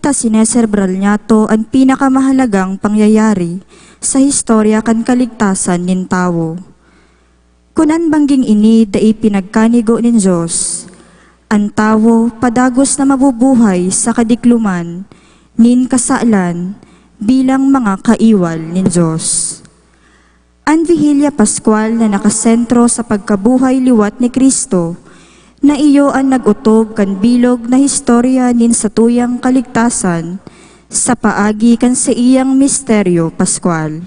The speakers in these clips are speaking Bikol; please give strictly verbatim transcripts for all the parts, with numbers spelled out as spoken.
ta sineserebral niyato an pinakamahalagang pangyayari sa historya kan kaligtasan nin tawo. Kun an bangging ini dai pinagkanigo nin Dios, an tawo padagos na mabubuhay sa kadikloman nin kasalan bilang mga kaiwal nin Dios. An Vihilia Pascual na nakasentro sa pagkabuhay liwat ni Cristo, na iyo an nag-otob kan bilog na historya nin satuyang kaligtasan sa paagi kan saiyang misteryo paskwal.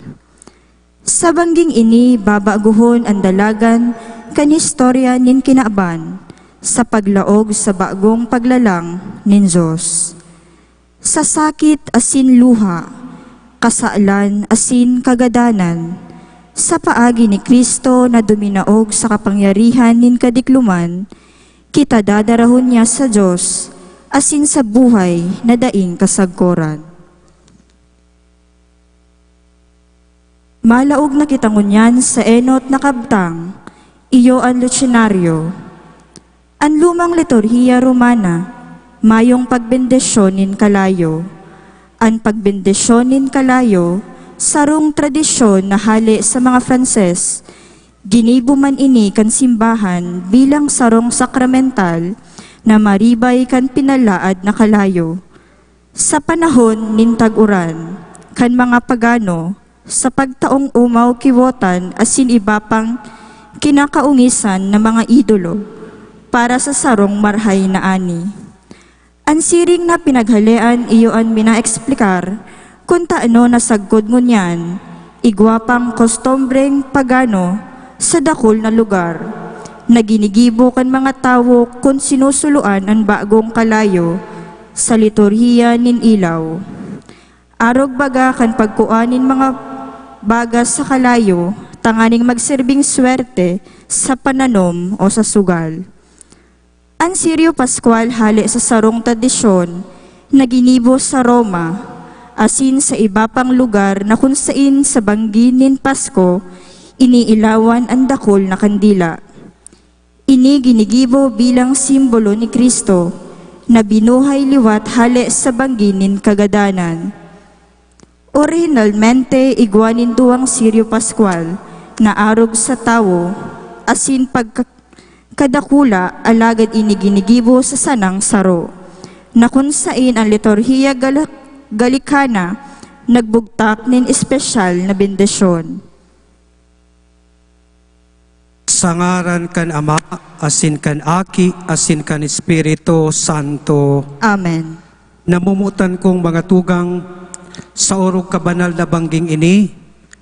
Sa bangging ini, babagohon an dalagan kan historya nin kinaban sa paglaog sa bagong paglalang nin Dios. Sa sakit asin luha, kasalan asin kagadanan, sa paagi ni Cristo na duminaog sa kapangyarihan nin kadikloman, kita dadarahon niya sa Dios asin sa buhay na daing kasagkoran. Malaog na kita ngunyan sa enot na kabtang, iyo an Lectionario. An lumang liturhiya Romana, mayong pagbendisyon nin kalayo. An pagbendisyon nin kalayo, sarong tradisyon na hale sa mga Frances. Ginibo man ini kan simbahan bilang sarong sakramental na maribay kan pinalaad na kalayo. Sa panahon nin tag-uran kan mga pagano, sa pagtaong umaw, kiwotan asin iba pang kinakaongisan na mga idolo para sa sarong marhay na ani. An siring na pinaghalean iyo an minaeksplikar kun tano nasagkod ngunyan igwa pang kostumbreng pagano sa dakul na lugar na ginigibo kan mga tawo kun sinusuloan an bagong kalayo sa liturhiya nin ilaw. Arog baga kan pagkua nin mga bagas sa kalayo tanganing magserbing swerte sa pananom o sa sugal. An Sirio Pascual hale sa sarong tradisyon na ginibo sa Roma asin sa iba pang lugar na kun sain sa banggi nin Pasko iniilawan an dakul na kandila. Ini ginigibo bilang simbolo ni Cristo na binuhay liwat hale sa banggi nin kagadanan. Orihinalmente, igwa nin duwang Sirio Pascual na arog sa tawo asin pagka-, kadakula, alagad ini ginigibo sa sanang saro, na kun sain an liturhiya Gal-, Galicana nagbugtak nin espesyal na bendisyon. Sa ngaran kan Ama, asin kan Aki, asin kan Espiritu Santo. Amen. Namomotan kong mga tugang, sa orog kabanal na bangging ini,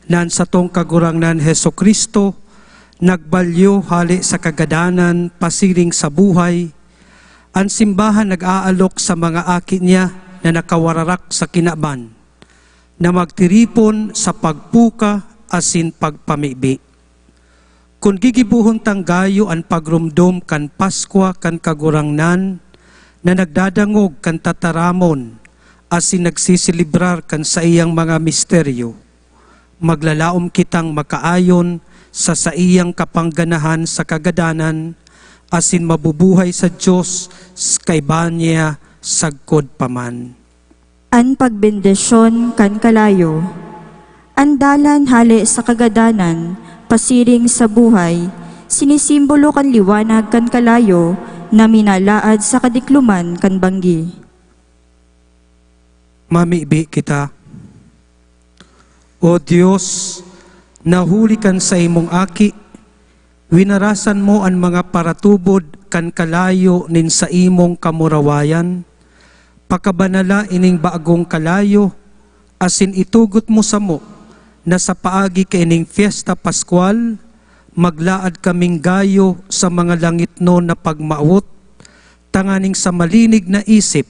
na an satong Kagurangnan Jesu-Cristo nagbalyo hale sa kagadanan pasiring sa buhay, an simbahan nag-aalok sa mga aki niya na nakawararak sa kinaban, na magtiripon sa pagpuka asin pagpamibi. Kun gigibohon tang gayo an pagromdom kan Paskwa kan Kagurangnan na nagdadangog kan tataramon asin nagseselebrar kan saiyang mga misteryo, maglalaom kitang makaayon sa saiyang kapangganahan sa kagadanan asin mabubuhay sa Dios s-, kaiba niya sagkod pa man. An pagbendisyon kan kalayo. An dalan hale sa kagadanan pasiring sa buhay, sinisimbolo kan liwanag kan kalayo na minalaad sa kadikloman kan banggi. Mamibi kita. O Dios, na huli kan saimong Aki, winarasan mo an mga paratubod kan kalayo nin saimong kamurawayan. Pakabanala ining bagong kalayo, asin itugot mo samo na sa paagi kaining Fiesta Pascual, maglaad kaming gayo sa mga langitnon na pagmawot, tanganing sa malinig na isip,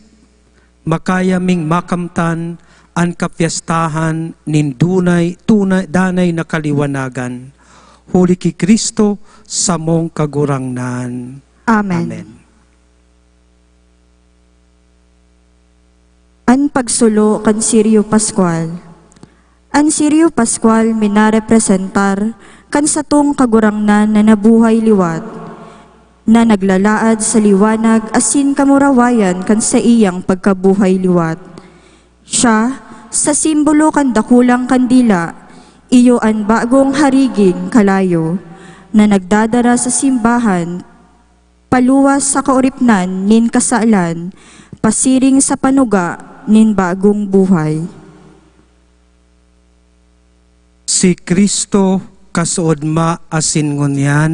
makaya ming makamtan an kapyestahan nin dunay, tunay, danay na kaliwanagan. Huli ki Cristo, samong Kagurangnan. Amen. Amen. An pagsulo kan Sirio Pascual. An Sirio Pascual minarepresentar kan satong Kagurangnan na nabuhay liwat, na naglalaad sa liwanag asin kamurawayan kan saiyang pagkabuhay liwat. Siya, sa simbolo kan dakulang kandila, iyo an bagong hariging kalayo na nagdadara sa simbahan paluwas sa kaoripnan nin kasalan, pasiring sa panuga nin bagong buhay. Si Cristo kasuodma asin ngunyan,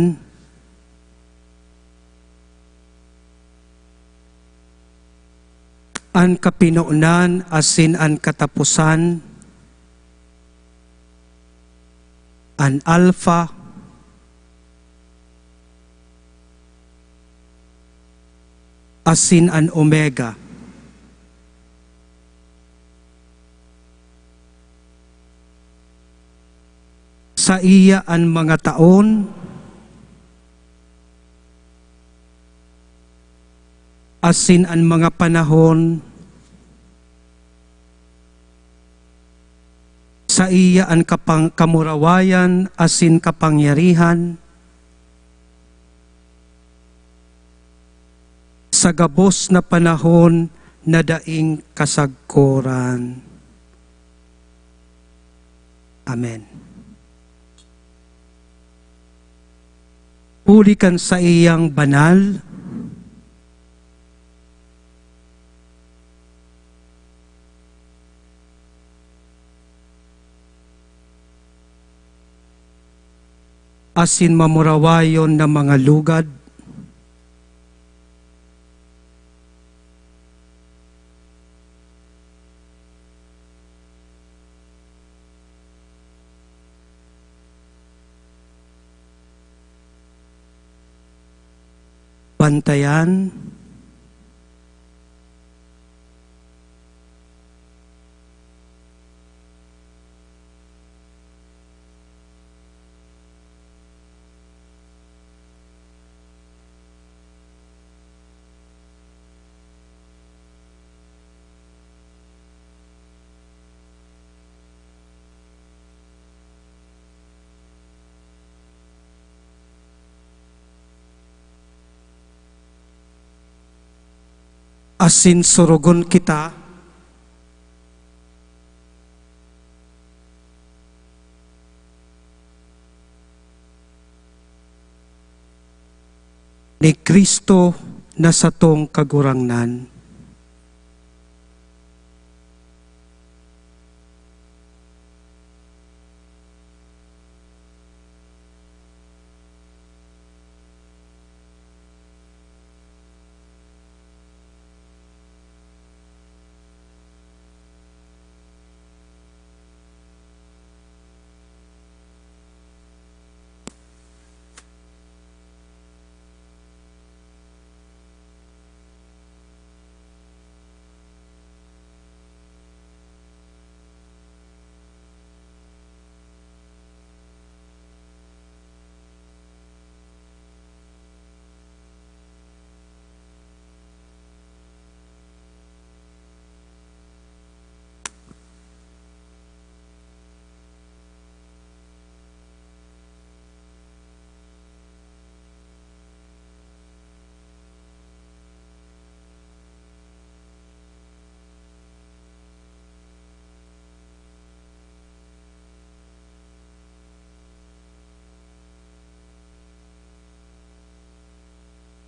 an kapinonan asin an kataposan, an Alpha asin an Omega. Saiya an mga taon asin an mga panahon, saiya an kapang-, kamurawayan asin kapangyarihan, sa gabos na panahon na daing kasagkoran. Amen. Huli kan saiyang banal asin mamurawayon na mga lugad, bantayan, asin surugon kita ni Cristo na satong Kagurangnan.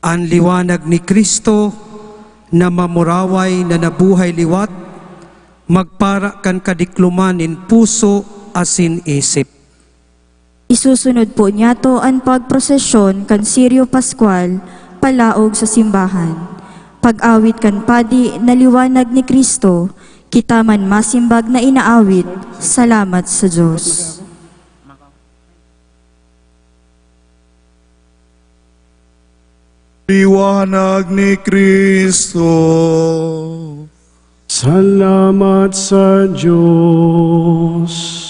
An liwanag ni Cristo na mamuraway na nabuhay liwat, magpara kan kadikloman nin puso asin isip. Isusunod po niyato an pagprosesyon kan Sirio Pascual palaog sa simbahan. Pag-awit kan padi na liwanag ni Cristo, kita man masimbag na inaawit, salamat sa Dios. Liwanag ni Cristo. Salamat sa Diyos.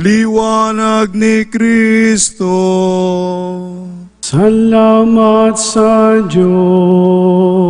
Liwanag ni Cristo. Salamat sa Diyos.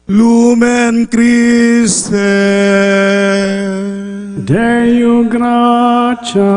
Lumen Christe. Deo gratias.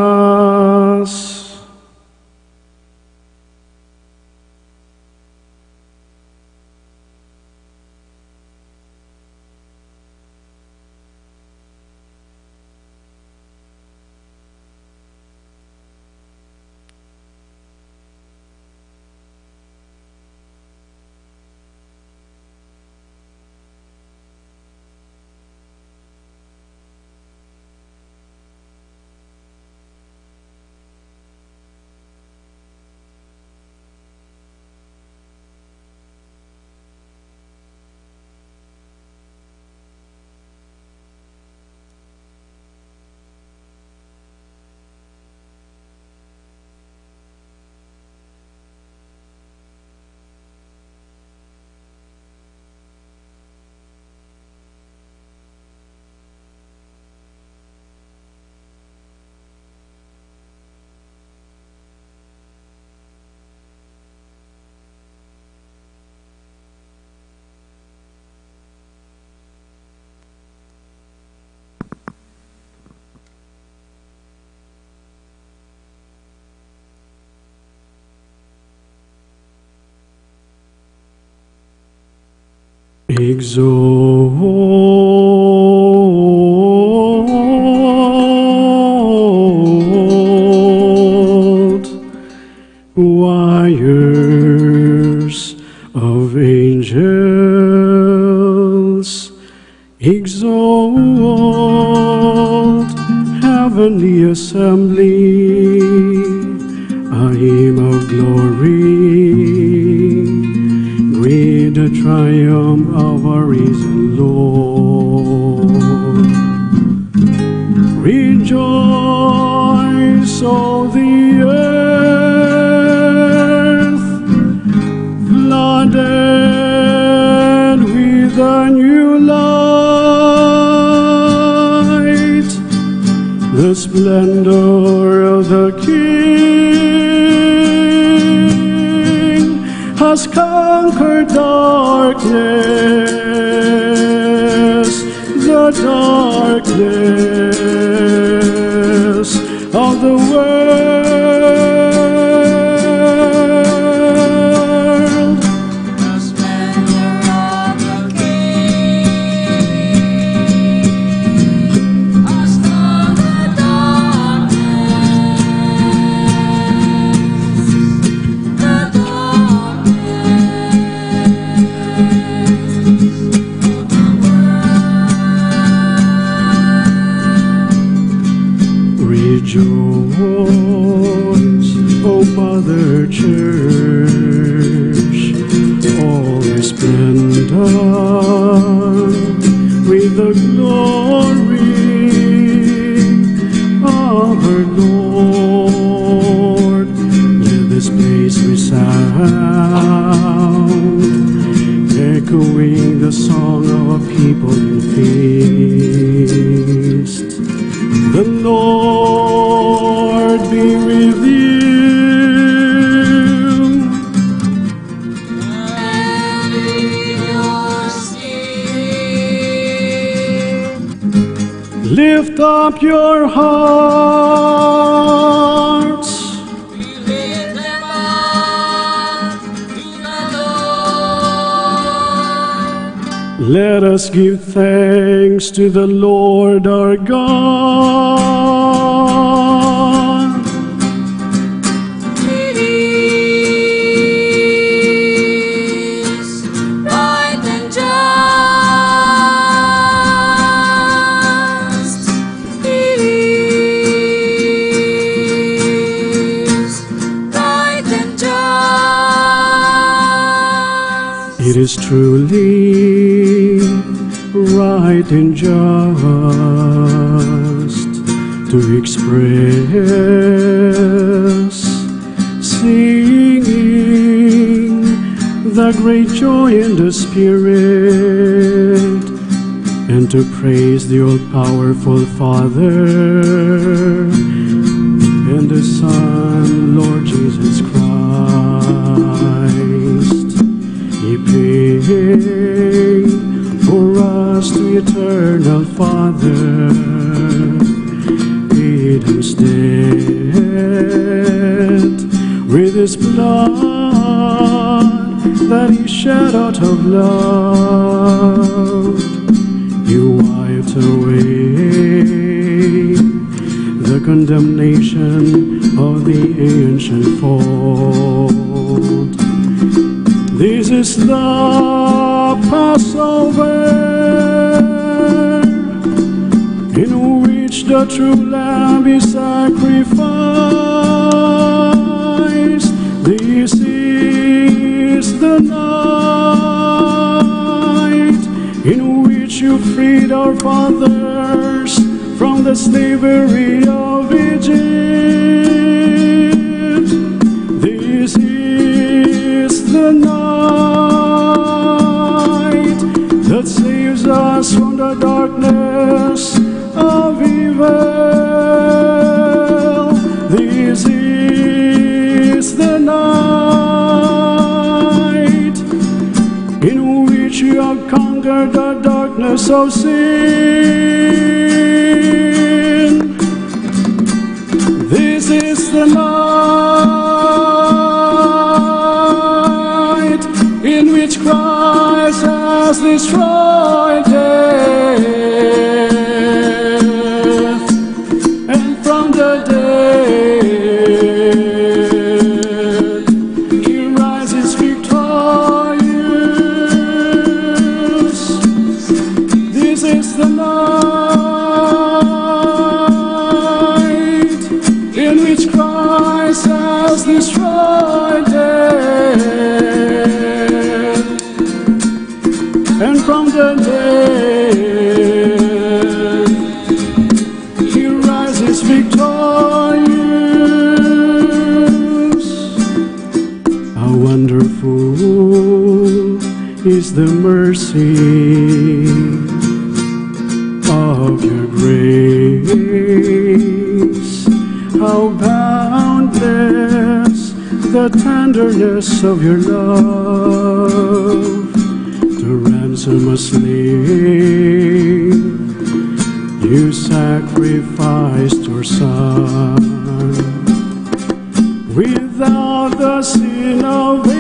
Exalt, choirs of angels, exalt, heavenly assembly, a hymn of glory, greet the triumph of our risen Lord. Rejoice, all the earth, flooded with a new light. The splendor of the King has conquered darkness, the darkness of the world. Mother Church, all resplendent with the glory of our Lord. Let this place resound, echoing the song of a people in feast. The Lord be with you. Lift up your hearts. Let us give thanks to the Lord our God. It is right and just. It is right and just. It is truly right and just to express singing the great joy in the Spirit and to praise the all-powerful Father and the Son, Lord Jesus Christ. He paid for us to eternal Father, paid his debt with his blood that he shed out of love. He wiped away the condemnation of the ancient fault. This is the Passover in which the true Lamb is sacrificed. This is the night in which you freed our fathers from the slavery of Egypt. This is the night that saves us from the darkness of evil. This is the night in which you have conquered the darkness of sin. This is the night in which Christ has destroyed death, and from the dead he rises victorious. This is the night in which Christ has destroyed death, and from the dead he rises victorious. How wonderful is the mercy of your grace! How boundless the tenderness of your love! To ransom a slave, you sacrificed your son. Without the sin of Adam,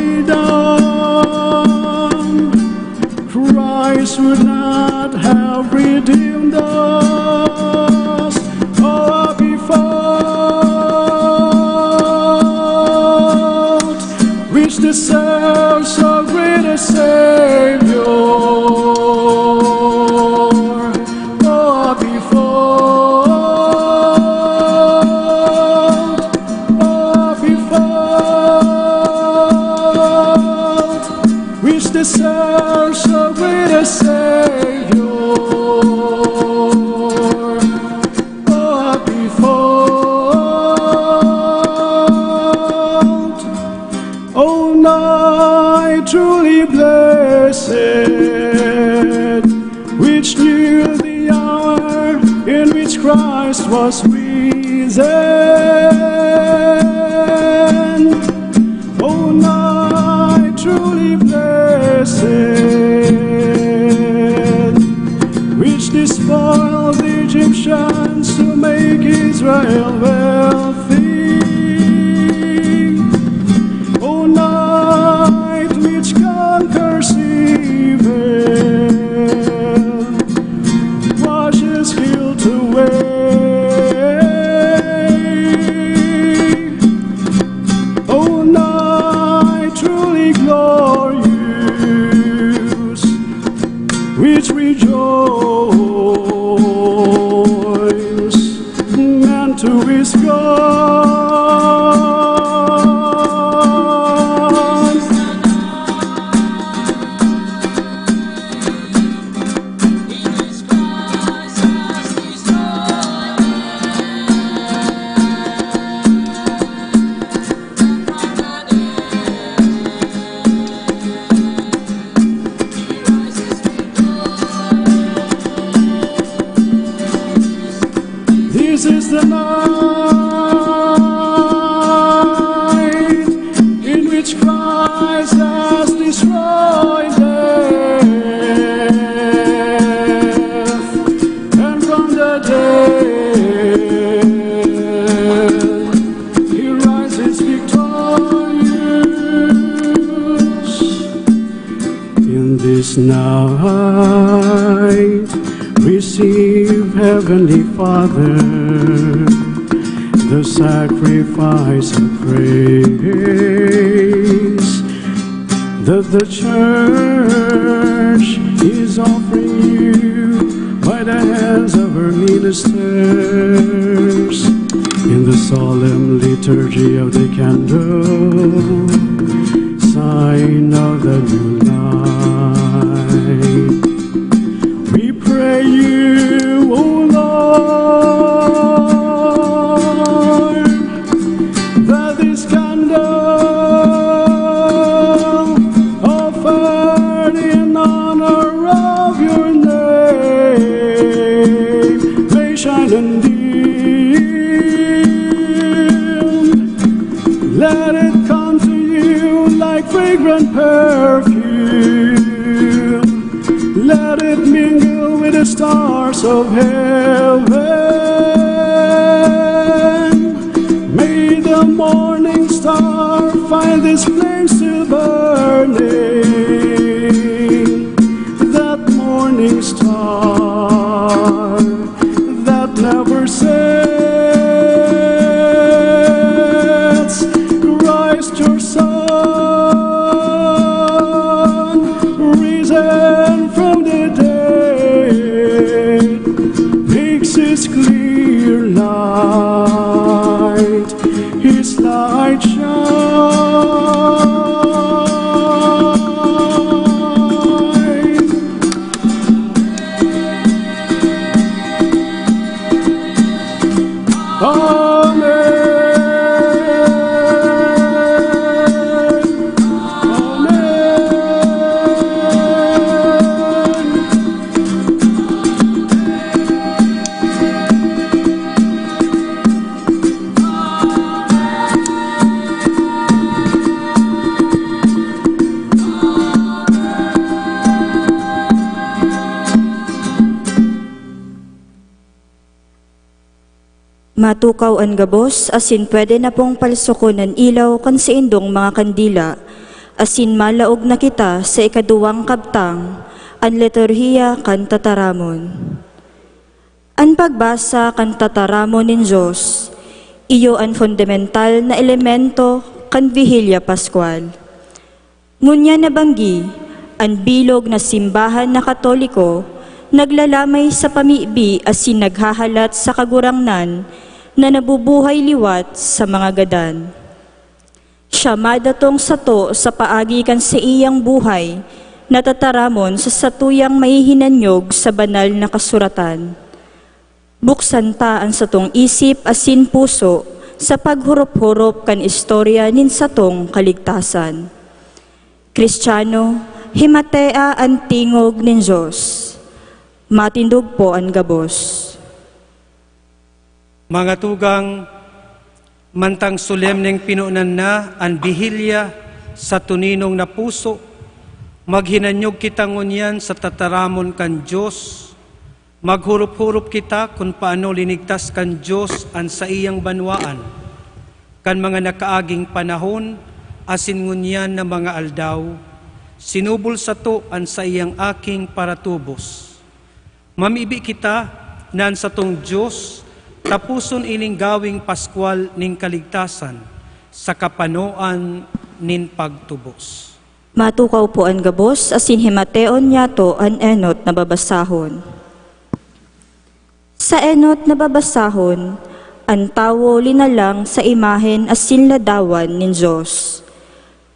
Christ would not have redeemed us. Oh, happy fault, which deserves a greater Savior. Oh, happy fault, oh, happy fault. Truly blessed, which knew the hour in which Christ was risen. O night truly blessed, which despoiled the Egyptians to make Israel wealthy. O night which conquers evil, washes guilt away. O night truly glorious, which rejoice man to his God. This is the night in which Christ has destroyed death, and from the dead he rises victorious. In this night, receive, Heavenly Father, the sacrifice of praise that the church is offering you by the hands of her ministers in the solemn liturgy of the candle, sign of the new light. We pray you, O Lord, that this candle offered in honor of your name may shine and dim. Let it come to you like fragrant perfume. Let it mingle with the stars of heaven. May the morning star find this flame still burning. That morning star that never sets, Christ your Son, risen from the dead, makes his clear light, his light shine. Amen. Amen. Matukaw an gabos, asin pwede na pong palsukon an ilaw kan saindong mga kandila, asin malaog na kita sa ikaduwang kabtang, an liturhiya kan tataramon. An pagbasa kan tataramon nin Dios, iyo an fundamental na elemento kan Bihilya Paskwal. Ngunyan na banggi, an bilog na simbahan na Katoliko naglalamay sa pamibi asin naghahalat sa Kagurangnan na nabubuhay liwat sa mga gadan. Siya madatong sato sa paagi kan saiyang buhay na tataramon sa satuyang mahihinanyog sa Banal na Kasuratan. Buksan ta an satong isip asin puso sa paghurop-hurop kan istorya nin satong kaligtasan. Kristiyano, himatea an tingog nin Dios. Matindog po an gabos. Mga tugang, mantang solemneng pinonan na an Bihilya sa tuninong na puso, maghinanyog kita ngunyan sa tataramon kan Dios. Maghurop-hurop kita kun paano linigtas kan Dios an saiyang banwaan. Kan mga nakaaging panahon asin ngunyan na mga aldaw, sinubol sato an saiyang aking paratubos. Mamibi kita na an satong Dios taposon ining gawing Paskwal nin kaligtasan sa kapanoan nin pagtubos. Matukaw po an gabos asin himateon niyato an enot na babasahon. Sa enot na babasahon, an tawo linalang sa imahen asin ladawan nin Dios.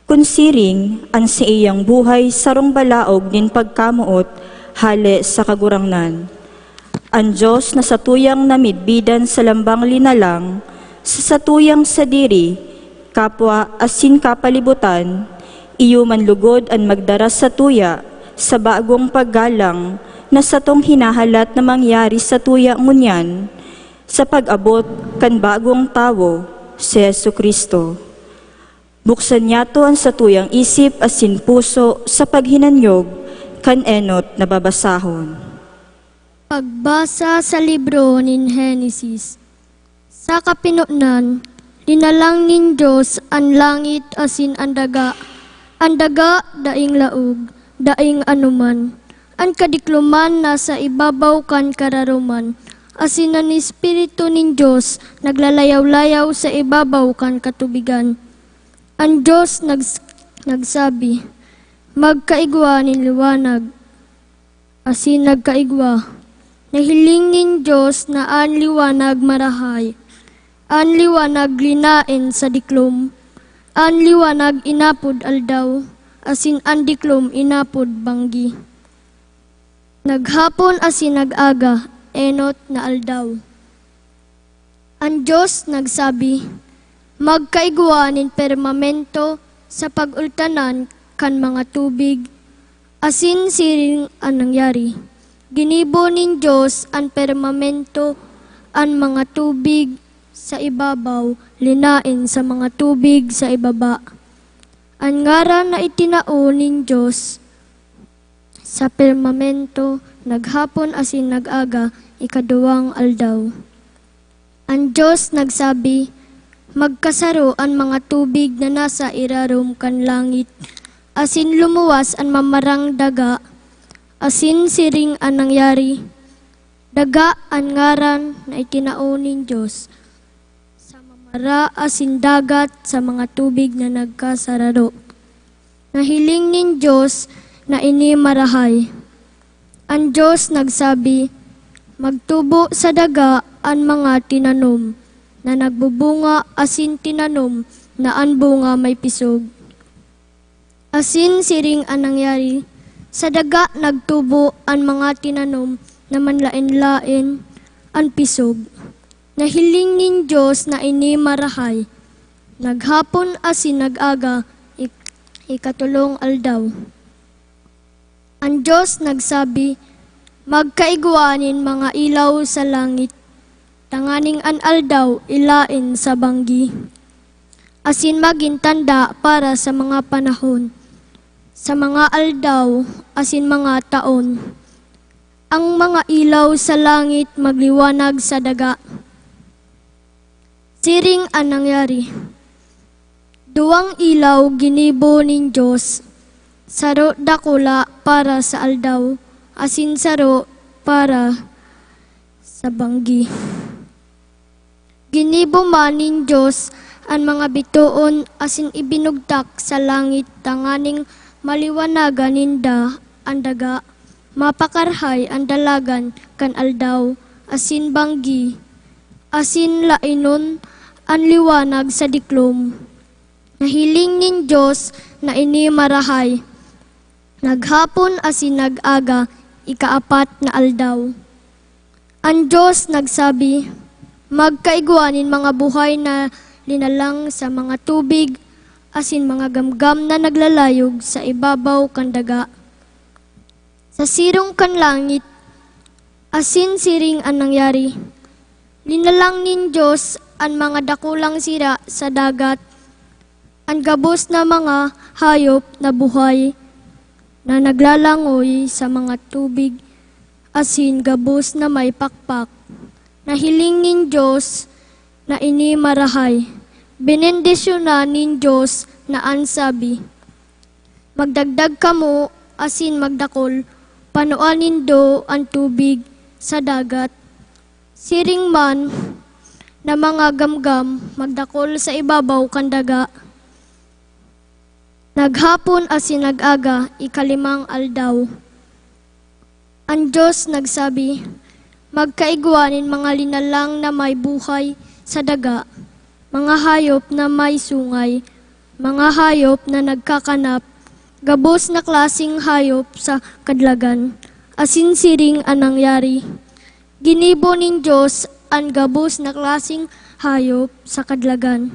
Kun siring, an saiyang buhay sarong balaog nin pagkamoot hale sa Kagurangnan. An Dios na satuyang namidbidan sa lambang linalang sa satuyang sadiri, kapwa asin kapalibutan, iyo man lugod an magdara satuya sa bagong paggalang na satong hinahalat na mangyari satuya ngunyan sa pag-abot kan bagong tawo, si Jesu-Cristo. Buksan niyato an satuyang isip asin puso sa paghinanyog kan enot na babasahon. Pagbasa sa libro nin Henesis. Sa kapinonan, linalang nin Dios an langit asin an daga. An daga, daing laog, daing anoman. An kadikloman nasa ibabaw kan kararoman, asin an Espiritu nin Dios naglalayaw-layaw sa ibabaw kan katubigan. An Dios nags-, nagsabi, "Magkaigwa nin liwanag." Asin nagkaigwa. Nahiling nin Dios na an liwanag marahay, an liwanag linaen sa diklom, an liwanag inapod aldaw, asin an diklom inapod banggi. Naghapon asin nag-aga, enot na aldaw. An Dios nagsabi, "Magkaigwa nin pirmamento sa pag-ultanan kan mga tubig," asin siring an nangyari. Ginibo nin Dios an pirmamento, an mga tubig sa ibabaw, linaen sa mga tubig sa ibaba. An ngaran na itinao nin Dios sa pirmamento, naghapon asin nag-aga, ikaduwang aldaw. An Dios nagsabi, "Magkasaro an mga tubig na nasa irarom kan langit, asin lumuwas an mamarang daga." Asin siring an nangyari. Daga an ngaran na itinao nin Dios sa mamara asin dagat sa mga tubig na nagkasararo. Nahiling nin Dios na ini marahay. An Dios nagsabi, "Magtubo sa daga an mga tinanom na nagbubunga asin tinanom na an bunga may pisog." Asin siring an nangyari, sa daga nagtubo an mga tinanom na manlaen-laen, an pisog. Nahiling nin Dios na ini marahay. Naghapon asin nag-aga, ik-, ikatolong aldaw. An Dios nagsabi, "Magkaigwa nin mga ilaw sa langit, tanganing an aldaw ilaen sa banggi, asin magin tanda para sa mga panahon, sa mga aldaw, asin mga taon. Ang mga ilaw sa langit magliwanag sa daga." Siring an nangyari. Duwang ilaw ginibo nin Dios, saro dakula para sa aldaw, asin saro para sa banggi. Ginibo man nin Dios an mga bitoon asin ibinugtak sa langit tanganing maliwanagan ninda an daga, mapakarahay an dalagan kan aldaw asin banggi, asin laenon an liwanag sa diklom. Nahiling nin Dios na ini marahay. Naghapon asin nag-aga, ikaapat na aldaw. An Dios nagsabi, "Magkaigwa nin mga buhay na linalang sa mga tubig, asin mga gamgam na naglalayog sa ibabaw kan daga. Sa sirong kan langit, asin siring an nangyari. Linalang nin Dios an mga dakulang sira sa dagat, an gabos na mga hayop na buhay na naglalangoy sa mga tubig, asin gabos na may pakpak. Nahiling nin Dios na ini marahay. Benendisyonan nin Dios na an sabi, "Magdagdag kamo asin magdakul, panoan nindo an tubig sa dagat." Siring man na mga gamgam magdakul sa ibabaw kan daga. Naghapon asin nag-aga, ikalimang aldaw. An Dios nagsabi, "Magkaigwa nin mga linalang na may buhay sa daga, mga hayop na may sungay, mga hayop na nagkakanap, gabos na klaseng hayop sa kadlagan." Asin siring an nangyari. Ginibo nin Dios an gabos na klaseng hayop sa kadlagan,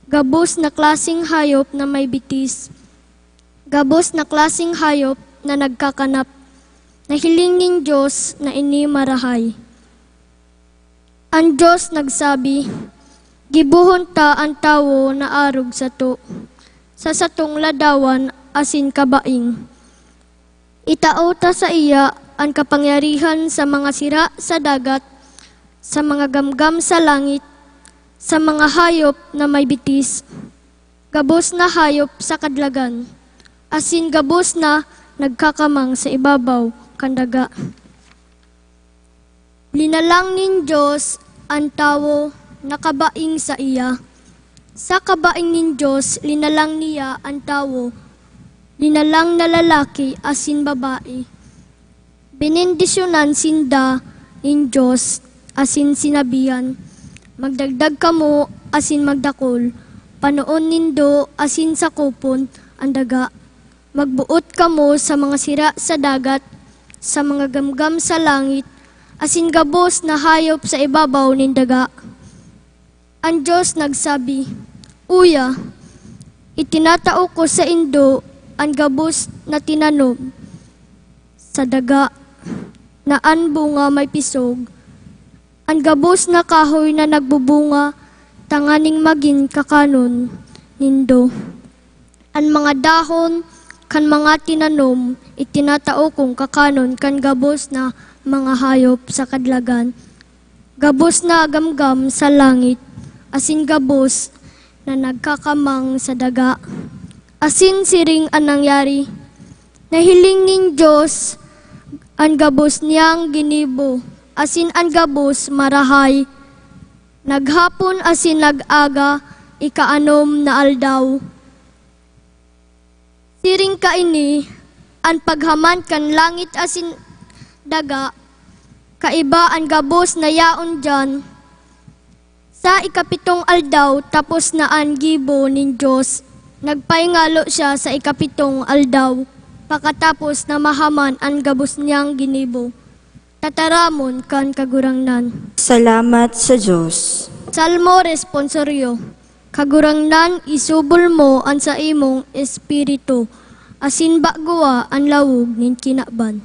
gabos na klaseng hayop na may bitis, gabos na klaseng hayop na nagkakanap. Nahiling nin Dios na ini marahay. An Dios nagsabi, "Gibohon ta an tawo na arog sato, sa satong ladawan asin kabaing. Itao ta saiya an kapangyarihan sa mga sira sa dagat, sa mga gamgam sa langit, sa mga hayop na may bitis, gabos na hayop sa kadlagan, asin gabos na nagkakamang sa ibabaw kan daga." Linalang nin Dios an tawo na kabaing saiya. Sa kabaing nin Dios, linalang niya an tawo. Linalang na lalaki asin babae. Benendisyonan sinda nin Dios asin sinabihan, "Magdagdag kamo asin magdakul, panoon nindo asin sakopon an daga. Magboot kamo sa mga sira sa dagat, sa mga gamgam sa langit, asin gabos na hayop sa ibabaw nin daga." An Dios nagsabi, "Uya, itinatao ko saindo an gabos na tinanom sa daga, na an bunga may pisog, an gabos na kahoy na nagbubunga tanganing magin kakanon nindo. An mga dahon kan mga tinanom itinatao kong kakanon kan gabos na mga hayop sa kadlagan, gabos na gamgam sa langit, asin gabos na nagkakamang sa daga." Asin siring an nangyari. Nahiling nin Dios an gabos niyang ginibo, asin an gabos marahay. Naghapon asin nag-aga, ikaanom na aldaw. Siring kaini an paghaman kan langit asin daga, kaiba an gabos na yaon diyan. Sa ikapitong aldaw, tapos na an gibo nin Dios. Nagpahingalo siya sa ikapitong aldaw, pakatapos na mahaman an gabos niyang ginibo. Tataramon kan Kagurangnan. Salamat sa Dios. Salmo Responsorio. Kagurangnan, isubol mo an saimong espiritu, asin bagoa an lawog nin kinaban.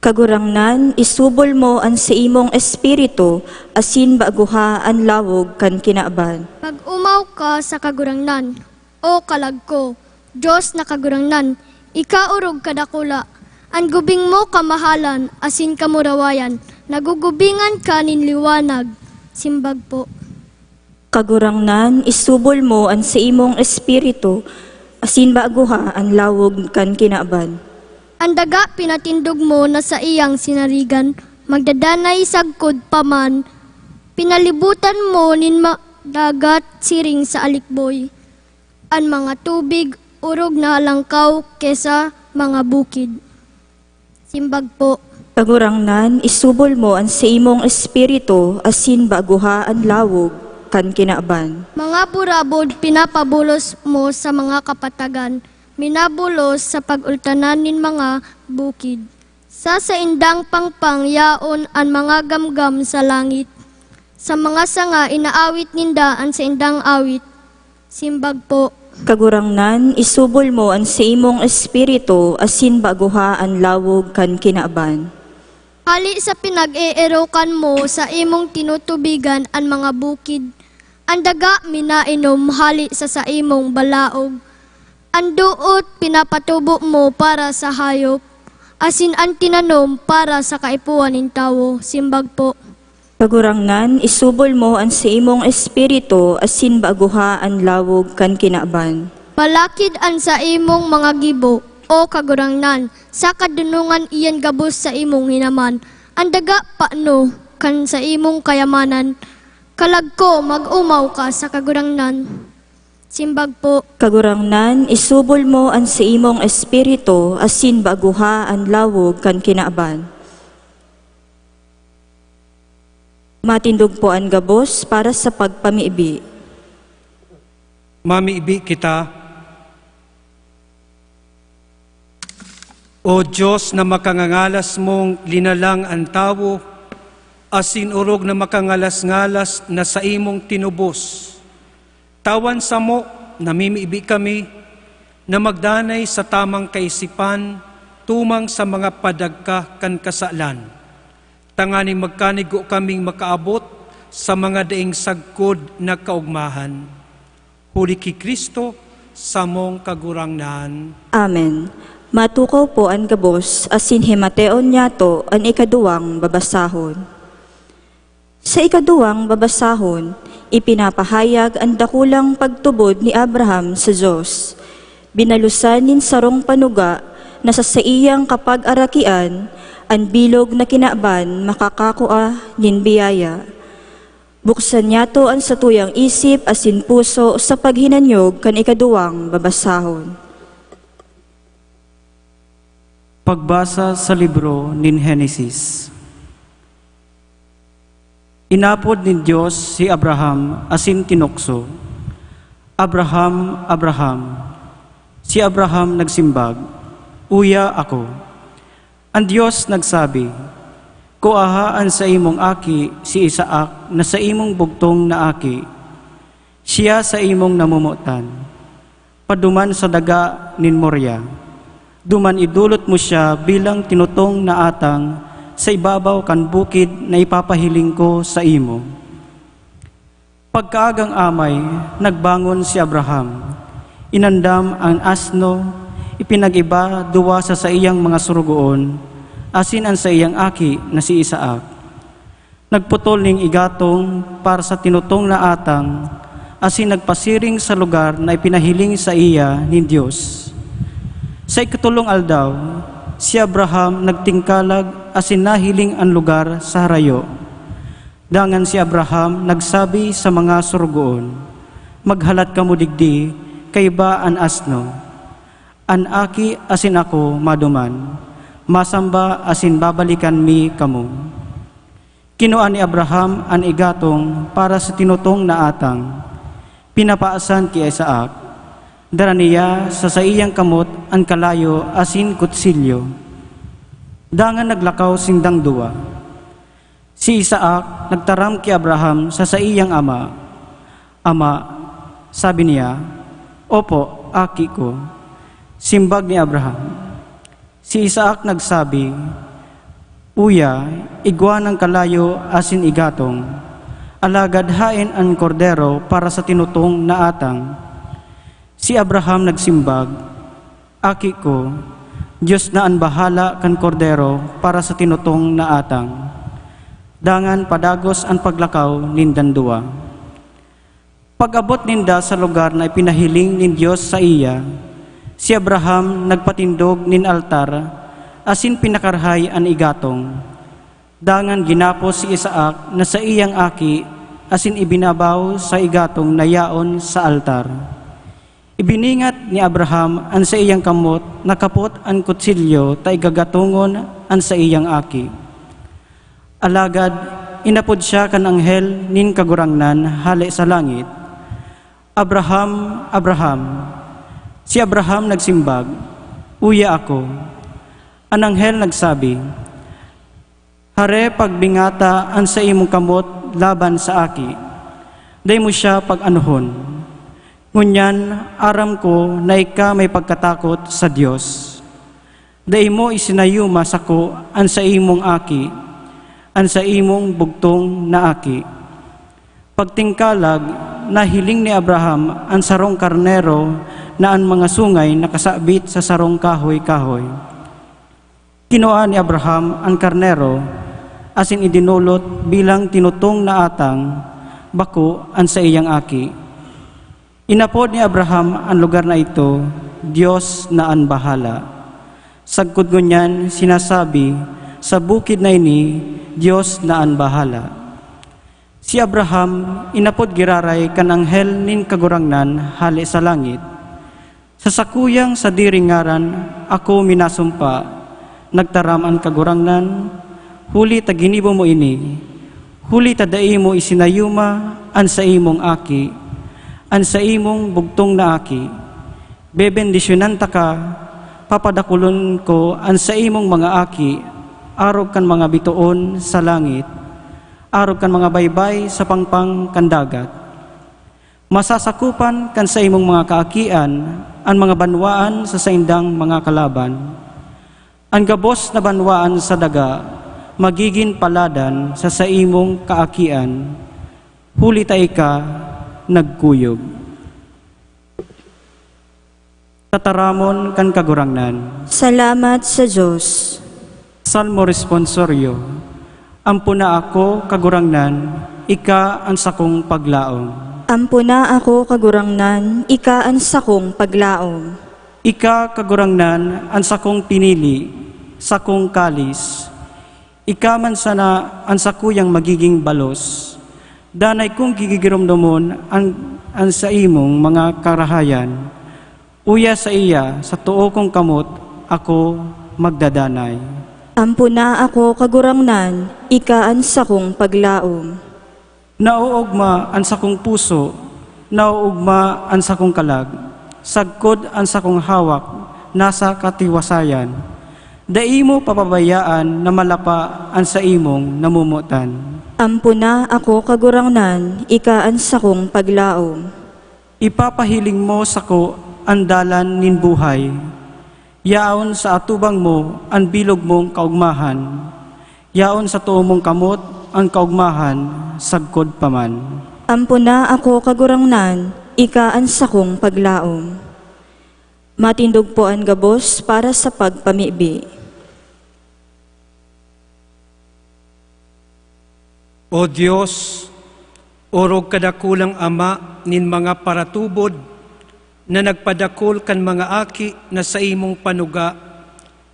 Kagurangnan, isubol mo an saimong espiritu, asin bagoha an lawog kan kinaban. Mag-omaw ka sa Kagurangnan, O kalag ko, Dios na Kagurangnan, ika orog kadakula. An gubing mo kamahalan asin kamurawayan, nagugubingan ka nin liwanag. Simbag po. Kagurangnan, isubol mo an saimong espiritu, asin bagoha an lawog kan kinaban. An daga pinatindog mo na saiyang sinarigan, magdadanay sagkod pa man. Pinalibutan mo nin ma-, dagat siring sa alikboy. An mga tubig orog na halangkaw ki sa mga bukid. Simbag po. Kagurangnan, isubol mo an saimong espiritu, asin bagoha an lawog kan kinaban. Mga burabod pinapabulos mo sa mga kapatagan, minabulos sa pag-ultanan nin mga bukid. Sa saindang pangpang yaon an mga gamgam sa langit. Sa mga sanga inaawit ninda an saindang awit. Simbag po. Kagurangnan, isubol mo an saimong espiritu asin baguha an lawog kan kinaban. Hali sa pinag-eerokan mo sa imong tinutubigan an mga bukid, an daga minainom hali sa saimong balaog, an doot pinapatubo mo para sa hayop, asin an tinanom para sa kaipuhan nin tawo. Simbag po. Kagurangnan, isubol mo an saimong espiritu asin baguha an lawog kan kinaban. Palakid an saimong mga gibo, O Kagurangnan, sa kadunongan iyan gabos sa imong hinaman. An daga pano kan saimong kayamanan. Kalag ko, mag-omaw ka sa Kagurangnan. Simbag po. Kagurangnan, isubol mo an saimong espiritu asin baguha an lawog kan kinaban. Matindog po an gabos para sa pagpamibi. Mamibi kita. O Dios, na makangangalas mong linalang an tawo, asin orog na makangalas-ngalas na saimong tinubos. Tawan samo, namimibi kami na magdanay sa tamang kaisipan tumang sa mga padagka kan kasalan, tanganing magkanigo kaming makaabot sa mga daing sagkod na kaogmahan. Huli ki Cristo, samong Kagurangnan. Amen. Matukaw po an gabos, asin himateon niyato an ikaduwang babasahon. Sa ikaduwang babasahon, ipinapahayag an dakulang pagtubod ni Abraham sa Dios. Binalusan nin sarong panuga na sa saiyang kapag-arakian, an bilog na kinaban makakakua nin biyaya. Buksan niyato an satuyang isip asin puso sa paghinanyog kan ikaduwang babasahon. Pagbasa sa libro nin Henesis. Inapod nin Dios si Abraham asin tinukso, "Abraham, Abraham!" Si Abraham nagsimbag, "Uya ako." An Dios nagsabi, "Kuaha an saimong aki, si Isaac, na saimong bugtong na aki, siya saimong namomotan, paduman sa daga nin Moria. Duman idolot mo siya bilang tinutong na atang sa ibabaw kan bukid na ipapahiling ko saimo." Pagkaagang amay, nagbangon si Abraham. Inandam an asno, ipinag-iba duwa sa saiyang mga sorogoon, asin an saiyang aki na si Isaac. Nagputol nin igatong para sa tinutong na atang, asin nagpasiring sa lugar na ipinahiling saiya nin Dios. Sa ikatolong aldaw, si Abraham nagtingkalag asin nahiling an lugar sa harayo. Dangan si Abraham nagsabi sa mga sorogoon, "Maghalat kamo digdi, kaiba an asno. An aki asin ako maduman, masamba asin babalikan mi kamo." Kinua ni Abraham an igatong para sa tinutong na atang, pinapaasan ki Isaac. Dara niya sa saiyang kamot an kalayo asin kutsilyo. Dangan naglakaw sindang duwa. Si Isaac nagtaram ki Abraham sa saiyang ama. "Ama," sabi niya. "Opo, aki ko," simbag ni Abraham. Si Isaac nagsabi, "Uya, igwa an kalayo asin igatong, alagad haen an kordero para sa tinutong na atang." Si Abraham nagsimbag, "Aki ko, Dios na an bahala kan kordero para sa tinutong na atang." Dangan padagos an paglakaw nindang duwa. Pag-abot ninda sa lugar na ipinahiling nin Dios saiya, si Abraham nagpatindog nin altar asin pinakarahay an igatong. Dangan ginapos si Isaac na saiyang aki asin ibinabaw sa igatong na yaon sa altar. Ibiningat ni Abraham an saiyang kamot na kapot an kutsilyo ta igagatongon an saiyang aki. Alagad inapod siya kan anghel nin Kagurangnan hale sa langit, "Abraham, Abraham!" Si Abraham nagsimbag, "Uya ako." An anghel nagsabi, "Hare pagbingata an saimong kamot laban sa aki. Dai mo siya pag-anohon. Ngunyan, aram ko na ika may pagkatakot sa Dios. Dai mo isinayuma sako an saimong aki, an saimong bugtong na aki. Pagtingkalag, nahiling ni Abraham an sarong karnero na an mga sungay nakasabit sa sarong kahoy-kahoy. Kinua ni Abraham an karnero asin idinolot bilang tinutong na atang, bako an saiyang aki. Inapod ni Abraham an lugar na ito, "Dios na an bahala." Sagkod ngunyan sinasabi, "Sa bukid na ini, Dios na an bahala." Si Abraham inapod giraray kan anghel nin Kagurangnan hale sa langit. "Sa sakuyang sadiring ngaran ako minasumpa, nagtaram an Kagurangnan, huli ta ginibo mo ini, huli ta dai mo isinayuma an saimong aki, an saimong bugtong na aki. Bebendisyonan taka, papadakulon ko an saimong mga aki arog kan mga bitoon sa langit, arog kan mga baybay sa pangpang kan dagat. Masasakopan kan saimong mga kaakian an mga banwaan sa saindang mga kalaban. An gabos na banwaan sa daga magigin paladan sa saimong kaakian, huli ta ika nagkuyog." Tataramon kan Kagurangnan. Salamat sa Dios. Salmo Responsorio. Ampona ako, Kagurangnan, ika an sakong paglaom. Ampona ako, Kagurangnan, ika an sakong paglaom. Ika, Kagurangnan, an sakong pinili, sakong kalis. Ika man sana an sakuyang magiging balos. Danay kong gigigiromdomon an, an saimong mga karahayan. Uya saiya, sa too kong kamot, ako magdadanay. Ampona ako, Kagurangnan, ika an sakong paglaom. Naoogma an sakong puso, naoogma an sakong kalag, sagkod an sakong hawak nasa katiwasayan. Dai mo papabayaan na malapa an saimong namomotan. Ampona ako, Kagurangnan, ika an sakong paglaom. Ipapahiling mo sako an dalan nin buhay. Yaon sa atubang mo an bilog mong kaogmahan. Yaon sa too mong kamot an kaogmahan sagkod pa man. Ampona ako, Kagurangnan, ika an sakong paglaom. Matindog po an gabos para sa pagpamibi. O Dios, orog kadakulang Ama nin mga paratubod na nagpadakul kan mga aki na saimong panuga,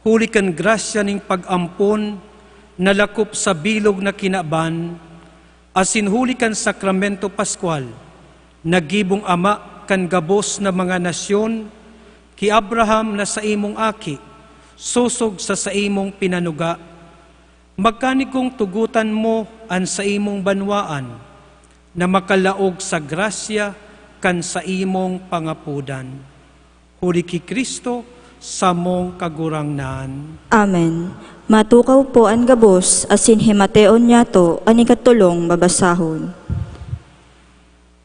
huli kan grasya nin pag-ampon na lakop sa bilog na kinaban, asin huli kan Sakramento Pascual, nagibong ama kan gabos na mga nasyon, ki Abraham na saimong aki, sosog sa saimong pinanuga. Magkanigong tugotan mo an saimong banwaan na makalaog sa grasya kan saimong pangapodan. Huli ki Cristo, samong Kagurangnan. Amen. Matukaw po an gabos asin himateon niyato an ikatolong babasahon.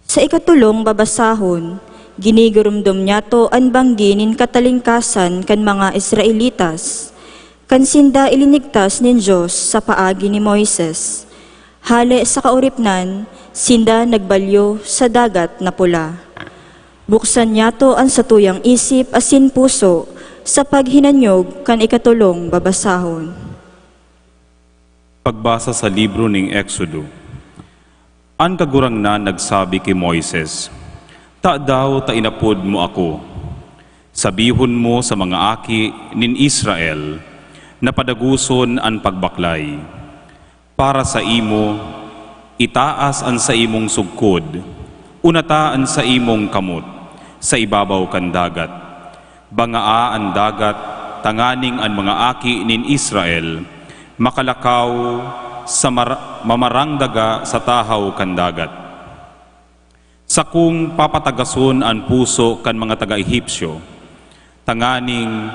Sa ikatolong babasahon, ginigiromdom niyato an banggi nin katalingkasan kan mga Israelitas, kan sinda ilinigtas nin Dios sa paagi ni Moises. Hale sa kaoripnan, sinda nagbalyo sa Dagat na Pula. Buksan niyato an satuyang isip asin puso sa paghinanyog kan ikatolong babasahon. Pagbasa sa libro ning Exodo. An Kagurangnan nagsabi ki Moises, "Tadaw ta inapod mo ako? Sabihon mo sa mga aki nin Israel na padagoson an pagbaklay. Para saimo, itaas an saimong sugkod, unata an saimong kamot sa ibabaw kan dagat. Bangaa an dagat, tanganing an mga aki nin Israel makalakaw sa mar-, mamarang daga sa tahaw kan dagat. Sakong papatagason an puso kan mga taga-Egipcio, tanganing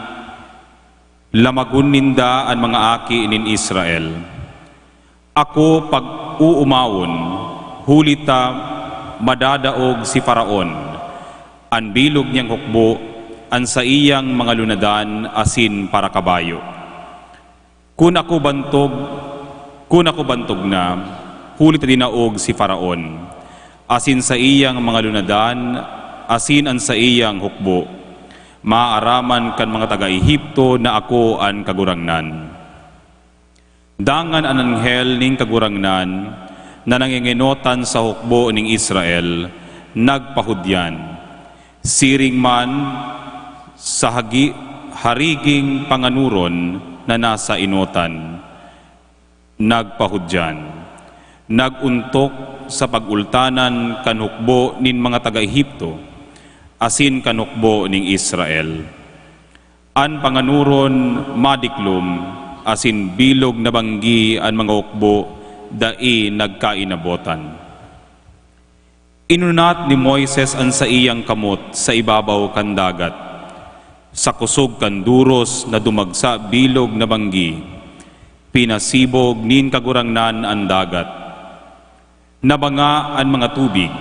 lamagon ninda an mga aki nin Israel. Ako pag-uumawon, huli ta madadaog si Faraon, An bilog niyang hukbo, an saiyang mga lunadan asin parakabayo. Kun ako bantog, kun ako bantog na, huli ta dinaog si Faraon, asin saiyang mga lunadan, asin an saiyang hukbo, maaaraman kan mga taga Egipto na ako an Kagurangnan. Dangan an anghel nin Kagurangnan na nangingenotan sa hukbo nin Israel nagpahudyan, siring man sa hagi-, hariging panganoron na nasa enotan, nagpahudyan, nag-ontok sa pag-ultanan kan hukbo nin mga taga Egipto asin kan hukbo nin Israel. An panganoron madiklom, asin bilog na banggi an mga hukbo dai nagkainabotan. Inunat ni Moises an saiyang kamot sa ibabaw kan dagat. Sa kusog kan doros na dumagsa bilog na banggi, pinasibog nin Kagurangnan an dagat. Nabanga an mga tubig.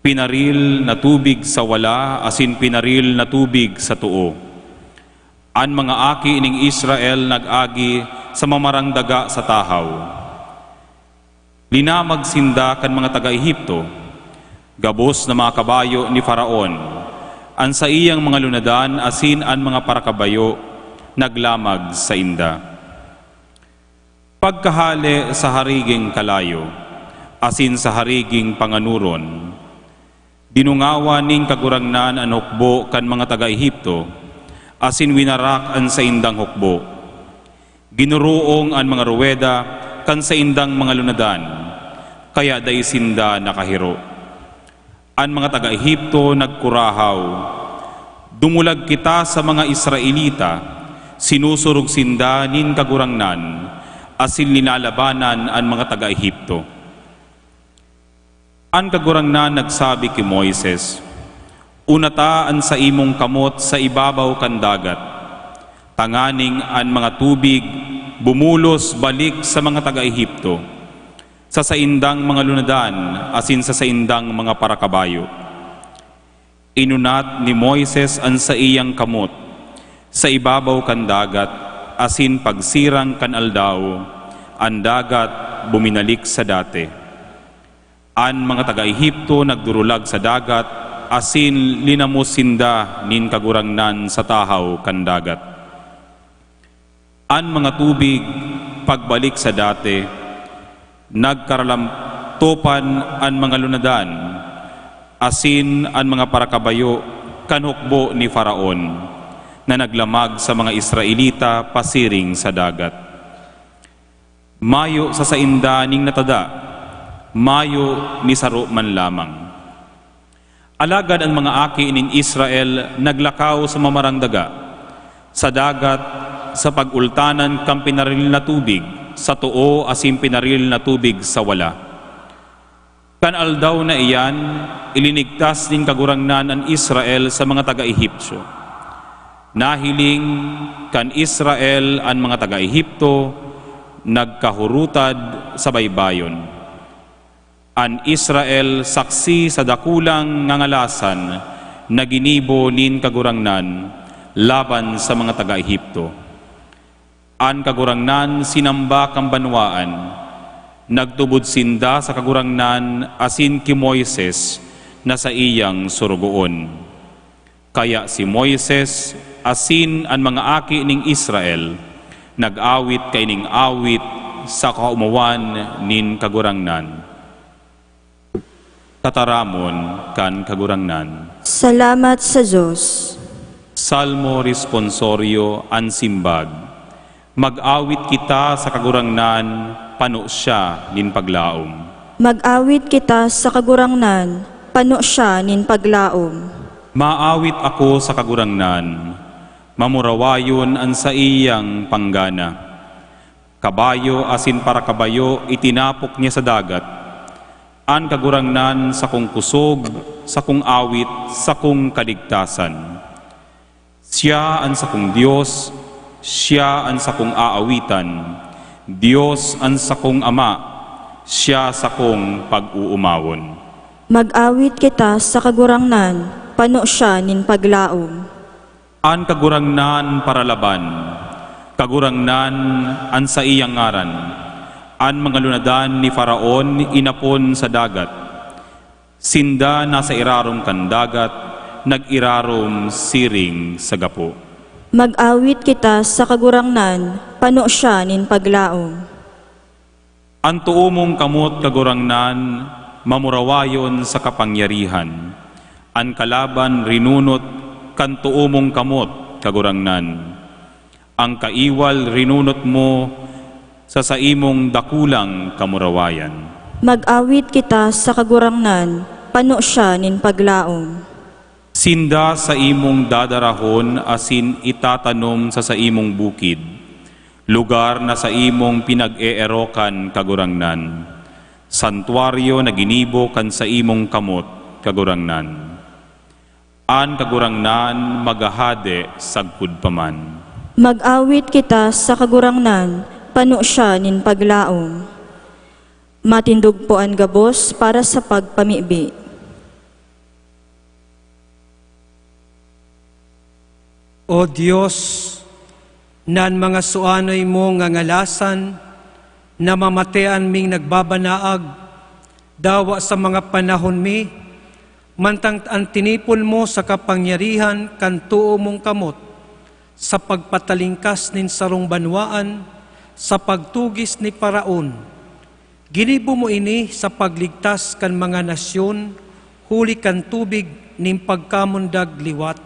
Pinaril na tubig sa wala asin pinaril na tubig sa too. An mga aki nin Israel nag-agi sa mamarang daga sa tahaw. Linamag sinda kan mga taga Egipto, gabos na mga kabayo ni Faraon, an saiyang mga lunadan asin an mga parakabayo naglamag sainda. Pagkahale sa hariging kalayo asin sa hariging panganoron, dinungawan nin Kagurangnan an hukbo kan mga taga Egipto asin winarak an saindang hukbo. Ginuruong an mga ruweda kan saindang mga lunadan, kaya dai sinda nakahiro. An mga taga Egipto nagkurahaw, "Dumulag kita sa mga Israelita, sinusurog sinda nin Kagurangnan, asin linalabanan an mga taga Egipto." An Kagurangnan nagsabi ki Moises, "Unata an saimong kamot sa ibabaw kan dagat, tanganing an mga tubig bumulos balik sa mga taga Egipto, sa saindang mga lunadan asin sa saindang mga parakabayo." Inunat ni Moises an saiyang kamot sa ibabaw kan dagat, asin pagsirang kan aldaw, an dagat buminalik sa dati. An mga taga Egipto nagdurulag sa dagat, asin linamos sinda nin Kagurangnan sa tahaw kan dagat. An mga tubig pagbalik sa dati, nagkaralamtopan an mga lunadan, asin an mga parakabayo kan hukbo ni Faraon, na naglamag sa mga Israelita pasiring sa dagat. Mayo sa sainda nin natada, mayo ni saro man lamang. Alagad an mga aki nin Israel naglakaw sa mamarang daga, sa dagat, sa pag-ultanan kan pinaril na tubig sa too asin pinaril na tubig sa wala. Kan aldaw na iyan, ilinigtas nin Kagurangnan an Israel sa mga taga Egipcio. Nahiling kan Israel an mga taga Egipto, nagkahurutad sa baybayon. An Israel saksi sa dakulang ngangalasan na ginibo nin Kagurangnan laban sa mga taga Egipto. An Kagurangnan sinamba kan banwaan, nagtubod sinda sa Kagurangnan asin ki Moises na saiyang sorogoon. Kaya si Moises asin an mga aki nin Israel nag-awit kaining awit sa kaomawan nin Kagurangnan. Tataramon kan Kagurangnan. Salamat sa Dios. Salmo Responsorio, an simbag. Mag-awit kita sa Kagurangnan, pano siya nin paglaom. Mag-awit kita sa Kagurangnan, pano siya nin paglaom. Maawit ako sa Kagurangnan, mamurawayon an saiyang panggana. Kabayo asin parakabayo itinapok niya sa dagat. An Kagurangnan, sakong kusog, sakong awit, sakong kaligtasan. Siya an sakong Dios, siya an sakong aawitan, Dios an sakong Ama, siya sakong pag-oomawon. Mag-awit kita sa Kagurangnan, pano siya nin paglaom. An Kagurangnan paralaban, Kagurangnan an saiyang ngaran. An mga lunadan ni Faraon inapon sa dagat. Sinda nasa irarom kan dagat, nag-irarom siring sa gapo. Mag-awit kita sa Kagurangnan, pano siya nin paglaom. An too mong kamot, Kagurangnan, mamurawayon sa kapangyarihan. An kalaban rinunot kan too mong kamot, Kagurangnan. An kaiwal rinunot mo sa saimong dakulang kamurawayan. Mag-awit kita sa Kagurangnan, pano siya nin paglaom. Sinda saimong dadarahon asin itatanom sa saimong bukid, lugar na saimong pinag-eerokan, Kagurangnan, santuaryo na ginibo kan saimong kamot, Kagurangnan. An Kagurangnan maghahade sagkod pa man. Mag-awit kita sa Kagurangnan, pano siya nin paglaom. Matindog po an gabos para sa pagpamibi. O Dios, na an mga suanoy mo ngangalasan, namamatean ming nagbabanaag, dawa sa mga panahon mi, mantang an tinipon mo sa kapangyarihan kan too mong kamot, sa pagpatalingkas nin sarong banwaan, sa pagtugis ni Faraon. Ginibo mo ini sa pagligtas kan mga nasyon huli kan tubig nin pagkamundag liwat.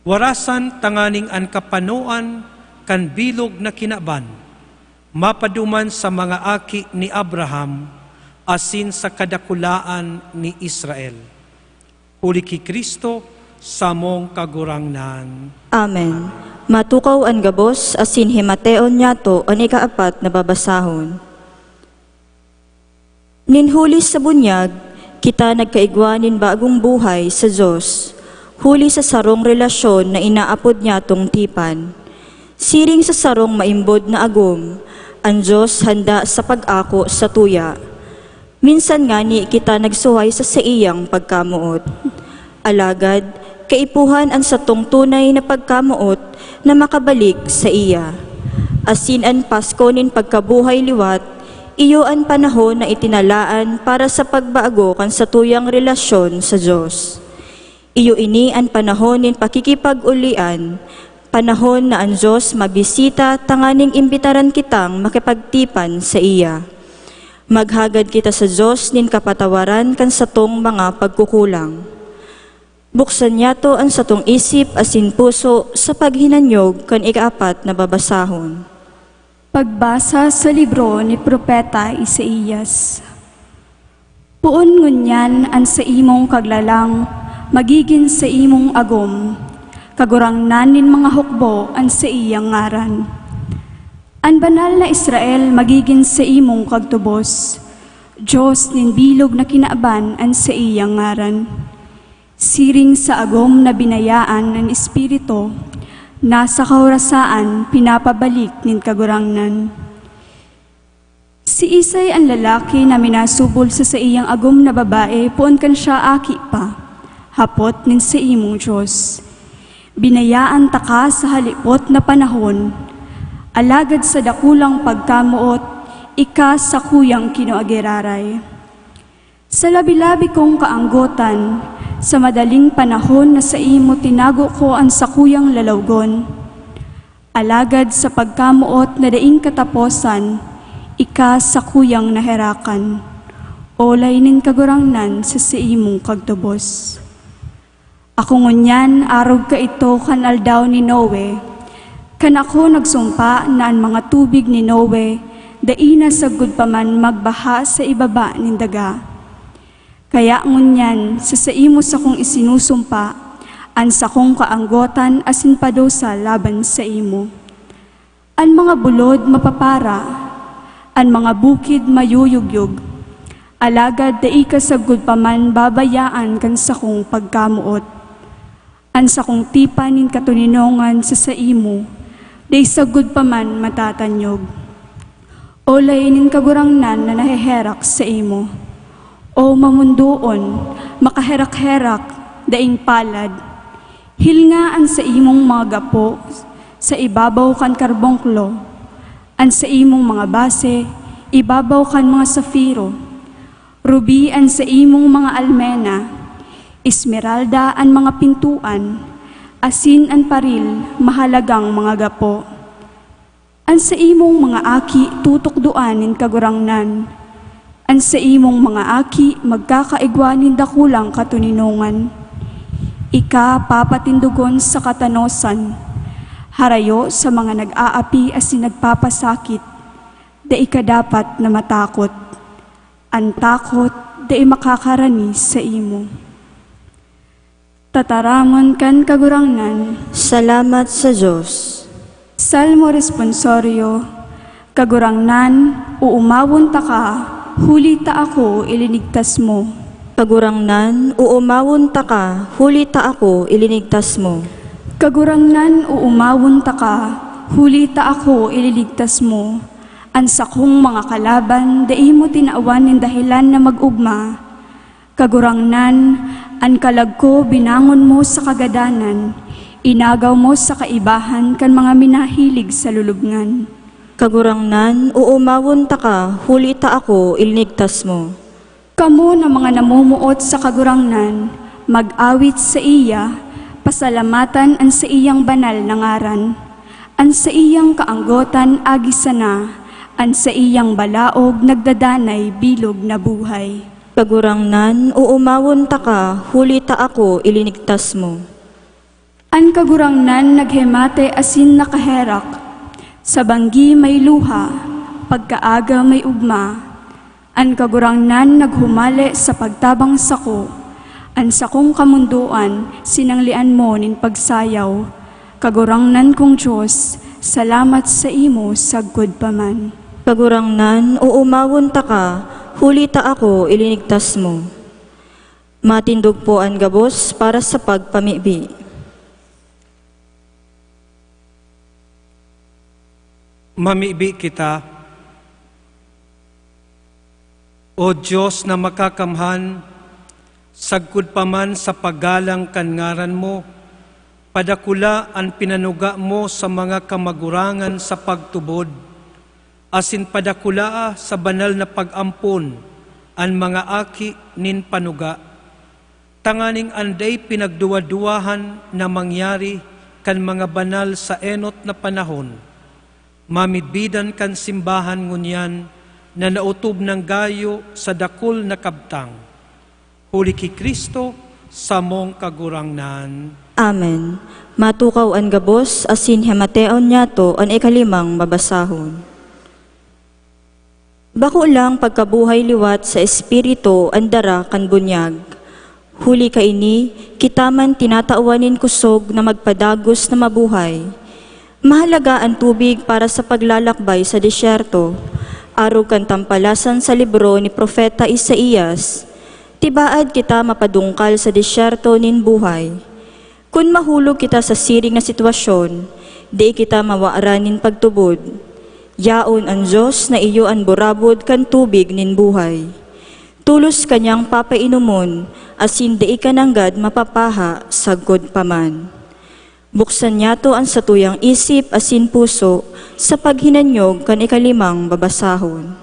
Warasan tanganing an kapanoan kan bilog na kinaban mapaduman sa mga aki ni Abraham asin sa kadakulaan ni Israel. Huli ki Cristo, samong Kagurangnan. Amen. Matukaw an gabos asin himateon niyato an ikaapat na babasahon. Nin huli sa bunyag, kita nagkaigwa nin bagong buhay sa Dios, huli sa sarong relasyon na inaapod niyatong tipan. Siring sa sarong maimbod na agom, an Dios handa sa pag-ako sa tuya. Minsan ngani kita nagsuhay sa saiyang pagkamoot. Alagad, kaipuhan an satong tunay na pagkamoot na makabalik saiya. Asin an Pasko nin pagkabuhay liwat, iyo an panahon na itinalaan para sa pagbago kan satuyang relasyon sa Dios. Iyo ini an panahon nin pakikipag-ulian, panahon na an Dios mabisita tanganing imbitaran kitang makipagtipan saiya. Maghagad kita sa Dios nin kapatawaran kan satong mga pagkukulang. Buksan niyato an satong isip asin puso sa paghinanyog kan ikaapat na babasahon. Pagbasa sa libro ni Propeta Isaias. Poon ngunyan an saimong kaglalang, magigin saimong agom, Kagurangnan nin mga hukbo an saiyang ngaran. An banal na Israel magigin saimong kagtubos, Dios nin bilog na kinaban an saiyang ngaran. Siring sa agom na binayaan an Espiritu, nasa kahorasaan pinapabalik nin Kagurangnan. Siisay an lalaki na minasubol sa saiyang agom na babae poon kan siya aki pa, hapot nin saimong Dios? Binayaan taka sa halipot na panahon, alagad sa dakulang pagkamoot, ika sakuyang kinua giraray. Sa labi-labi kong kaanggotan, sa madaling panahon na saimo tinago ko an sakuyang lalawgon. Alagad sa pagkamoot na daing kataposan, ika sakuyang naherakan, olay nin Kagurangnan sa saimong kagtubos. Ako ngunyan, arog kaidto kan aldaw ni Noe, kan ako nagsumpa na an mga tubig ni Noe dai na sagkod pa man magbaha sa ibaba nin daga. Kaya ngunyan, sa saimo sakong isinusumpa an sakong kaanggotan asin padusa laban saimo. An mga bulod mapapara, an mga bukid mayuyugyog, alagad dai ka sagkod pa man babayaan kan sakong pagkamoot. An sakong tipan nin katoninongan sa saimo, dai sagkod pa man matatanyog. Olay nin Kagurangnan na naheherak saimo. O mamundoon, makaherak-herak, daing palad, hilnga an saimong mga gapo sa ibabaw kan karbongklo, an saimong mga base ibabaw kan mga safiro, rubi an saimong mga almena, esmeralda an mga pintoan, asin an paril mahalagang mga gapo. An saimong mga aki tutukdoan nin Kagurangnan. An saimong mga aki magkakaigwa nin dakulang katoninongan. Ika papatindogon sa katanosan. Harayo sa mga nag-aapi asin nagpapasakit. Dai ka dapat na matakot. An takot dai makakarani saimo. Tataramon kan Kagurangnan. Salamat sa Dios. Salmo Responsorio. Kagurangnan, uumawon taka, huli ta ako ilinigtas mo. Kagurangnan, uumawon taka, huli ta ako ilinigtas mo. Kagurangnan, uumawon taka, huli ta ako ilinigtas mo. An sakong mga kalaban dai mo tinawan nin dahelan na mag-ogma. Kagurangnan, an kalag ko binangon mo sa kagadanan, inagaw mo sa kaibahan kan mga minahilig sa lulubngan. Kagurangnan, uumawon taka, huli ta ako ilinigtas mo. Kamo na mga namumuot sa Kagurangnan, mag-awit saiya, pasalamatan an saiyang banal na ngaran. An saiyang kaanggotan agi sana, an saiyang balaog nagdadanay bilog na buhay. Kagurangnan, uumawon taka, huli ta ako ilinigtas mo. An Kagurangnan naghimate asin nakaherak. Sa banggi may luha, pagkaaga may ugma. An Kagurangnan naghumale sa pagtabang sako. An sakong kamundoan sinanglian mo nin pagsayaw. Kagurangnan kong Dios, salamat saimo sagkod pa man. Kagurangnan, uumawon taka, huli ta ako ilinigtas mo. Matindog po an gabos para sa pagpamibi. Mamibi kita. O Dios na makakamhan, sagkod pa man sa paggalang kan ngaran mo, padakula an pinanuga mo sa mga kamagurangan sa pagtubod, asin padakulaa sa banal na pag-ampon an mga aki nin panuga, tanganing an dai pinagduwa-duwahan na mangyari kan mga banal sa enot na panahon, mamidbidan kan simbahan ngunyan na naotob nang gayo sa dakul na kabtang. Huli ki Cristo, samong Kagurangnan. Amen. Matukaw an gabos, asin himateon niyato an ikalimang babasahon. Bako lang pagkabuhay liwat sa espiritu an dara kan bunyag. Huli kaini, kita man tinatawan nin kusog na magpadagos na mabuhay. Mahalaga an tubig para sa paglalakbay sa desyerto. Arog kan tampalasan sa libro ni Propeta Isaias, tibaad kita mapadungkal sa desyerto nin buhay. Kun mahulog kita sa siring na sitwasyon, dai kita mawaran nin pagtubod. Yaon an Dios na iyo an burabod kan tubig nin buhay. Tolos ka niyang papainomon, asin dai ka nanggad mapapaha sagkod pa man. Buksan niyato an satuyang isip asin puso sa paghinanyog kan ikalimang babasahon.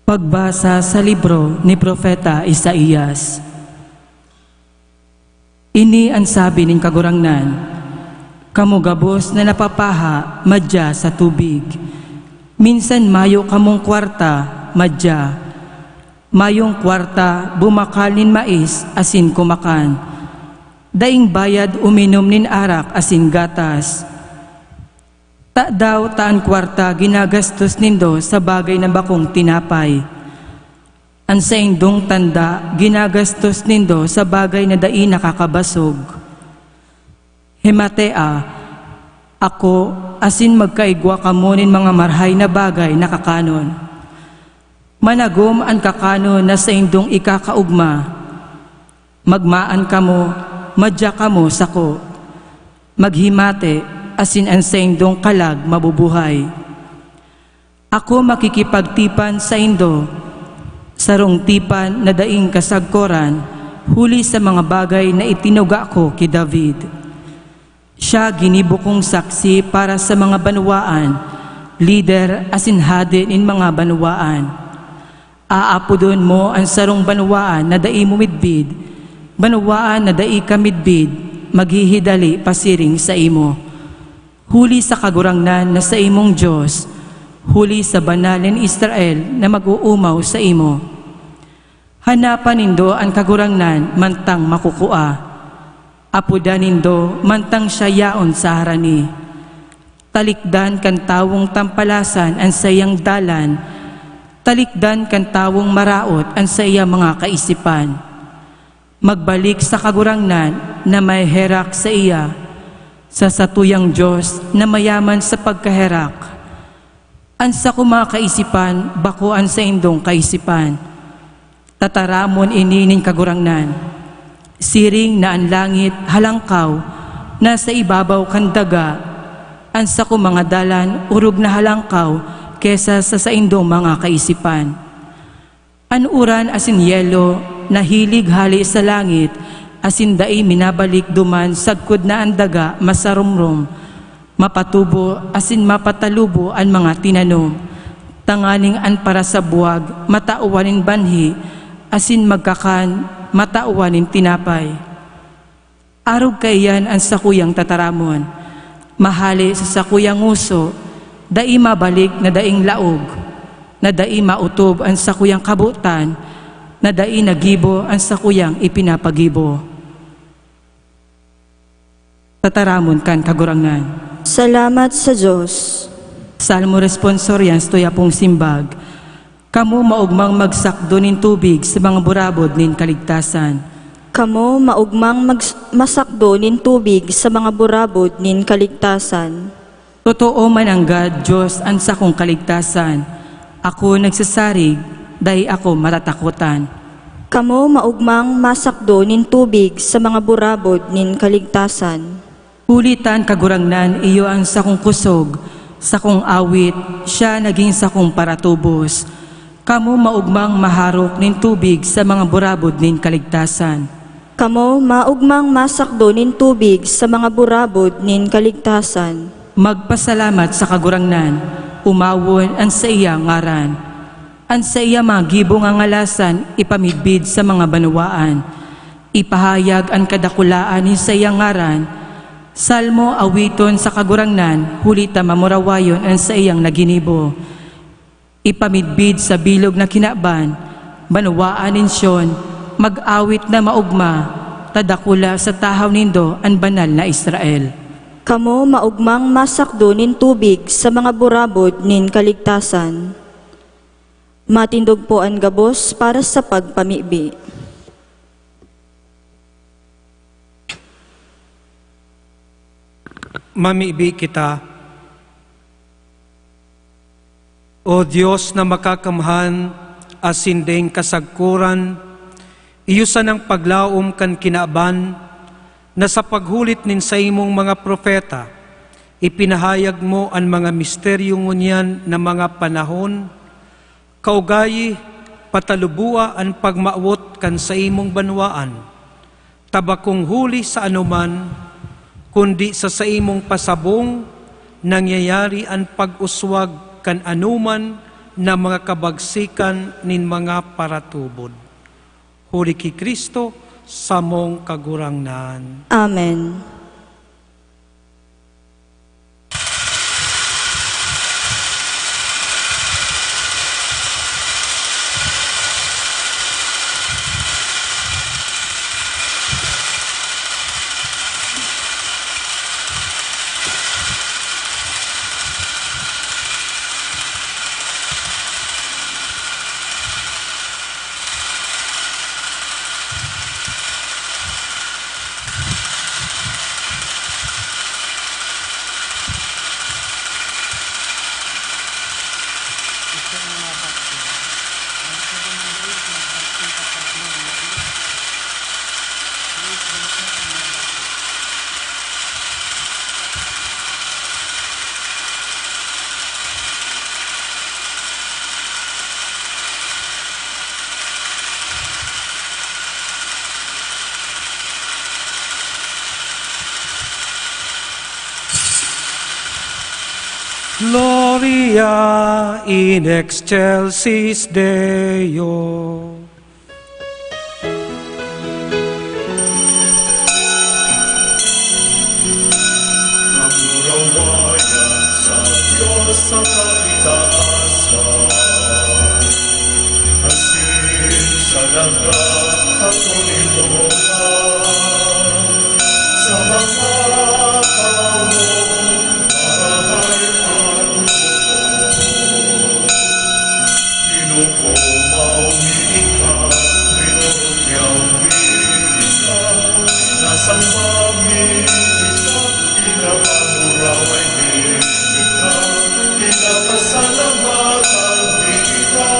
Pagbasa sa libro ni Propeta Isaias. Ini an sabi nin Kagurangnan, "Kamo gabos na napapaha madya sa tubig. Minsan mayo kamong kwarta madya. Mayong kwarta bumakal nin mais asin kumakan. Daing bayad uminom nin arak asin gatas. Tadaw ta an kwarta ginagastos nindo sa bagay na bakong tinapay? An saindong tanda ginagastos nindo sa bagay na dai nakakabasog. Himatea, ako, asin magkaigwa kamo nin mga marhay na bagay na kakanon. Managom an kakanon na saindong ikakaogma. Magmaan kamo, madya kamo sako. Maghimate, asin an saindong kalag mabubuhay. Ako makikipagtipan saindo, Sarong tipan na daing kasagkoran, huli sa mga bagay na itinuga ko ki David. Siya ginibo kong saksi para sa mga banwaan, lider asin hade nin mga banwaan. Aapodon mo an sarong banwaan na dai mo midbid, banwaan na dai ka midbid, maghihidali pasiring saimo. Huli sa Kagurangnan na saimong Dios, huli sa Banal nin Israel na mag-oomaw saimo. Hanapan nindo an Kagurangnan mantang makukua. Apodan nindo mantang siya yaon sa harani. Talikdan kan tawong tampalasan an saiyang dalan, talikdan kan tawong maraot an saiyang mga kaisipan. Magbalik sa Kagurangnan na may herak saiya, sa satuyang Dios na mayaman sa pagkaherak. An sakong mga kaisipan bako an saindong kaisipan. Tataramon ini nin Kagurangnan. Siring na an langit halangkaw na sa ibabaw kan daga, an sakong mga dalan orog na halangkaw ki sa saindong mga kaisipan. An uran asin yelo nahilig hale sa langit asin dai minabalik duman sagkod na an daga masaromrom, mapatubo asin mapatalubo an mga tinanom, tanganing an parasabwag matawan nin banhi asin magkakan matawan nin tinapay. Arog kaiyan an sakuyang tataramon. Mahale sa sakuyang ngoso, dai mabalik na daing laog, na dai maotob an sakuyang kabotan, na dai nagibo an sakuyang ipinapagibo. Tataramon kan Kagurangnan. Salamat sa Dios. Salmo Responsorial, tuyapong simbag. Kamo maogmang magsakdo nin tubig sa mga burabod nin kaligtasan. Kamo maogmang mags-, masakdo nin tubig sa mga burabod nin kaligtasan. Totoo mananggad, Dios, an sakong kaligtasan. Ako nagsasarig, dai ako matatakotan. Kamo maogmang masakdo nin tubig sa mga burabod nin kaligtasan. Huli ta an Kagurangnan iyo an sakong kusog, sakong awit, siya nagin sakong paratubos. Kamo maogmang maharok nin tubig sa mga burabod nin kaligtasan. Kamo maogmang masakdo nin tubig sa mga burabod nin kaligtasan. Magpasalamat sa Kagurangnan, omawon an saiyang ngaran. An saiyang mga gibo ngangalasan ipamidbid sa mga banwaan. Ipahayag an kadakulaan nin saiyang ngaran. Salmo, awiton sa Kagurangnan, huli ta mamurawayon an saiyang naginibo. Ipamidbid sa bilog na kinaban, banwaan nin Sion, mag-awit na maogma, ta dakula sa tahaw nindo an Banal na Israel. Kamo maogmang masakdo nin tubig sa mga burabod nin kaligtasan. Matindog po an gabos para sa pagpamibi. Mamibi kita. O Dios na makakamhan asin daing kasagkoran, iyo sanang paglaom kan kinaban na sa paghulit nin saimong mga propeta, ipinahayag mo an mga misteryo ngunyan na mga panahon. Kaugayi, pataluboa an pagmawot kan saimong banwaan, ta bakong huli sa anoman, kundi sa saimong pasabong nangyayari an pag-uswag kan anoman na mga kabagsikan nin mga paratubod. Huli ki Cristo, samong Kagurangnan. Amen. Gloria in excelsis Deo. Kamurawayan sa Dios sa kaitaasan, asin sa daga katoninongan, sa mga tawo marahay an puso. Ginoo ko, maumi ika, rinorot yaw mi ika, sinasamba mi ika, pinapamuraway mi ika, pinapasalamatan mi ika.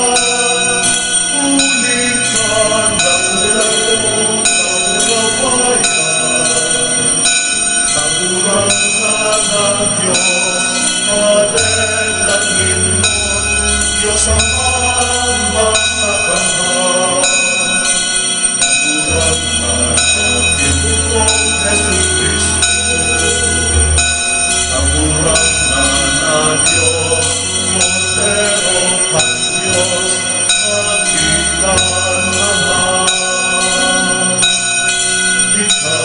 Huli kan dakula kong kamurawayan, Kagurangnan na Dios, Pader na Ginoo, Dios Amang Makakanaan. Kagurangnan na Ginoo Jesu-Cristo, Kagurangnan na Dios, Kordero kan Dios, Ika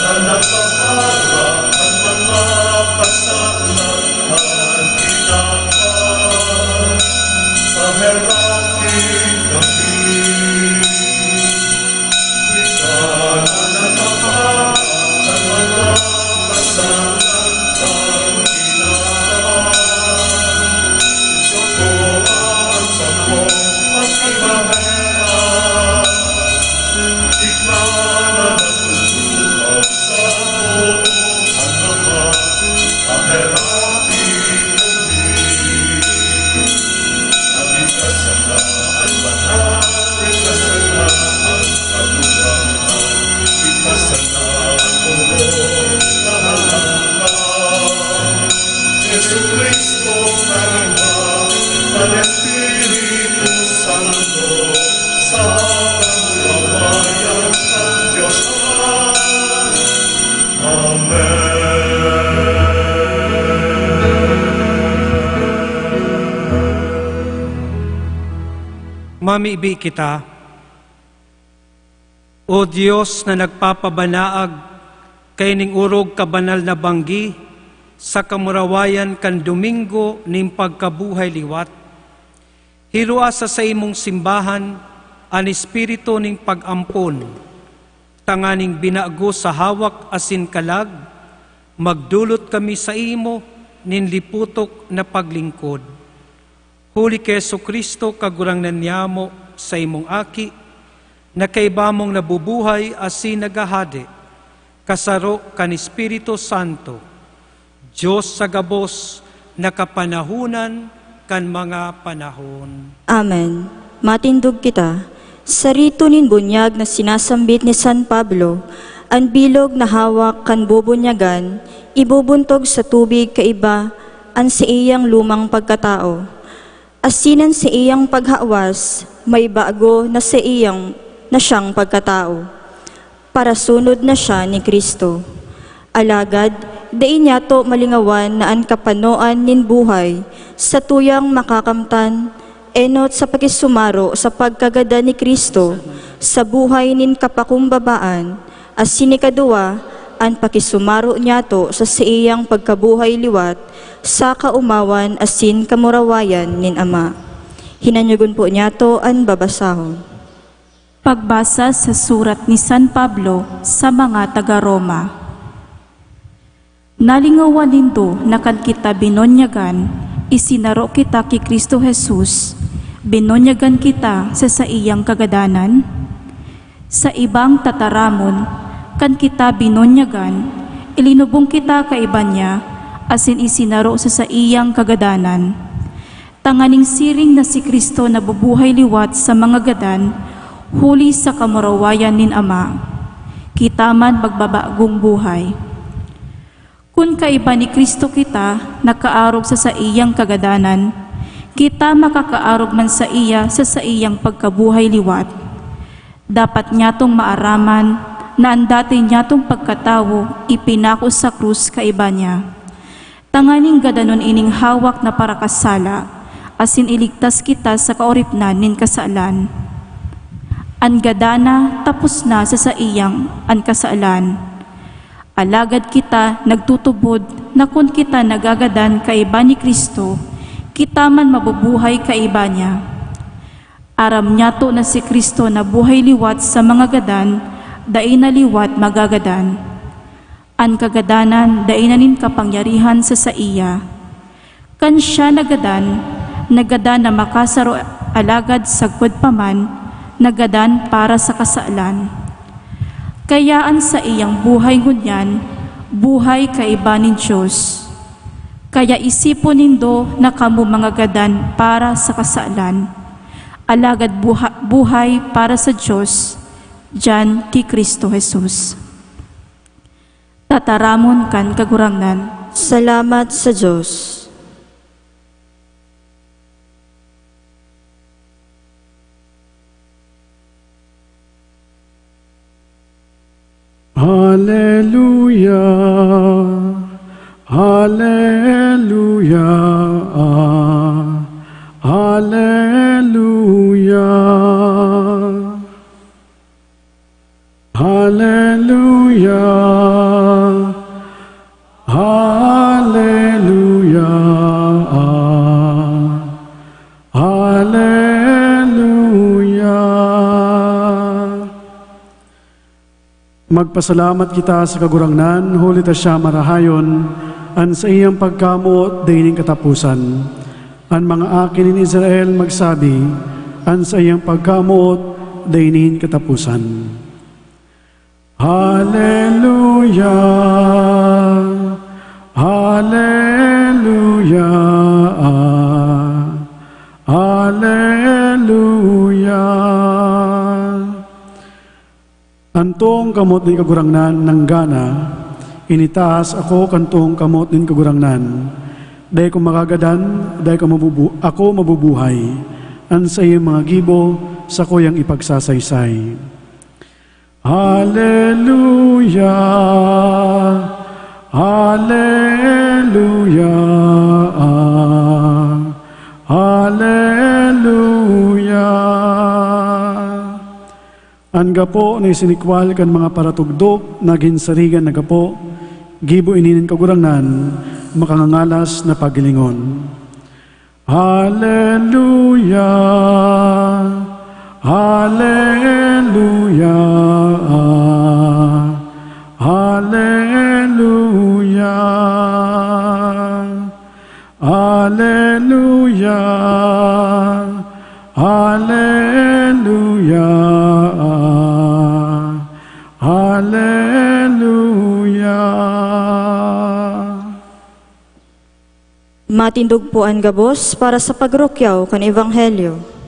na nagpapaharap kan mga kasalan kan tinapay, paheraki kami. Ika na nagpapaharap kan mga kasalan kan tinapay. Jesu-Cristo, kahiwa kan Espiritu Santo, sa kamurawayan kan Dios Ama. Amen. Mamibi kita. O Dios na nagpapabanaag kaining orog kabanal na banggi sa kamurawayan kan Domingo nin pagkabuhay liwat, hirua sa saimong simbahan an espiritu nin pag-ampon, tanganing binago sa hawak asin kalag, magdolot kami saimo nin liputok na paglingkod. Huli ki Jesu-Cristo, Kagurangnan niyamo, saimong Aki, na kaiba mong nabubuhay asin naghahade, kasaro kan Espiritu Santo, Dios sa gabos na kapanahonan kan mga panahon. Amen. Matindog kita. Sa rito nin bunyag na sinasambit ni San Pablo, an bilog na hawak kan bubunyagan ibubuntog sa tubig kaiba an saiyang lumang pagkatao. Asin an saiyang paghawas, may bago na saiyang, na siyang pagkatao. Parasunod na siya ni Cristo. Alagad, dai niyato malingawan na an kapanoan nin buhay satuyang makakamtan, enot sa pakisumaro sa pagkagadan ni Cristo sa buhay nin kapakumbabaan, asin ikaduwa, an pakisumaro niyato sa saiyang pagkabuhay liwat sa kaomawan asin kamurawayan nin Ama. Hinanyogon po niyato an babasahon. Pagbasa sa surat ni San Pablo sa mga taga Roma. Nalingawan nindo na kan kita binunyagan, isinaro kita ki Cristo Jesus, binunyagan kita sa saiyang kagadanan? Sa ibang tataramon, kan kita binunyagan, ilinubong kita kaiba niya, asin isinaro sa saiyang kagadanan. Tanganing siring na si Cristo nabubuhay liwat sa mga gadan, huli sa kamurawayan nin Ama, kita man magbabagong buhay. Kun kaiba ni Cristo kita nakaarog sa saiyang kagadanan, kita makakaarog man saiya sa saiyang pagkabuhay liwat. Dapat nyatong maaraman na an dati nyatong pagkatawo ipinako sa krus kaiba niya. Tanganing gadanon ining hawak na parakasala, asin iligtas kita sa kaoripnan nin kasalan. An gadana tapos na sa saiyang an kasalan. Alagad kita nagtutubod na kun kita nagagadan kaiba ni Cristo, kita man mabubuhay kaiba niya. Aram nyato na si Cristo nabuhay liwat sa mga gadan, dai na liwat magagadan. An kagadanan dai na nin kapangyarihan sa saiya. Kan siya nagadan, nagadan na makasaro, alagad sagkod pa man, nagadan para sa kasalan. Kaya an saiyang buhay ngunyan, buhay kaiba nin Dios. Kaya isipon nindo na kamo mga gadan para sa kasalan, alagad buha-, buhay para sa Dios, diyan ki Cristo Jesus. Tataramon kan Kagurangnan. Salamat sa Dios. Haleluya, haleluya, ah, haleluya. Haleluya, haleluya, ah, haleluya. Magpasalamat kita sa Kagurangnan, huli ta siya marahayon, an saiyang pagkamoot dai nin kataposan. An mga aki nin Israel magsabi, "An saiyang pagkamoot dai nin kataposan." Haleluya! Haleluya! Ah, haleluya! An toong kamot nin Kagurangnan nanggana, initaas ako kan toong kamot nin Kagurangnan. Dai ko magagadan, dai ko mabubu-, ako mabubuhay. An saiyang mga gibo, sakuyang ipagsasaysay. Haleluya! Haleluya! Ah, haleluya! An gapo na isinikwal kan mga paratugdok na ginsarigan na gapo, gibo ini nin Kagurangnan, makangangalas na paghilingon. Haleluya! Haleluya! Ah, haleluya! Haleluya! Haleluya! Ah, haleluya! Matindog po an gabos para sa pagrukyaw kan Ebanghelyo.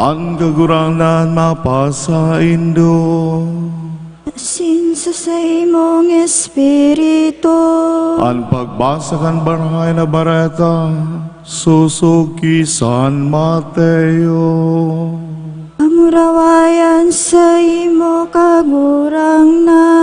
An Kagurangnan mapasaindo. Asin sa saimong espiritu. An pagbasa kan Banal na Bareta sosog ki San Mateo. Kamurawayan saimo, Kagurangnan.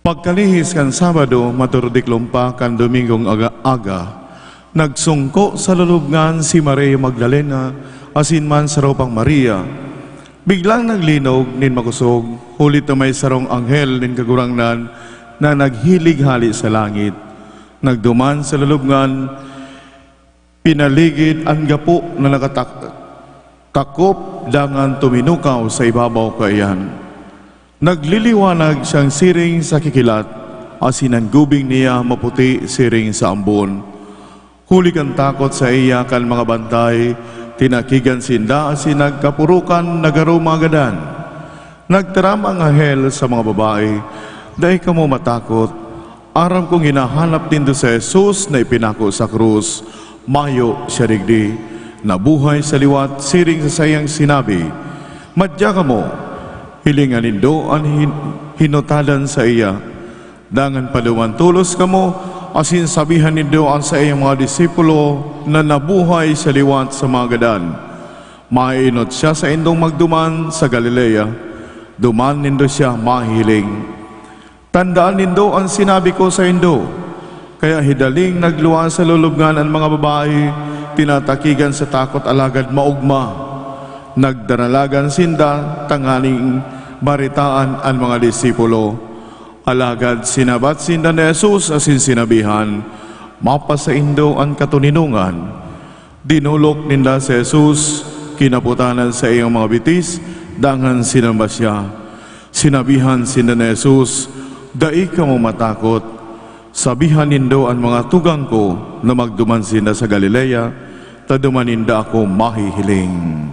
Pagkalihis kan Sabado, maturdiklom pa kan Domingong aga-aga, nagsungko sa lulubngan si Maria Magdalena asin man saro pang Maria. Biglang naglinog nin makosog, huli ta may sarong anghel nin Kagurangnan na naghilig hale sa langit. Nagduman sa lulubngan, pinaligid an gapo na nakatak-, takop dangan tuminukaw sa ibabaw kaiyan. Nagliliwanag siyang siring sa kikilat, asin an gubing niya maputi siring sa ambon. Huli kan takot saiya kan mga bantay, tinakigan sinda asin nagkapurukan na garo magadan. Nagtaram ang anghel sa mga babae, "Dai kamo matakot. Aram kong hinahanap nindo si Jesus na ipinako sa krus. Mayo siya digdi. Nabuhay sa liwat siring sa saiyang sinabi. Madya kamo, hilinga nindo an hin-, hinutadan saiya. Dangan paduman tolos kamo, asin sabihan nindo an saiyang mga disipulo na nabuhay siya liwat sa mga gadan. Maeenot siya saindong magduman sa Galilea. Duman nindo siya mahihiling." Tandaan nindo an sinabi ko saindo. Kaya hidaling nagluwas sa lulubngan an mga babae, tinatakigan sa takot alagad maogma. Nagdaralagan sinda tanganing baretaan an mga disipulo. Alagad sinabat sinda ni Jesus asin sinabihan, "Mapasaindo an katoninongan." Dinolok ninda si Jesus, kinapotan an saiyang mga bitis, dangan sinamba siya. Sinabihan sinda ni Jesus, "Dai kamo matakot. Sabihan nindo an mga tugang ko na magduman sinda sa Galilea, ta duman ninda ako mahihiling."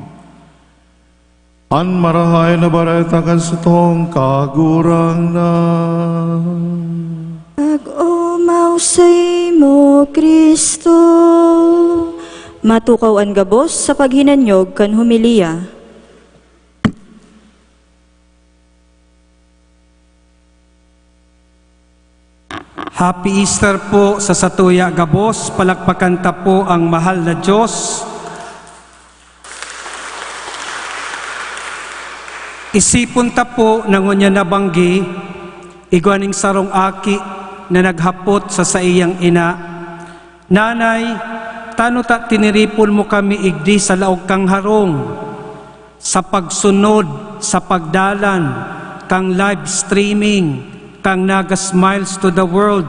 An Marahay na Bareta kan satong Kagurangnan. Nag-omaw saimo, Cristo. Matukaw an gabos sa paghinanyog kan homilya. Happy Easter po sa satuya gabos. Palakpakan ta po ang mahal na Diyos. Isipon ta po na ngunyan na banggi, igwa ning sarong aki na naghapot sa saiyang ina, "Nanay, tano ta tiniripon mo kami igdi sa laog kang harong?" Sa pagsunod sa pagdalan kan live streaming kan Naga Smiles to the World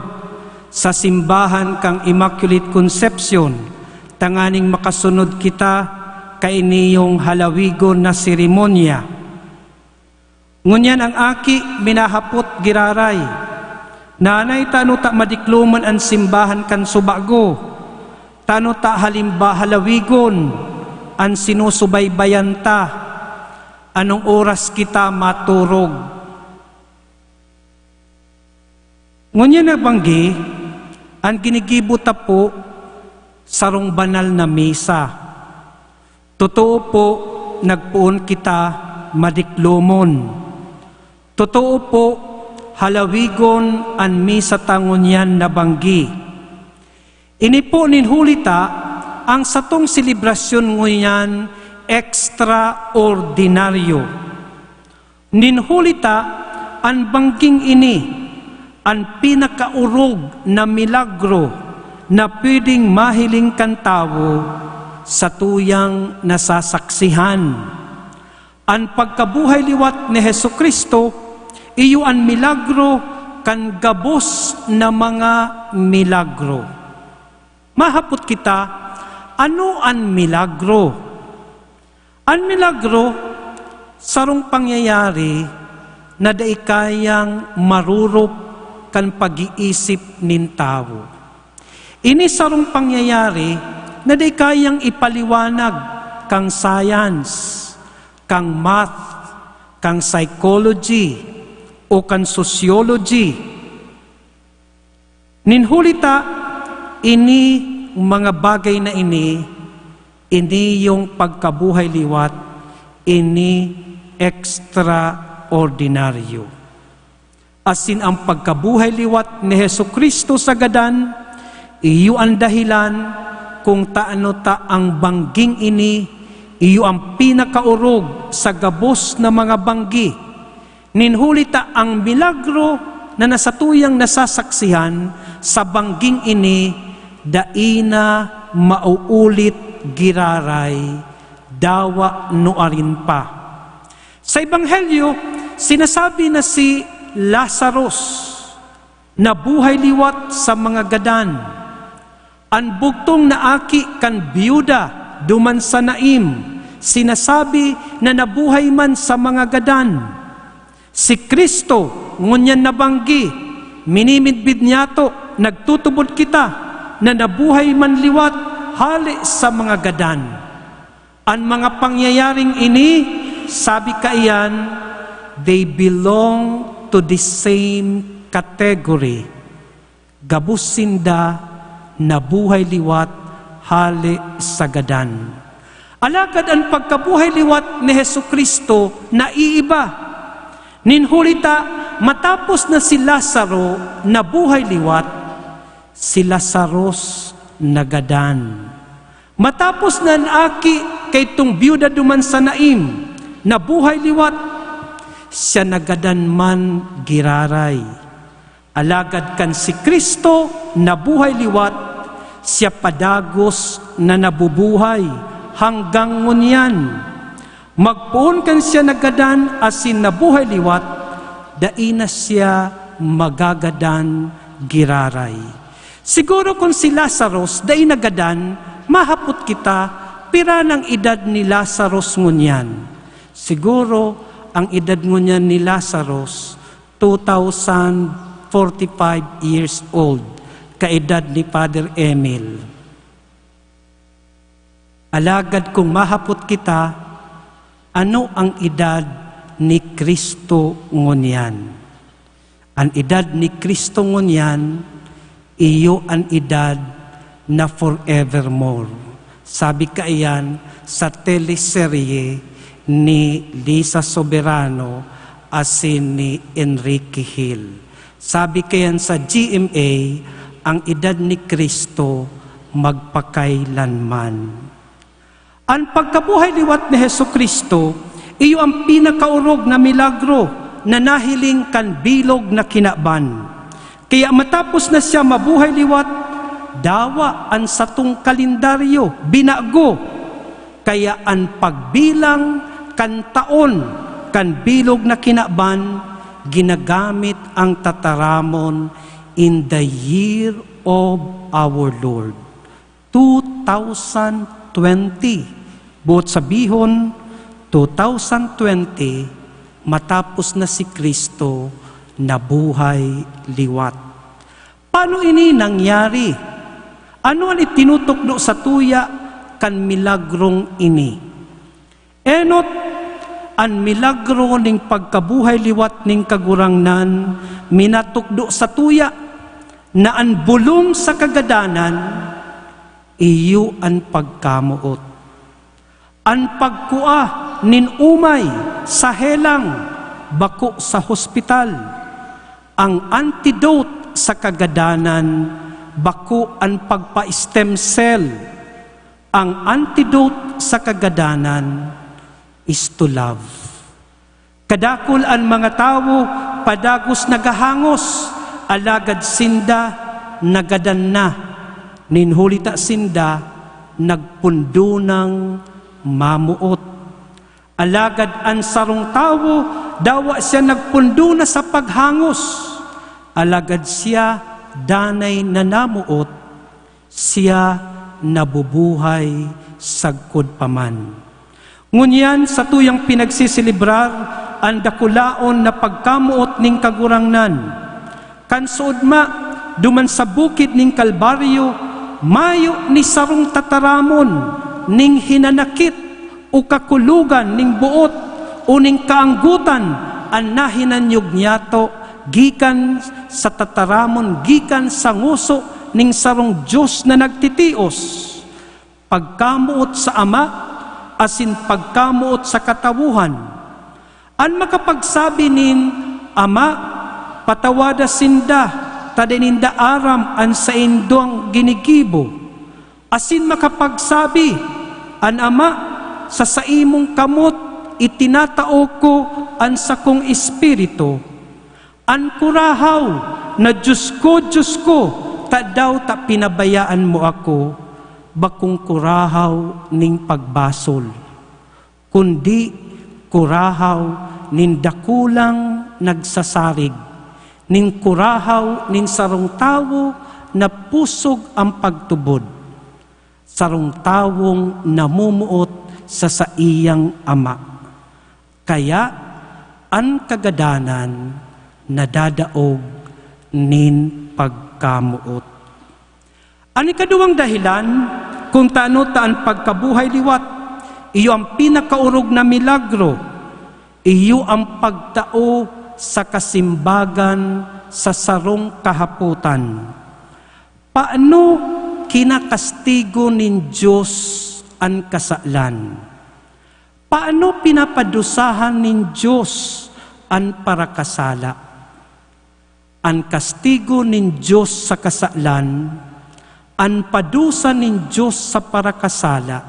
sa simbahan kan Immaculate Concepcion, tanganing makasunod kita kainiyong halawigon na seremonya. Ngunyan an aki minahapot giraray, "Nanay, tano ta madikloman an simbahan kan subago? Tano ta halimbawa halawigon an sinusubaybayan ta? Anong oras kita maturog?" Ngunyan na banggi, an ginigibo ta po, sarong banal na misa. Totoo po, nagpoon kita madiklomon. Totoo po, halawigon an misa ta ngunyan na banggi. Ini po nin huli ta, ang satong selebrasyon ngunyan ekstraordinaryo. Nin huli ta, an bangging ini, an pinakaorog na milagro na pwedeng mahiling kan tawo, satuyang nasasaksihan. An pagkabuhay liwat ni Jesu-Cristo, iyo an milagro kan gabos na mga milagro. Mahapot kita, ano an milagro? An milagro, sarong pangyayari na dai kayang marorop kan pag-iisip nin tawo. Ini sarong pangyayari na dai kayang ipaliwanag kan science, kan math, kan psychology, o kan sociology. Nin huli ta, ini mga bagay na ini, ini yung pagkabuhay liwat, ini ekstraordinaryo. Asin ang pagkabuhay liwat ni Jesu-Cristo sa gadan, iyo an dahilan kung tano ta ang bangging ini, iyo an pinakaorog sa gabos na mga banggi. Nin huli ta ang milagro, na nasatuyang nasasaksihan sa bangging ini dai na mauulit giraray, dawa nuarin pa. Sa Ebanghelyo, sinasabi na si Lazarus nabuhay liwat sa mga gadan. An bugtong na aki kan byuda duman sa Naim, sinasabi na nabuhay man sa mga gadan. Si Cristo, ngunyan nabanggi, minimidbid niyato, nagtutubod kita na nabuhay man liwat hale sa mga gadan. An mga pangyayaring ini, sabi kaiyan, they belong to the same category. Gabos sinda nabuhay liwat hale sa gadan. Alagad an pagkabuhay liwat ni Jesu-Cristo naiiba. Nin huli ta, matapos na si Lazaro nabuhay liwat, si Lazarus nagadan. Matapos na an aki kaitong byuda duman sa Naim nabuhay liwat, siya nagadan man giraray. Alagad kan si Cristo nabuhay liwat, siya padagos na nabubuhay hanggang ngunyan. Magpoon kan siya nagadan asin nabuhay liwat, dai na siya magagadan giraray. Siguro kun si Lazarus dai nagadan, mahapot kita, pira nang edad ni Lazarus ngunyan? Siguro ang edad ngunyan ni Lazarus, two thousand forty-five years old, kaedad ni Father Emil. Alagad kung mahapot kita, ano ang edad ni Cristo ngunyan? An edad ni Cristo ngunyan, iyo an edad na forevermore. Sabi kaiyan sa teleserye ni Lisa Soberano asin ni Enrique Hill. Sabi kaiyan sa G M A, ang edad ni Cristo magpakailanman. An pagkabuhay liwat ni Jesu-Cristo iyo an pinakaorog na milagro na nahiling kan bilog na kinaban. Kaya matapos na siya mabuhay liwat, dawa an satong kalendaryo binago. Kaya an pagbilang kan taon kan bilog na kinaban, ginagamit ang tataramon in the year of our Lord. Two thousand twenty. Boot sabihon, two thousand twenty, matapos na si Cristo nabuhay liwat. Paano ini nangyari? Ano an itinutukdo satuya kan milagrong ini? Enot, an milagro nin pagkabuhay liwat nin Kagurangnan minatukdo satuya na an bolong sa kagadanan iyo an pagkamoot. An pagkua nin umay sa helang, bako sa hospital. Ang antidote sa kagadanan, bako an pagpa-stem cell. Ang antidote sa kagadanan is to love. Kadakul an mga tawo padagos naghahangos, alagad sinda nagadan na, nin huli ta sinda nagpondo nang mamoot. Alagad an sarong tawo, dawa siya nagpondo na sa paghangos, alagad siya danay na namoot, siya nabubuhay sagkod pa man. Ngunyan, satuyang pinagseselebrar an dakulaon na pagkamoot nin Kagurangnan. Kan suodma, duman sa bukid nin Kalbaryo, mayo ni sarong tataramon nin hinanakit o kakulogan nin boot o nin kaanggotan an nahinanyog niyato gikan sa tataramon gikan sa ngoso nin sarong Dios na nagtitios, pagkamoot sa Ama asin pagkamoot sa katawohan. An makapagsabi nin, "Ama, patawada sinda, ta dai ninda aram an saindong ginigibo." Asin makapagsabi an Ama, "Sa saimong kamot itinatao ko an sakong espiritu." An kurahaw na, "Dios ko, Dios ko, tadaw ta pinabayaan mo ako," bakong kurahaw nin pagbasol, kundi kurahaw nin dakulang nagsasarig, nin kurahaw nin sarong tawo na pusog an pagtubod, sarong tawong namumuot sa saiyang Ama. Kaya an kagadanan nadadaog nin pagkamoot. An ikaduwang dahilan kung tano ta an pagkabuhay liwat iyo an pinakaorog na milagro, iyo an pagtao sa kasimbagan sa sarong kahapotan. Paano kinakastigo nin Dios an kasalan? Paano pinapadusahan nin Dios an parakasala? An kastigo nin Dios sa kasalan, an padusa nin Dios sa parakasala,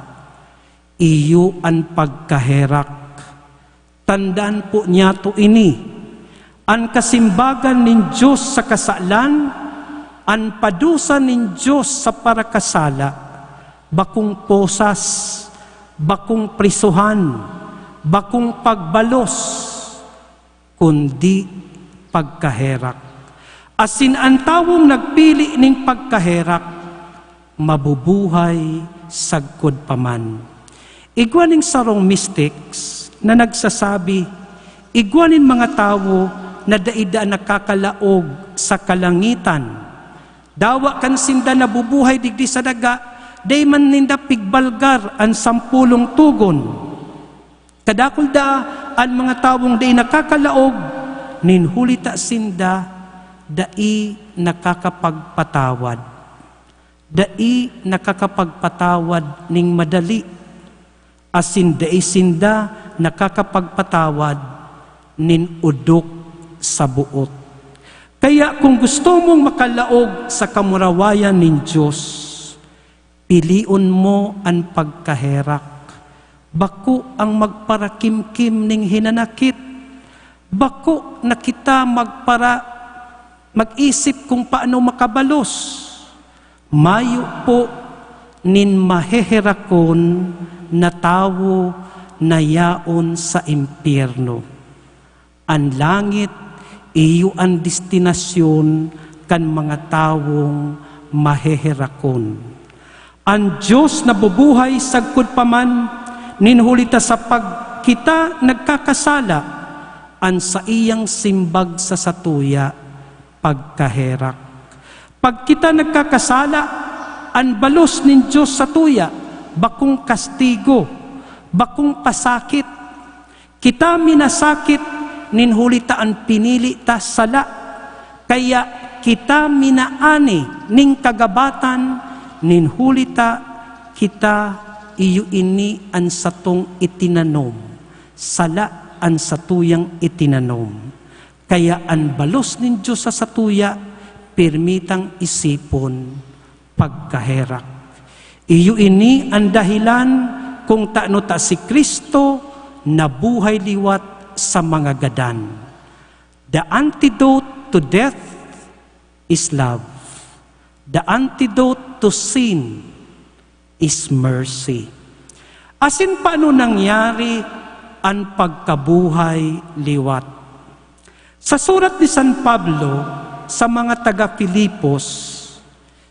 iyo an pagkaherak. Tandaan po niyato ini, an kasimbagan nin Dios sa kasalan, an padusa nin Dios sa parakasala, bakong posas, bakong prisuhan, bakong pagbalos, kundi pagkaherak. Asin an tawong nagpili nin pagkaherak, mabubuhay sagkod pa man. Igwa nin sarong mystics na nagsasabi, igwa nin mga tawo na dai daa nakakalaog sa kalangitan. Dawa kan sinda nabubuhay digdi sa daga, dai man ninda pigbalgar an sampolong togon. Kadakul daa an mga tawong dai nakakalaog, nin huli ta sinda dai nakakapagpatawad. Dai nakakapagpatawad nin madali, asin dai sinda nakakapagpatawad nin odok sa boot. Kaya kun gusto mong makalaog sa kamurawayan nin Dios, pilion mo an pagkaherak. Bako ang magparakimkim nin hinanakit. Bako na kita magpara-, mag-isip kung paano makabalos. Mayo po nin maheherakon na tawo na yaon sa impyerno. An langit, iyo an destinasyon kan mga tawong maheherakon. An Dios nabubuhay sagkod pa man, nin huli ta sa pag-, kita nagkakasala, an saiyang simbag sa satuya, pagkaherak. Pag kita nagkakasala, an balos nin Dios satuya, bakong kastigo, bakong pasakit. Kita minasakit nin huli ta an pinili ta sala. Kaya kita minaani nin kagabatan nin huli ta kita iyo ini an satong itinanom. Sala an satuyang itinanom. Kaya an balos nin Dios sa satuya, pirmi tang isipon, pagkaherak. Iyo ini an dahilan kung tano ta si Cristo nabuhay liwat sa mga gadan. The antidote to death is love. The antidote to sin is mercy. Asin paano nangyari an pagkabuhay liwat? Sa surat ni San Pablo sa mga taga Filipos,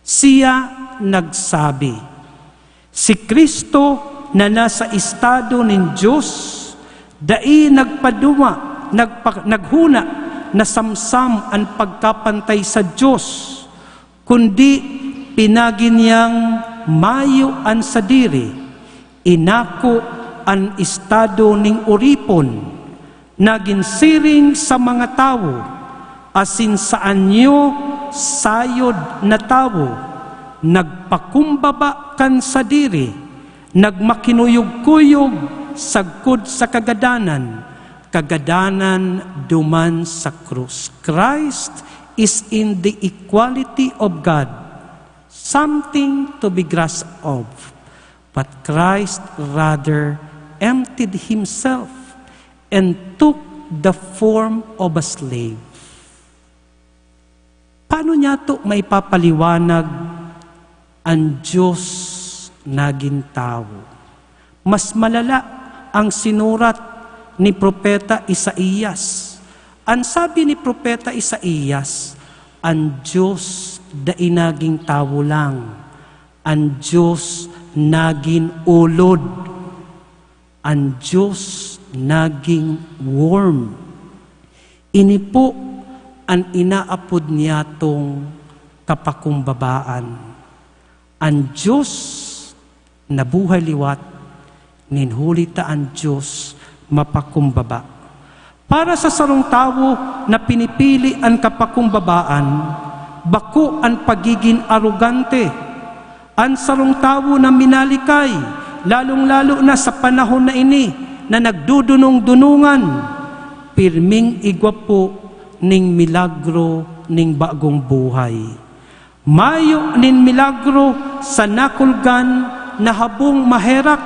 siya nagsabi, "Si Cristo na nasa estado nin Dios, dai nagpaduma, nagpa-, naghuna na samsam an pagkapantay sa Dios, kundi pinagi niyang mayo an sadiri, inako an estado nin oripon, nagin siring sa mga tawo, asin sa anyo sayod na tawo, nagpakumbaba kan sadiri, nagmakinuyog-kuyog sagkod sa kagadanan, kagadanan duman sa krus." Christ is in the equality of God, something to be grasped of. But Christ rather emptied himself and took the form of a slave. Paano niyato maipapaliwanag an Diyos nagin tawo? Mas malala ang sinurat ni Propeta Isaias. An sabi ni Propeta Isaias, "An Diyos dai naging tawo lang. An Diyos nagin ulod." An Diyos naging worm. Ini po an inaapod niyatong kapakumbabaan. An Diyos nabuhay liwat, nin huli ta an Diyos mapakumbaba. Para sa sarong tawo na pinipili an kapakumbabaan, bako an pagigin arogante. An sarong tawo na minalikay, lalong-lalo na sa panahon na ini na nagdudunong-dunongan, pirming igwa po ning milagro ning bagong buhay. Mayo nin milagro sa nakulgan na habong maherak,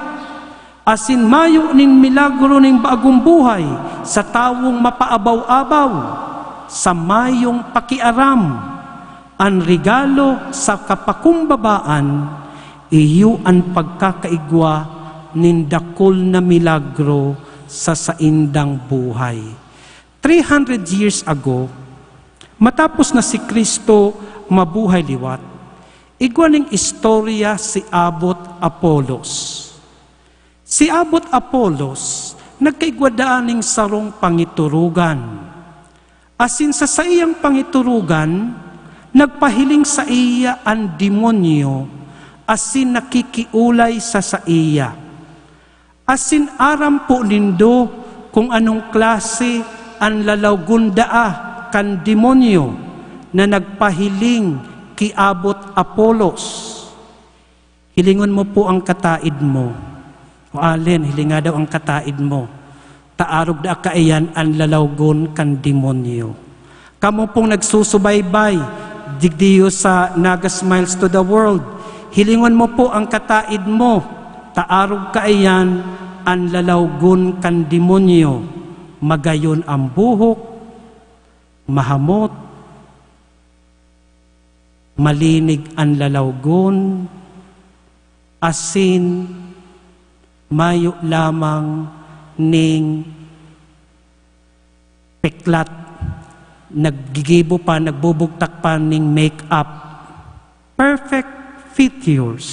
asin mayo nin milagro nin bagong buhay sa tawong mapaabaw-abaw, sa mayong pakiaram. An regalo sa kapakumbabaan, iyo an pagkakaigwa nin dakul na milagro sa saindang buhay. Three hundred years ago, matapos na si Cristo mabuhay liwat, igwa ning istorya si Abot Apolos. Si Abot Apolos nagkaigwa daa ning sarong pangiturugan. Asin sa saiyang pangiturugan, nagpahiling saiya an demonyo asin nakikiolay sa saiya. Asin aram po nindo kung anong klase an lalawgon daa kan demonyo na nagpahiling ki Abot Apolos. Hilingon mo po ang kataid mo. O Allen, hilinga daw ang kataid mo. Ta arog daa kaiyan an lalawgon kan demonyo. Kamo pong nagsusubaybay, digdiyo sa Naga Smiles to the World, hilingon mo po ang kataid mo. Ta arog kaiyan an lalawgon kan demonyo. Magayon ang buhok, mahamot, malinig an lalawgon, asin mayo lamang ning peklat, naggigibo pa, nagbubugtak pa ning make-up. Perfect features.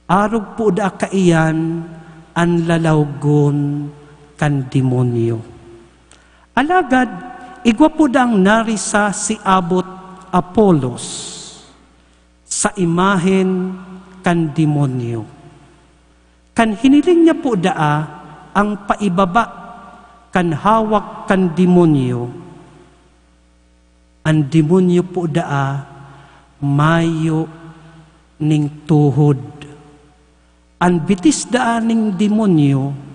Arog po daa kaiyan an lalawgon kan demonyo. Alagad, igwa po daang narisa si Abot Apolos sa imahen kan demonyo. Kan hiniling niya po daa ang paibaba kan hawak kan demonyo, an demonyo po daa mayo ning tuhod. An bitis daa ning demonyo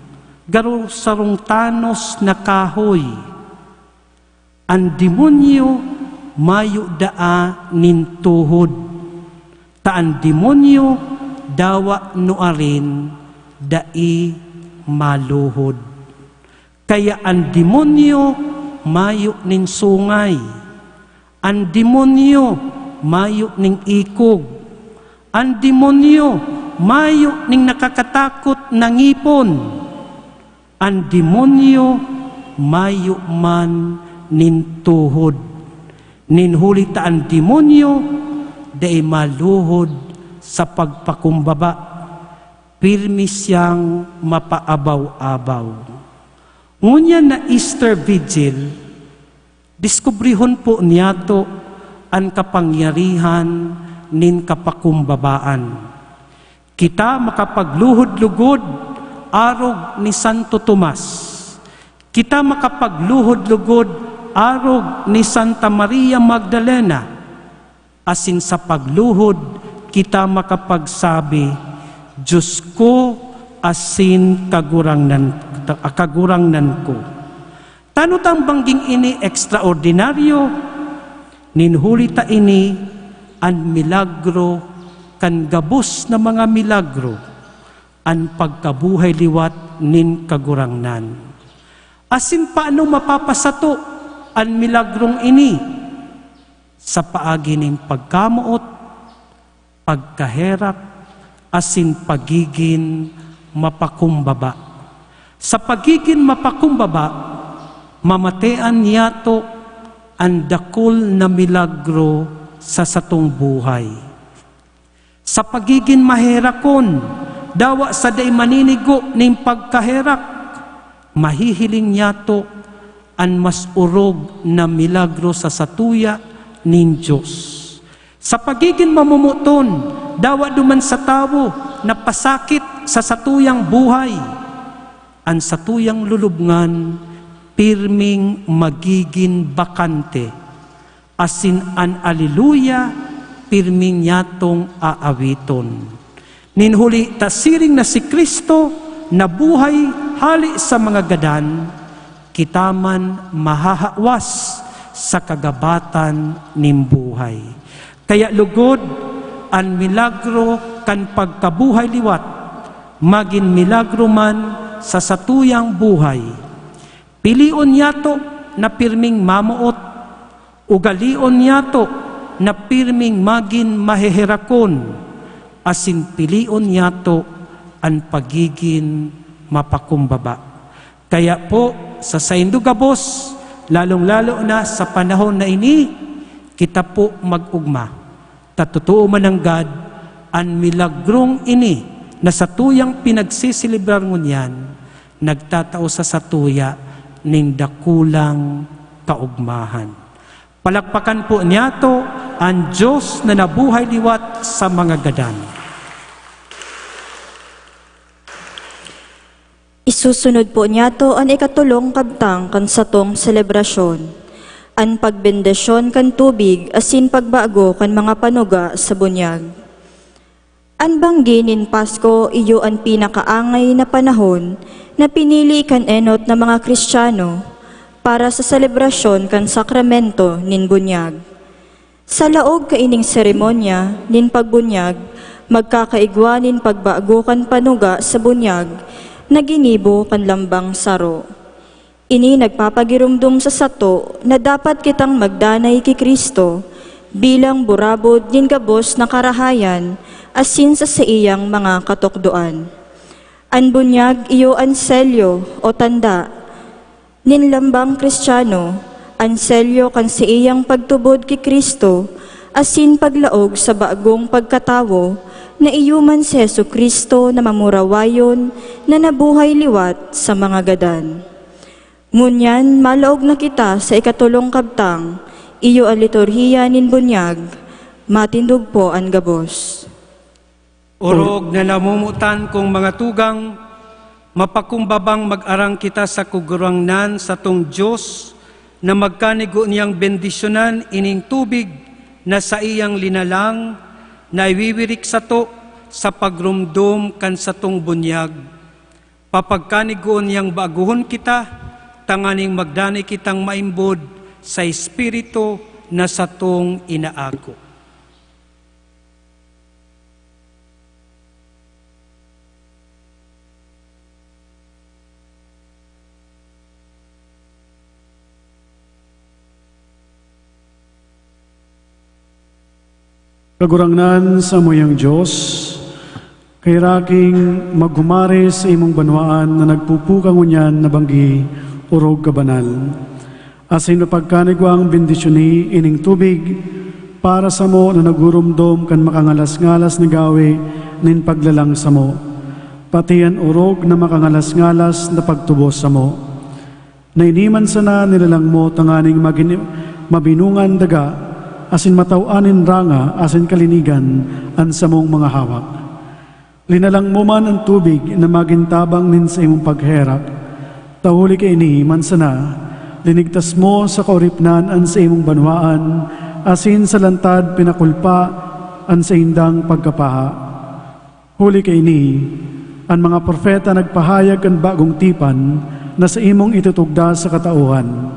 garo sarong tanos na kahoy. An demonyo mayo daa nin tuhod, ta an demonyo dawa nuarin dai maluhod. Kaya an demonyo mayo nin sungay, an demonyo mayo nin ikog, an demonyo mayo nin nakakatakot na ngipon, an demonyo mayo man nin tuhod, nin huli ta an demonyo dai maluhod sa pagpakumbaba, pirmi siyang mapaabaw-abaw. Ngunyan na Easter Vigil, diskubrihon po niyato an kapangyarihan nin kapakumbabaan. Kita makapagluhod-lugod arog ni Santo Tomas. Kita makapagluhod-lugod arog ni Santa Maria Magdalena. Asin sa pagluhod, kita makapagsabi, "Diyos ko asin Kagurangnan, Kagurangnan ko." Tano ta an bangging ini ekstraordinaryo? Nin huli ta ini an milagro kan gabos na mga milagro, an pagkabuhay liwat nin Kagurangnan. Asin paano mapapasato an milagrong ini? sa paagi nin pagkamoot, pagkaherak, asin pagigin mapakumbaba. Sa pagigin mapakumbaba, mamatean niyato an dakul na milagro sa satong buhay. Sa pagigin maherakon, dawa sa dai maninigo nin pagkaherak, mahihiling niyato an mas orog na milagro sa satuya nin Dios. Sa pagigin mamomoton, dawa duman sa tawo na pasakit sa satuyang buhay, an satuyang lulubngan pirming magigin bakante, asin an Aleluya pirmi niyatong aawiton. Nin huli ta siring na si Cristo nabuhay hale sa mga gadan, kita man mahahawas sa kagabatan nin buhay. Kaya lugod, an milagro kan pagkabuhay liwat, magin milagro man sa satuyang buhay. Pilion niyato na pirming mamoot, ugalion niyato na pirming magin maheherakon, asin pilion niyato an pagigin mapakumbaba. Kaya po, sa saindo gabos, lalong-lalo na sa panahon na ini, kita po mag-ugma. Ta totoo man nanggad, an milagrong ini na satuyang pinagseselebrar ngunyan, nagtatao sa satuya nin dakulang kaogmahan. Palakpakan po niyato an Dios na nabuhay liwat sa mga gadan. Isusunod po niyato an ikatolong kabtang kan satong selebrasyon, an pagbendisyon kan tubig asin pagbago kan mga panuga sa bunyag. An banggi nin Pasko iyo an pinakaangay na panahon na pinili kan enot na mga Kristiyano para sa selebrasyon kan sakramento nin bunyag. Sa laog kaining seremonya nin pagbunyag, magkakaigwa nin pagbago kan panuga sa bunyag na ginibo kan lambang saro. Ini nagpapagiromdom sa sato na dapat kitang magdanay ki Cristo bilang burabod nin gabos na karahayan asin sa saiyang mga katukdoan. An bunyag iyo an selyo o tanda nin lambang Kristiyano, an selyo kan saiyang pagtubod ki Cristo asin paglaog sa bagong pagkatawo na iyo man si Jesu-Cristo na mamurawayon na nabuhay liwat sa mga gadan. Ngunyan, malaog na kita sa ikatolong kabtang, iyo an liturhiya nin bunyag. Matindog po an gabos. Orog na namomotan kong mga tugang, mapakumbabang mag-arang kita sa Kagurangnan satong Dios na magkanigo niyang bendisyonan ining tubig na saiyang linalang na iwiwirik sato sa pagromdom kan satong bunyag. Papagkanigoon niyang baguhon kita, tanganing magdanay kitang maimbod sa Espiritu na satong inaako. Kagurangnan, samuyang Dios, kaheraki maghumaris sa imong banwaan na nagpupuka ngunyan na banggi orog ka banal. Asin mapagkanigwang bendisyoni ining tubig para samo na nagurumdom kan makangalas-ngalas na gawe nin paglalang samo, pati an orog na makangalas-ngalas na pagtubos samo. Na ini man sana nilalang mo tanganing magin mabinungan daga asin mataw-an nin ranga asin kalinigan an samong mga hawak. Linalang mo man an tubig na magin tabang nin saimong pagherak, ta huli kaini man sana, linigtas mo sa kaoripnan an saimong banwaan, asin sa lantad pinakulpa an saindang pagkapaha. Huli kaini, an mga propeta nagpahayag kan bagong tipan na saimong itutugda sa katauhan.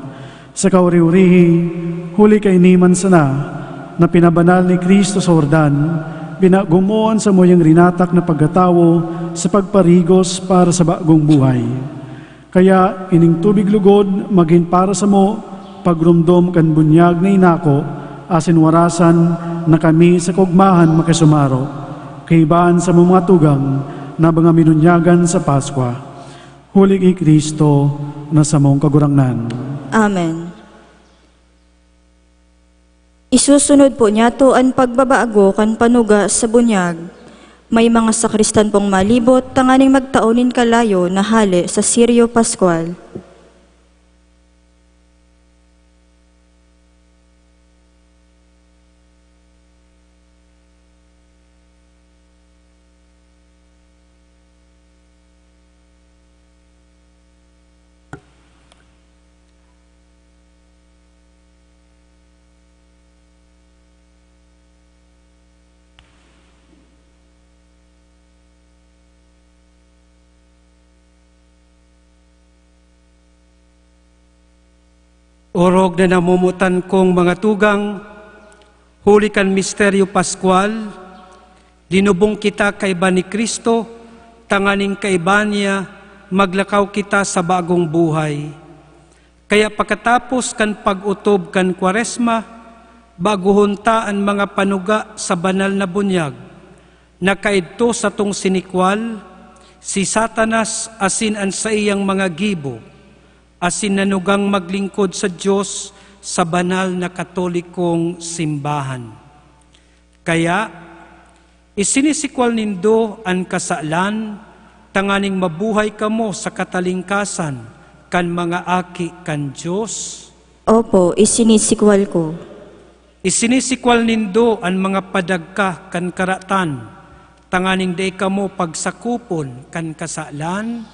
Sa kauriurihi, huli kaini man sana na pinabanal ni Cristo sa Jordan, binago mo an samuyang rinatak na pagkatawo sa pagparigos para sa bagong buhay. Kaya ining tubig lugod magin para samo pagromdom kan bunyag na inako, asin warasan na kami sa kaogmahan makisumaro, kaiba an samong mga tugang na mga minunyagan sa Paskwa, huli ki Cristo na samong Kagurangnan. Amen. Isusunod po niyato an pagbabago kan panuga sa bunyag. May mga sakristan pong malibot tanganing magtao nin kalayo na hale sa Sirio Pascual. Orog na namomotan kong mga tugang, huli kan misteryo Paskwal, linubong kita kaiba ni Cristo, tanganing kaiba niya maglakaw kita sa bagong buhay. Kaya pakatapos kan pag-otob kan Kwaresma, baguhon ta an mga panuga sa banal na bunyag. Nakaidto satong sinikwal, si Satanas asin an saiyang mga gibo, asin nanugang maglingkod sa Dios sa banal na Katolikong simbahan. Kaya, isinisikwal nindo an kasalan, tanganing mabuhay kamo sa katalingkasan kan mga aki kan Dios. Opo, isinisikwal ko. Isinisikwal nindo an mga padagka kan karatan, tanganing dai kamo pagsakopon kan kasalan?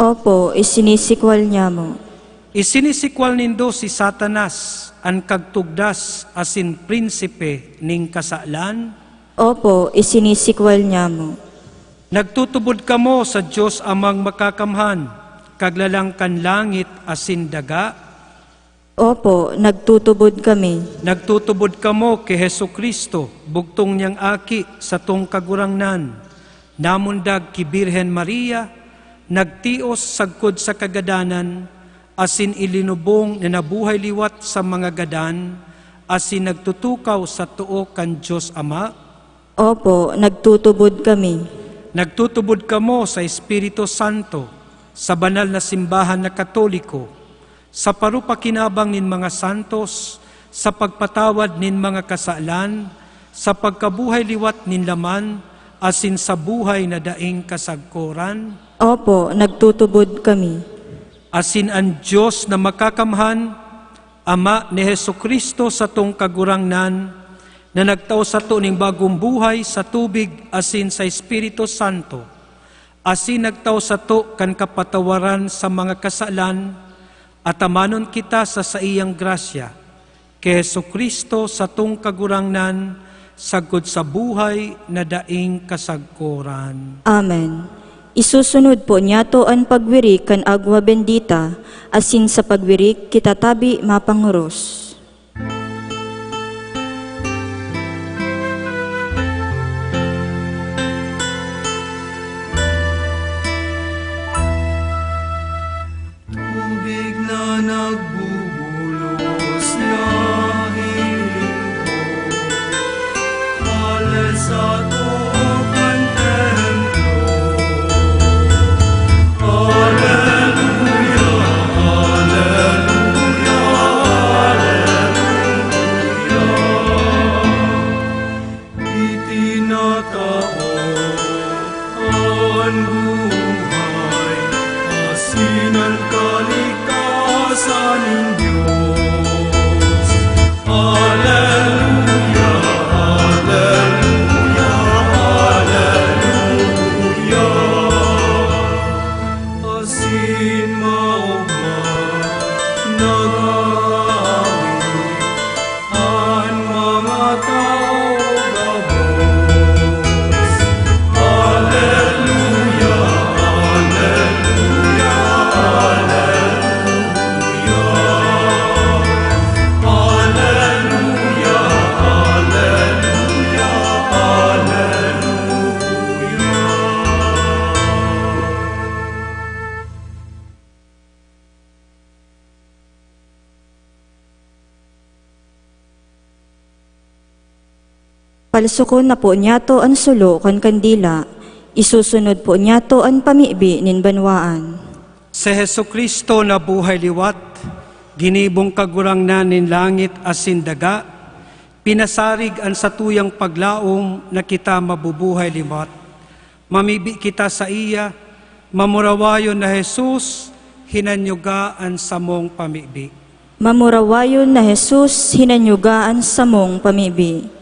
Opo, isinisikwal niamo. Isinisikwal nindo si Satanas, an kagtugdas asin prinsipe nin kasalan? Opo, isinisikwal niamo. Nagtutubod kamo sa Dios Amang Makakamhan, Kaglalang kan langit asin daga? Opo, nagtutubod kami. Nagtutubod kamo ki Jesu-Cristo, bugtong niyang Aki, satong Kagurangnan, namundag ki Birhen Maria, nagtios sagkod sa kagadanan, asin ilinubong na nabuhay liwat sa mga gadan, asin nagtutukaw sa too kan Dios Ama? Opo, nagtutubod kami. Nagtutubod kamo sa Espiritu Santo, sa banal na simbahan na Katoliko, sa parupakinabang nin mga santos, sa pagpatawad nin mga kasalan, sa pagkabuhay liwat nin laman, asin sa buhay na daing kasagkoran. Opo, nagtutubod kami. Asin an Dios na Makakamhan, Ama ni Jesu-Cristo, satong Kagurangnan, na nagtao sato nin bagong buhay sa tubig asin sa Espiritu Santo, asin nagtao sato kan kapatawaran sa mga kasalan, atamanon kita sa saiyang grasya, ki Jesu-Cristo, satong Kagurangnan, sagkod sa buhay na daing kasagkoran. Amen. Isusunod po niyato an pagwirik kan agwa bendita, asin sa pagwirik kita tabi mapangoros. Tubig na nagbubulos na hiling ko, hale sa too kan templo. Aleluya, aleluya, aleluya. Itinatao an buhay, asin an kaligtasan nin Dios. Aleluya, aleluya, aleluya. Asin maogma nag-aawit an mga tawo gabos. Aleluya, Palsukon na po niyato an sulo kan kandila. Isusunod po niyato an pamibi nin banwaan. Si Jesu-Cristo na buhay liwat, ginibong Kagurangnan nin langit asin daga, pinasarig an satuyang paglaom na kita mabubuhay liwat. Mamibi kita saiya, mamurawayon na Jesus, hinanyuga an samong pamibi. Mamurawayon na Jesus, hinanyuga an samong pamibi.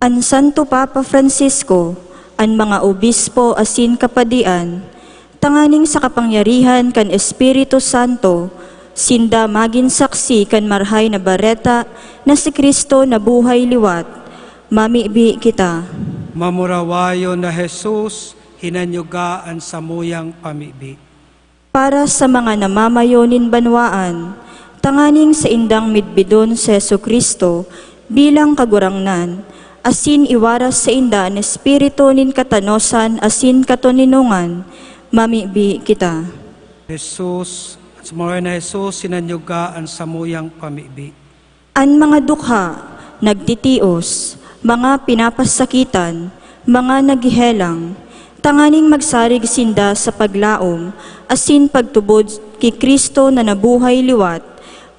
An Santo Papa Francisco, an mga obispo asin kapadian, tanganing sa kapangyarihan kan Espiritu Santo, sinda magin saksi kan Marahay na Bareta na si Cristo na buhay liwat. Mamibi kita. Mamurawayon na Jesus, hinanyuga an samuyang pamibi. Para sa mga namamayo nin banwaan, tanganing saindang midbidon si Jesu-Cristo bilang Kagurangnan, asin iwaras sainda an espiritu nin katanosan asin katoninongan, mamibi kita. Jesus, at sumaray na Jesus, sinanyuga an samuyang pamibi. An mga dukha, nagtitios, mga pinapasakitan, mga naghehelang, tanganing magsarig sinda sa paglaom asin pagtubod ki Cristo na nabuhay liwat,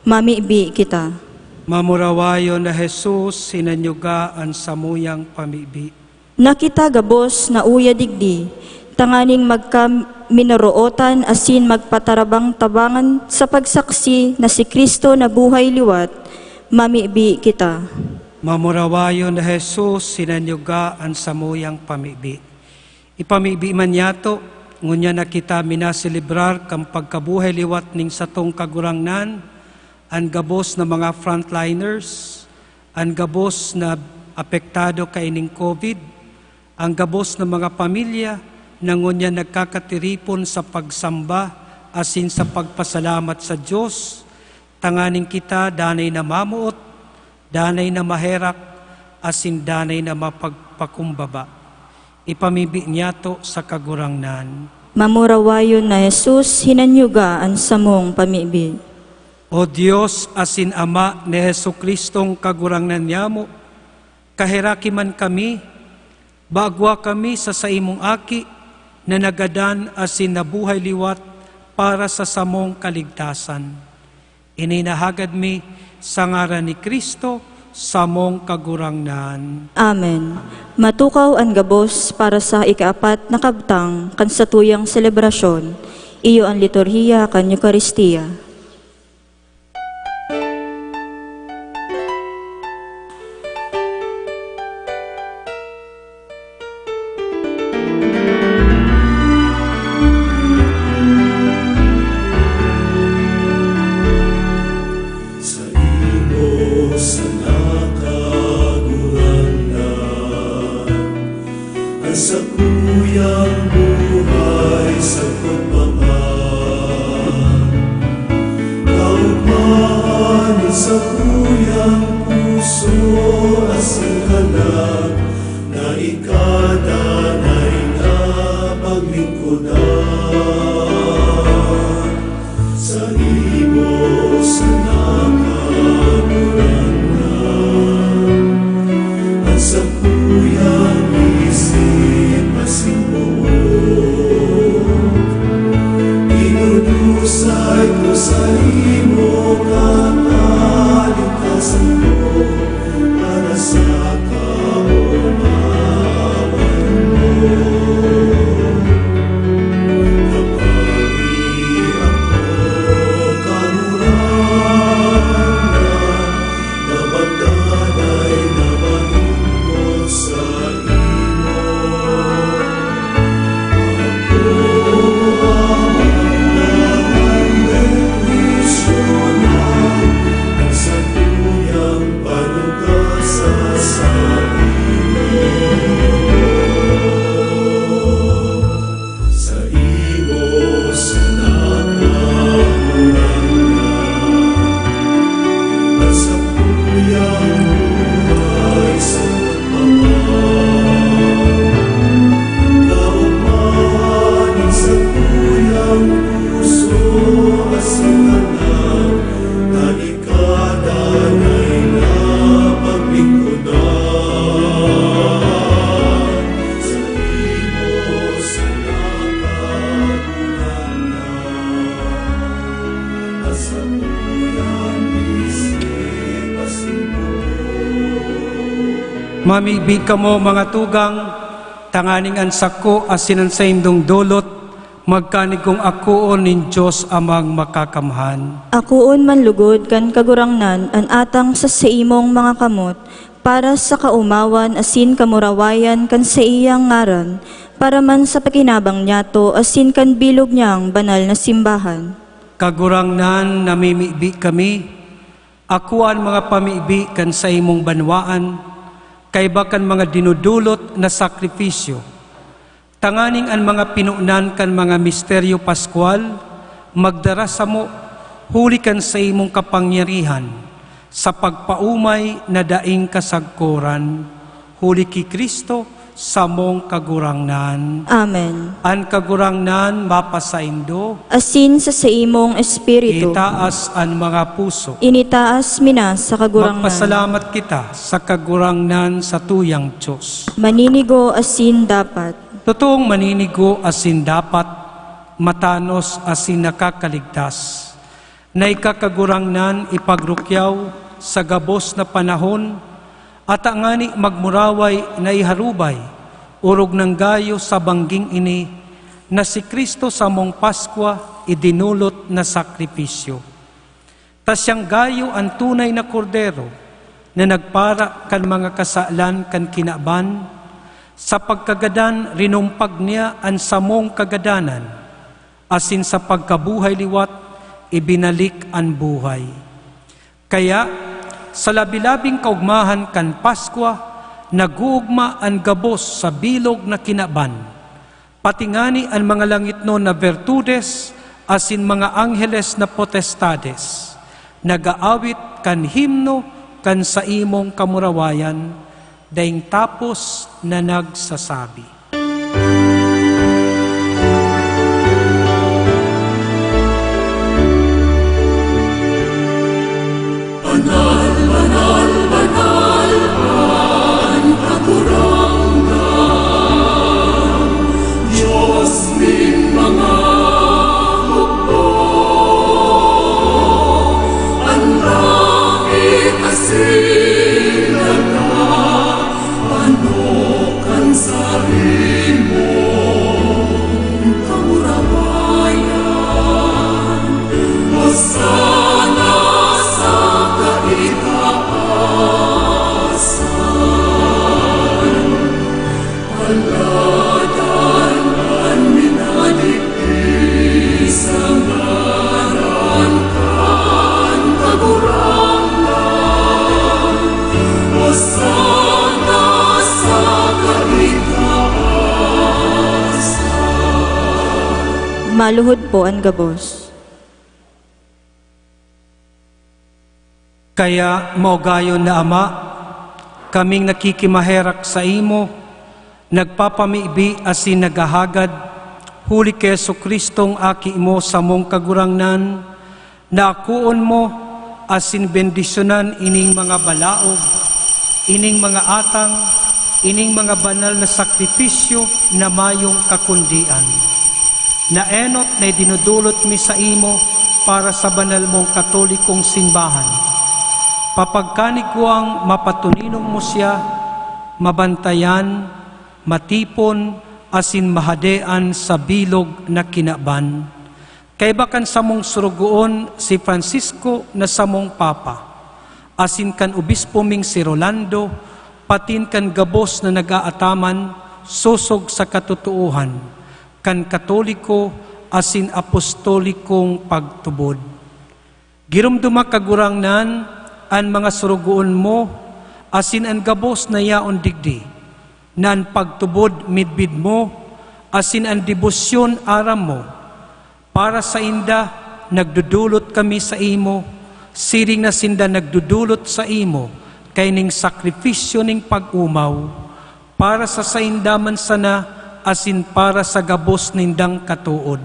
mamibi kita. Mamurawayon na Jesus, sinanyuga an samuyang pamibi. Na kita gabos na uya digdi, tanganing magkaminorootan asin magpatarabang-tabangan sa pagsaksi na si Cristo na buhay liwat, mamibi kita. Mamurawayon na Jesus, sinanyuga an samuyang pamibi. Ipamibi man niyato, ngunyan na kita minaselebrar kan pagkabuhay liwat ning satong Kagurangnan, an gabos na mga frontliners, an gabos na apektado kaining COVID, an gabos na mga pamilya na ngunyan nagkakatiripon sa pagsamba asin sa pagpasalamat sa Dios, tanganing kita danay na mamoot, danay na maherak, asin danay na mapagpakumbaba. Ipamibi niyato sa Kagurangnan. Mamurawayon na Jesus, hinanyuga an samong pamibi. O Dios asin Ama ni Jesu-Cristong Kagurangnan niyamo, kaheraki man kami, baagwa kami sa saimong Aki na nagadan asin nabuhay liwat para sa samong kaligtasan. Ini nahagad mi sa ngaran ni Cristo, samong Kagurangnan. Amen. Matukaw an gabos para sa ikaapat na kabtang kan satuyang selebrasyon, iyo an liturhiya kan Eukaristia. Saimo sana, Kagurangnan, an sakuyang buhay sagkod pa man. Kaogmahan nin sakuyang puso asin kalag na ika danay na paglingkodan. Saimo sana, Kagurangnan, an sakuyang isip asin boot. Idudusay ko saimo, kakalikasan ko, para sa kaomawan mo. Kapagi ako, Kagurangnan, Mamibi kamo, mga tugang, tanganing an sako asin an saindong dolot magkanigong akoon nin Dios Amang Makakamhan. Akoon man lugod kan Kagurangnan an atang sa saimong mga kamot, para sa kaomawan asin kamurawayan kan saiyang ngaran, para man sa pakinabang niyato asin kan bilog niyang banal na simbahan. Kagurangnan, namimibi kami, akoa an mga pamibi kan saimong banwaan, kaiba kan mga dinodolot na sakripisyo, tanganing an mga pinonan kan mga misteryo paskwal magdara samo huli kan saimong kapangyarihan sa pagpaomay na daing kasagkoran, huli ki Cristo, samong Kagurangnan. Amen. An Kagurangnan mapasaindo. Asin sa saimong espiritu. Itaas an mga puso. Initaas mi na sa Kagurangnan. Magpasalamat kita sa Kagurangnan, satuyang Dios. Maninigo asin dapat. Totoong maninigo asin dapat, matanos asin nakakaligtas, na ika, Kagurangnan, ipagrukyaw sa gabos na panahon, ata ngani magmuraway na iharubay, orog nang gayo sa bangging ini, na si Cristo samong Paskwa, idinolot na sakripisyo. Ta siyang gayo an tunay na Kordero na nagpara kan mga kasalan kan kinaban. Sa pagkagadan, rinumpag niya an samong kagadanan, asin sa pagkabuhay liwat, ibinalik an buhay. Kaya, sa labi-labing kaogmahan kan Paskwa, nag-oogma an gabos sa bilog na kinaban, pati ngani an mga langitnon na bertudes asin mga angheles na potestades, nag-aawit kan himno kan saimong kamurawayan, daing tapos na nagsasabi, "Banal, banal, banal an Kagurangnan, Dios nin mga hukbo. An langit asin daga ano kan saimong kamurawayan. Hosana sa kaitaasan. Alagad an minadigdi sa ngaran kan Kagurangnan, Hosana sa kaitaasan." Maluhod po an gabos. Kaya, maugayon na Ama, kaming nakikimaherak saimo, nagpapamibi asin naghahagad, huli ki Jesu-Cristong Aki mo, samong Kagurangnan, na akoon mo asin bendisyonan ining mga balaog, ining mga atang, ining mga banal na sakripisyo na mayong kakundian, na enot na idinodolot mi saimo para sa banal mong Katolikong Simbahan. Papagkanigwang mapatoninong mo siya, mabantayan, matipon, asin mahadean sa bilog na kinaban. Kaiba kan samong sorogoon si Francisco na samong Papa, asin kan obispo ming si Rolando, patin kan gabos na nag-aataman sosog sa katotoohan kan Katoliko asin Apostolikong pagtubod. Giromdoma, Kagurangnan, an mga sorogoon mo asin an gabos na yaon digdi, na an pagtubod midbid mo, asin an debosyon aram mo. Para sainda, nagdodolot kami saimo, siring na sinda nagdodolot saimo kaining sakrifisyo ning pag-omaw, para sa sainda man sana asin para sa gabos nindang katood,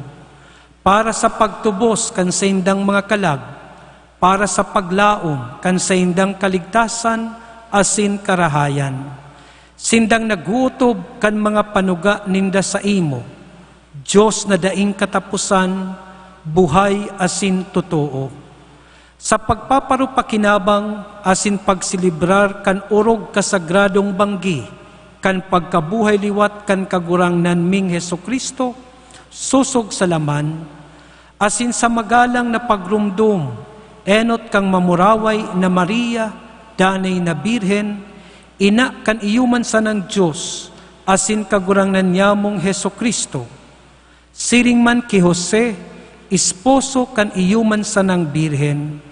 para sa pagtubos kan saindang mga kalag, para sa paglaom kan saindang kaligtasan asin karahayan. Sindang nag-ootob kan mga panuga ninda saimo, Dios na daing kataposan, buhay asin totoo. Sa pagpaparupakinabang asin pagselebrar kan orog kasagradong banggi kan pagkabuhay liwat kan Kagurangnan ming Jesu-Cristo, sosog sa laman, asin sa magalang na pagromdom enot kan mamuraway na Maria, danay na Birhen, ina kan iyo man sanang Dios asin Kagurangnan nyamong Jesu-Cristo, siring man ki Jose, esposo kan iyo man sanang Birhen,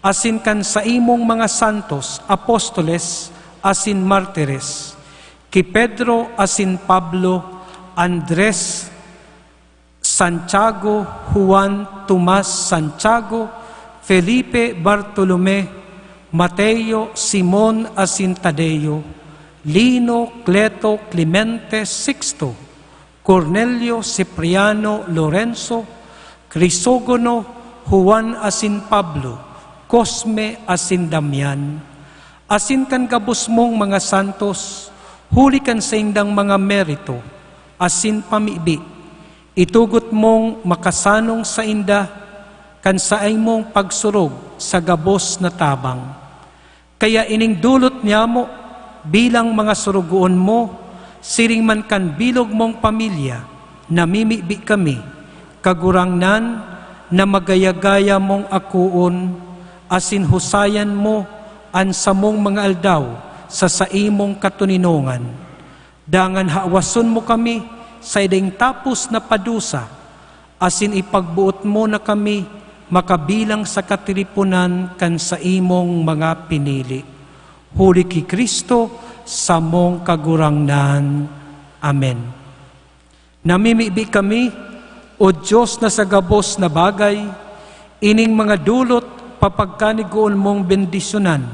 asin kan saimong mga santos, apostoles, asin martires, ki Pedro asin Pablo, Andres, Santiago, Juan, Tomas, Santiago, Felipe, Bartolome, Mateo, Simon asin Tadeo, Lino, Cleto, Clemente, Sixto, Cornelio, Cipriano, Lorenzo, Crisogono, Juan asin Pablo, Cosme asin Damian, asin kan gabos mong mga santos, huli kan saindang mga merito asin pamibi, itugot mong makasanong sainda kan saimong pagsurog sa gabos na tabang. Kaya ining dulot nyamo bilang mga sorogoon mo, siring man kan bilog mong pamilya, namimibi kami, Kagurangnan, na magaya-gaya mong akoon, asin husayan mo an samong mga aldaw sa saimong katoninongan. Dangan hawason mo kami sa iding tapos na padusa, asin ipagboot mo na kami makabilang sa katiriponan kan saimong mga pinili. Huli ki Cristo, samong Kagurangnan. Amen. Namimibi kami, O Dios na sa gabos na bagay, ining mga dulot papagkanigoon mong bendisyonan,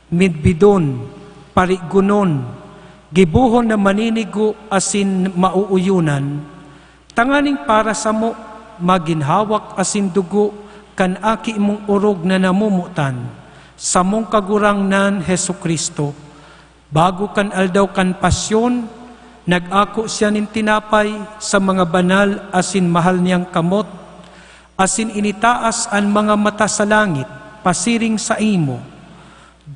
midbidon, parigonon, gibohon na maninigo asin mauuyonan, tanganing para samo magin hawak asin dugo kan Aki mong orog na namomotan, samong Kagurangnan Jesu-Cristo. Bago kan aldaw kan Pasyon, nag-ako siya nin tinapay sa mga banal asin mahal niyang kamot, asin initaas an mga mata sa langit pasiring saimo,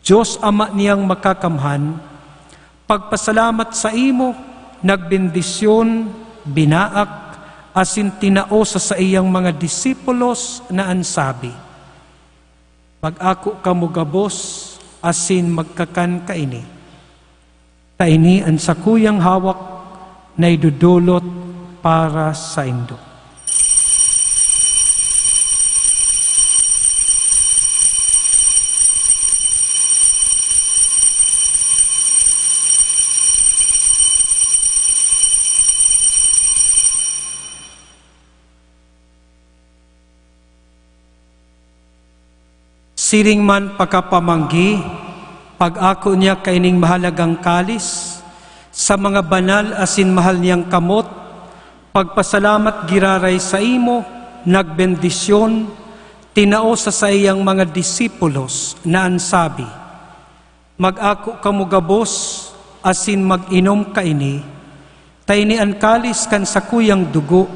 Dios Ama niyang Makakamhan, pagpasalamat saimo, nagbendisyon, binaak, asin tinao sa saiyang mga disipulos na an sabi, "Mag-ako kamo gabos asin magkakan kaini. Ta ini an sakuyang hawak na idodolot para saindo." Siring man pakapamanggi, pag-ako niya kaining mahalagang kalis, sa mga banal asin mahal niyang kamot, pagpasalamat giraray saimo, nagbendisyon, tinao sa saiyang mga disipulos na an sabi, "Mag-ako kamo gabos asin mag-inom kaini, ta ini an kalis kan sakuyang dugo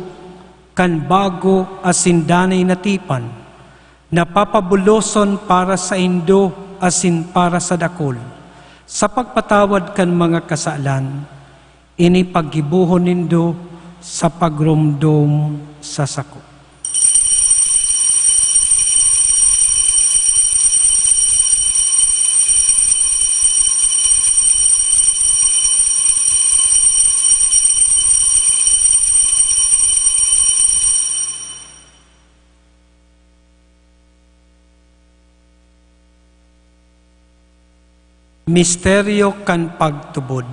kan bago asin danay na tipan, na papabuloson para saindo asin para sa dakul, sa pagpatawad kan mga kasalan. Ini paggibohon nindo sa pagromdom sa sako." Misteryo kan pagtubod.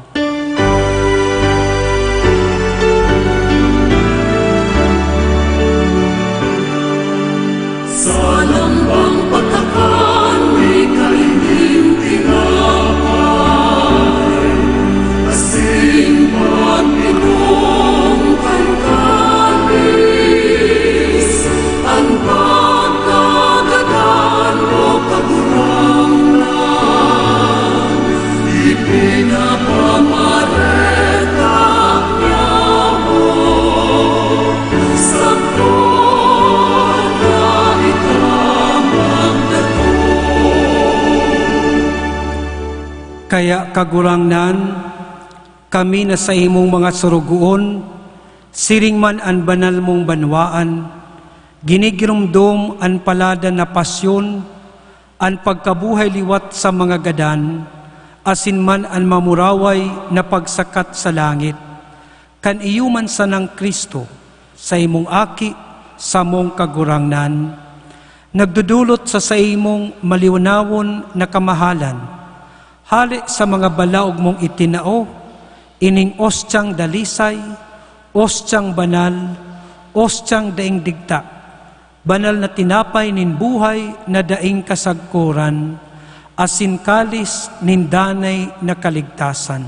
Sa lambang pagkakan, mi kaining tinapay, asin pag-inom kan kalis, an pagkagadan mo, Kagurangnan, ipinapama- Kaya, Kagurangnan, kami na saimong mga sorogoon, siring man an banal mong banwaan, ginigiromdom an paladan na pasyon, an pagkabuhay liwat sa mga gadan, asin man an mamuraway na pagsakat sa langit. Kan iyo man sanang Cristo, saimong Aki, samong Kagurangnan, nagdodolot sa saimong maliwanawon na kamahalan, hale sa mga balaog mong itinao, ining ostyang dalisay, ostyang banal, ostyang daing digta, banal na tinapay nin buhay na daing kasagkoran, asin kalis nin danay na kaligtasan.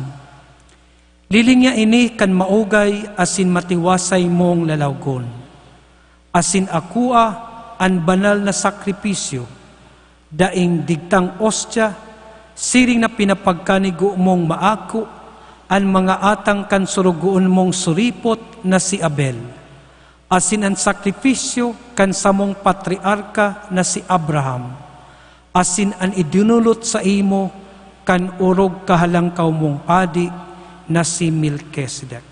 Lilinga ini kan maugay asin matiwasay mong lalawgon, asin akua an banal na sakripisyo, daing digtang ostya, siring na pinapagkanigo mong maaku an mga atang kan sorogoon mong suripot na si Abel, asin an sakripisyo kan samong patriarka na si Abraham, asin an idinolot saimo kan orog kahalangkaw mong padi na si Melkisedek.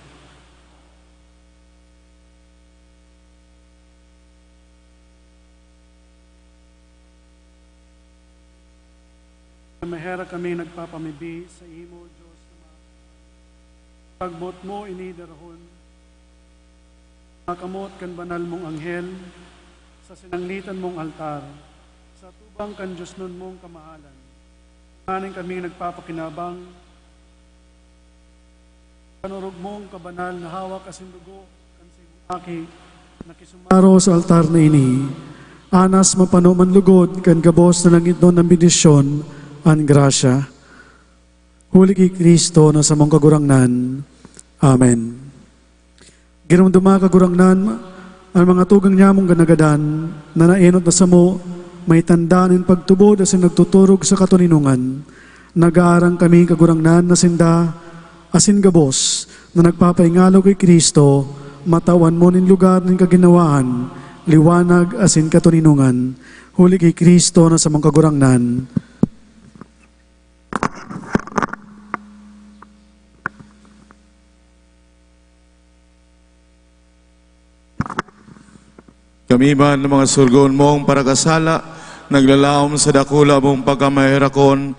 Maherak kami nagpapamibi sa imo, Diyos na mahal. Pagboot mo ini darahon, makamot kan banal mong anghel sa sinanglitan mong altar, sa atubang kan diosnon mong kamahalan. Nganing kami nagpapakinabang kan orog mong kabanal na hawak asin dugo kan saimong Aki, na kisumaro sa altar na ini, anas mapano man lugod kan gabos na nangidnon na bendisyon an grasya. Huli ki Cristo na samong Kagurangnan. Amen. Giromdoma, Kagurangnan, an mga tugang nyamong ganagadan na naenot na samo, may tanda nin pagtubod asin nagtuturog sa katoninongan. Nag-aarang kami, Kagurangnan, na sinda asin gabos na nagpapaingalo ki Cristo, matawan mo nin lugar nin kaginawaan, liwanag asin katoninongan. Huli ki Cristo na samong Kagurangnan. Kami man, mga sorogoon mong parakasala, naglalaom sa dakula mong pagkamaherakon,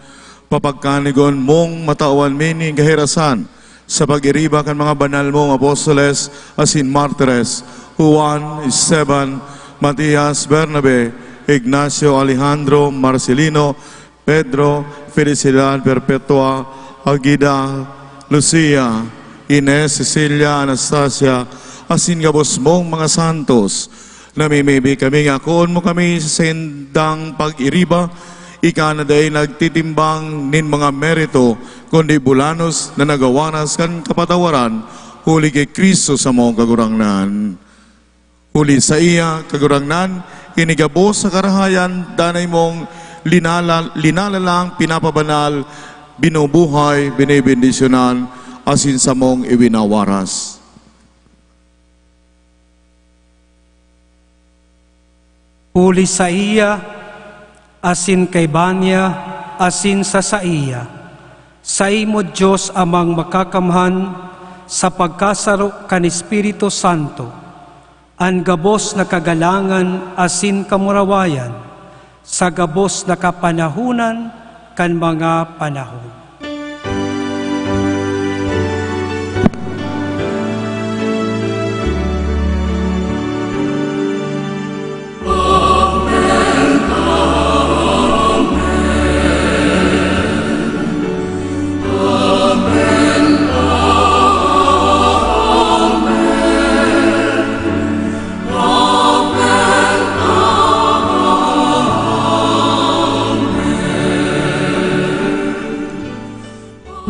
papagkanigon mong matawan mi nin kahirasan sa pag-iriba kan mga banal mong apostoles asin martires, Juan, Esteban, Matias, Bernabe, Ignacio, Alejandro, Marcelino, Pedro, Felicidad Perpetua, Agida, Lucia, Ines, Cecilia, Anastasia, asin gabos mong mga santos. Namimibi kami nga akoon mo kami sa saindang pag-iriba, ika na dai nagtitimbang nin mga merito, kundi bulanos na nagawanas kan kapatawaran, huli ki Cristo samong Kagurangnan. Huli saiya, Kagurangnan, ini gabos na karahayan danay mong linala-, linalalang, pinapabanal, binubuhay, binebendisyonan, asin samong iwinawaras. Huli saiya, asin kaiba niya, asin sa saiya, saimo, Dios Amang Makakamhan, sa pagkasaro kan Espiritu Santo, an gabos na kagalangan asin kamurawayan sa gabos na kapanahonan kan mga panahon.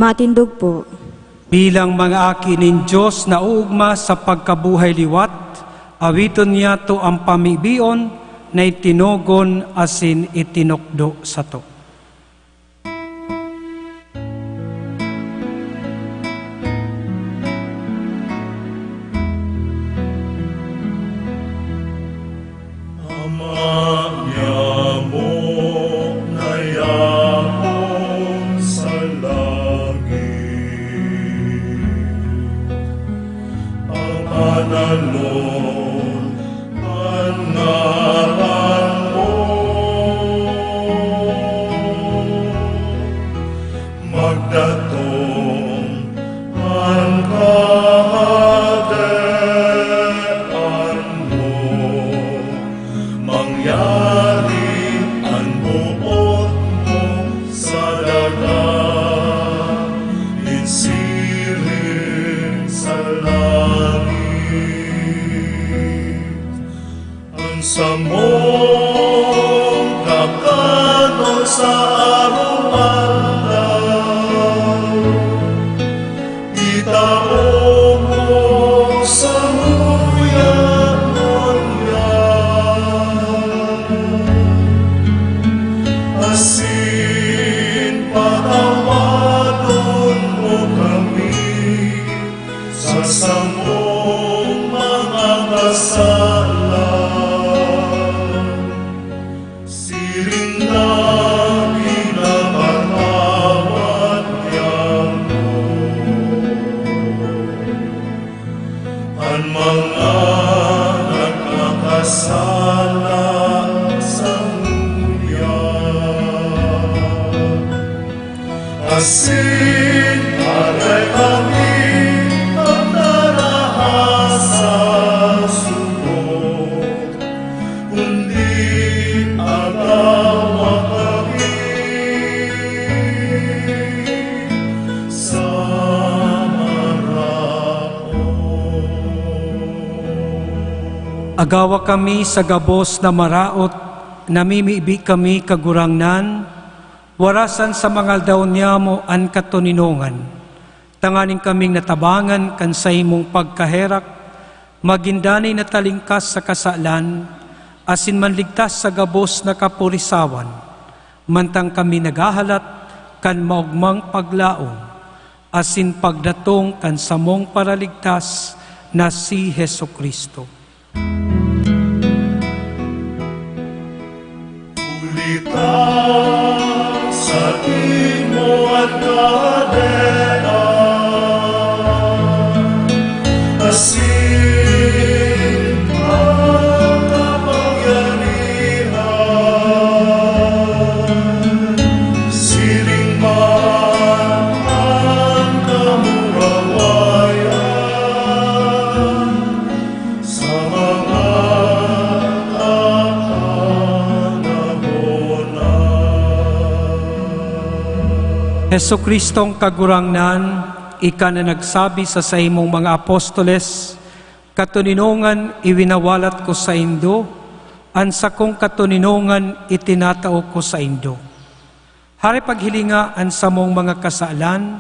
Matindog po. Bilang mga aki nin Dios na uugma sa pagkabuhay liwat, awiton niyato an pamibion na itinogon asin itinukdo sato. Ama niamo na yaon sa Alon an ngaran mo, magdatong an kahadean mo, mangyari an boot mo sa daga, nin siring sa langit. An samong kakanon sa araw-araw, itao mo samuya ngunyan, asin patawadon mo kami sa samong mga kasalan, siring na pinapatawad niamo an mga nagkakasala samuya. Asin aray kami an narahas sa sumog, kundi agawa kami sa maraot. Agawa kami sa gabos na maraot, namimibi kami, Kagurangnan, warasan sa mga aldaw niyamo an katoninongan, tanganing kaming natabangan kan saimong pagkaherak, magin danay na talingkas sa kasalan, asin manligtas sa gabos na kapurisawan, mantang kami naghahalat kan maogmang paglaom asin pagdatong kan samong Paraligtas na si Jesu-Cristo. Huli ta saimo an kahadean, asin an kapangyarihan, siring man an kamurawayan sa mga kakaponan. Jesu-Cristong Kagurangnan, ika na nagsabi sa saimong mga apostoles, "Katoninongan iwinawalat ko saindo, an sakong katoninongan itinatao ko saindo." Hare paghilinga an samong mga kasalan,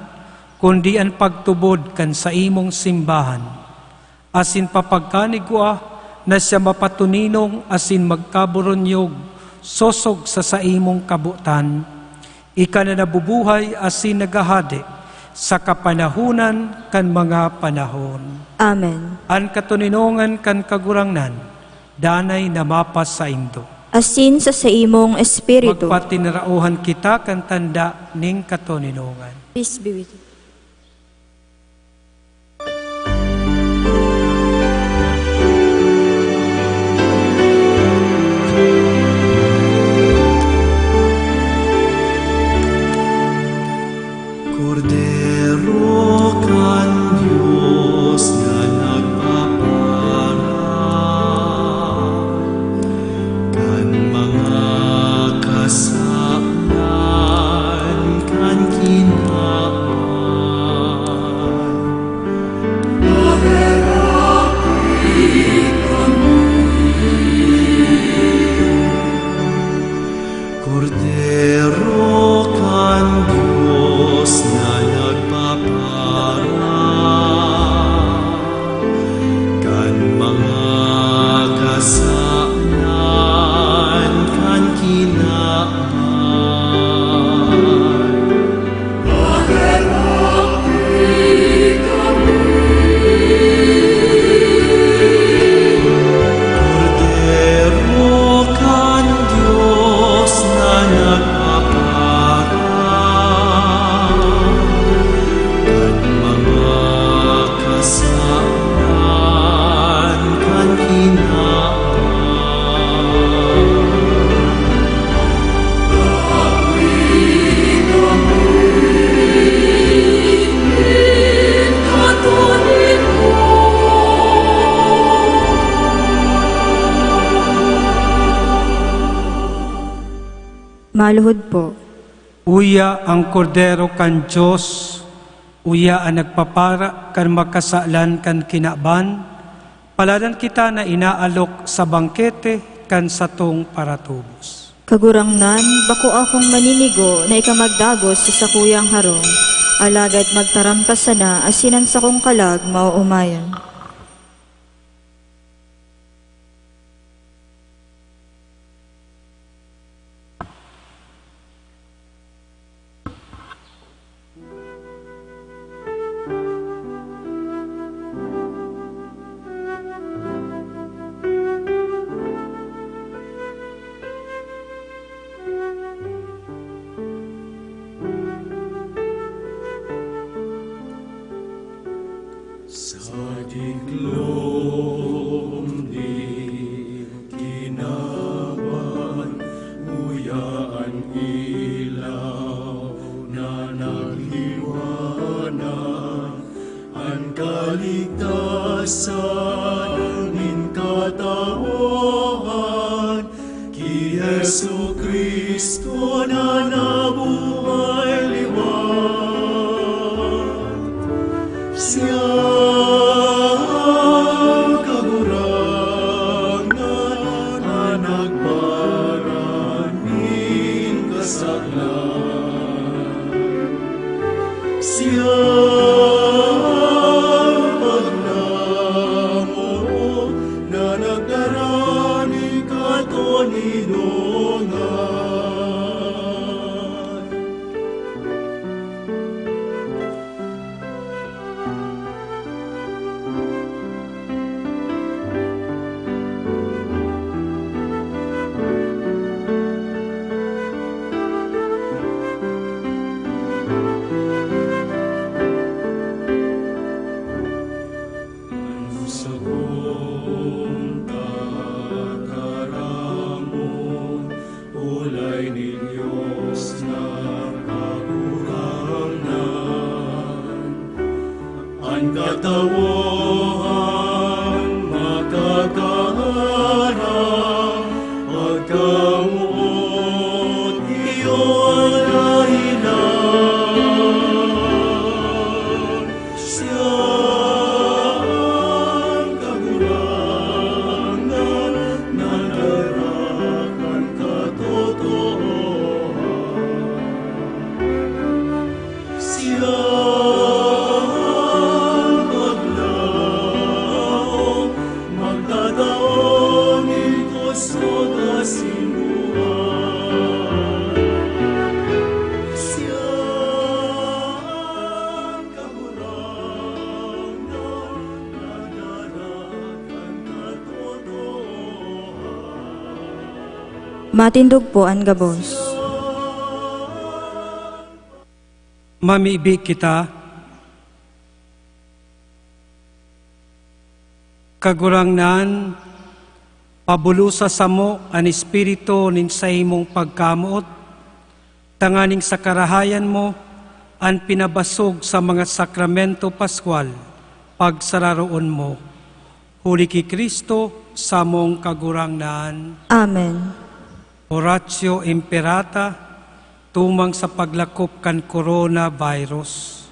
kundi an pagtubod kan saimong simbahan, asin papagkanigwa na siya mapatoninong asin magkaburunyog sosog sa saimong kabotan, ika na nabubuhay asin naghahade sa kapanahonan kan mga panahon. Amen. An katoninongan kan Kagurangnan danay na mapasaindo. Asin sa saimong espiritu. Magpatinaraohan kita kan tanda nin katoninongan. Peace be with you. Kordero kan Dios na nagpapara kan mga kasalan kan kinaban. Maluhod po. Uya an Kordero kan Dios, uya an nagpapara kan mga kasalan kan kinaban. Paladan kita na inaalok sa bangkete kan satong paratubos. Kagurangnan, bako akong maninigo na ika magdagos sa sakuyang harong, alagad magtaram ka sana asin an sakong kalag maoomayan. Sa diklom nin kinaban, uya an ilaw na nagliwanag, an kaligtasan nin katawhan, ki Jesu-Cristo na nabuhay liwat. Siya an Kagurangnan na nagpara nin kasalan. Siya an paglaom na nagdara nin katoninongan. An sakong tataramon, olay nin Dios na Kagurangnan. An katawhan makakaharap pagkamoot iyo an dahilan. Siya an Kagurangnan na nagdara kan katotoohan. Siya an paglaom, magtatao nin kusog asin buhay. Siya an Kagurangnan. Matindog po an gabos. Mamibi kita. Kagurangnan, pabulosa samo an espiritu nin saimong pagkamoot, tanganing sa karahayan mo an pinabasog sa mga sakramento paskwal pagsararoon mo. Huli ki Cristo, samong Kagurangnan. Amen. Oratio Imperata, tumang sa paglakop kan coronavirus.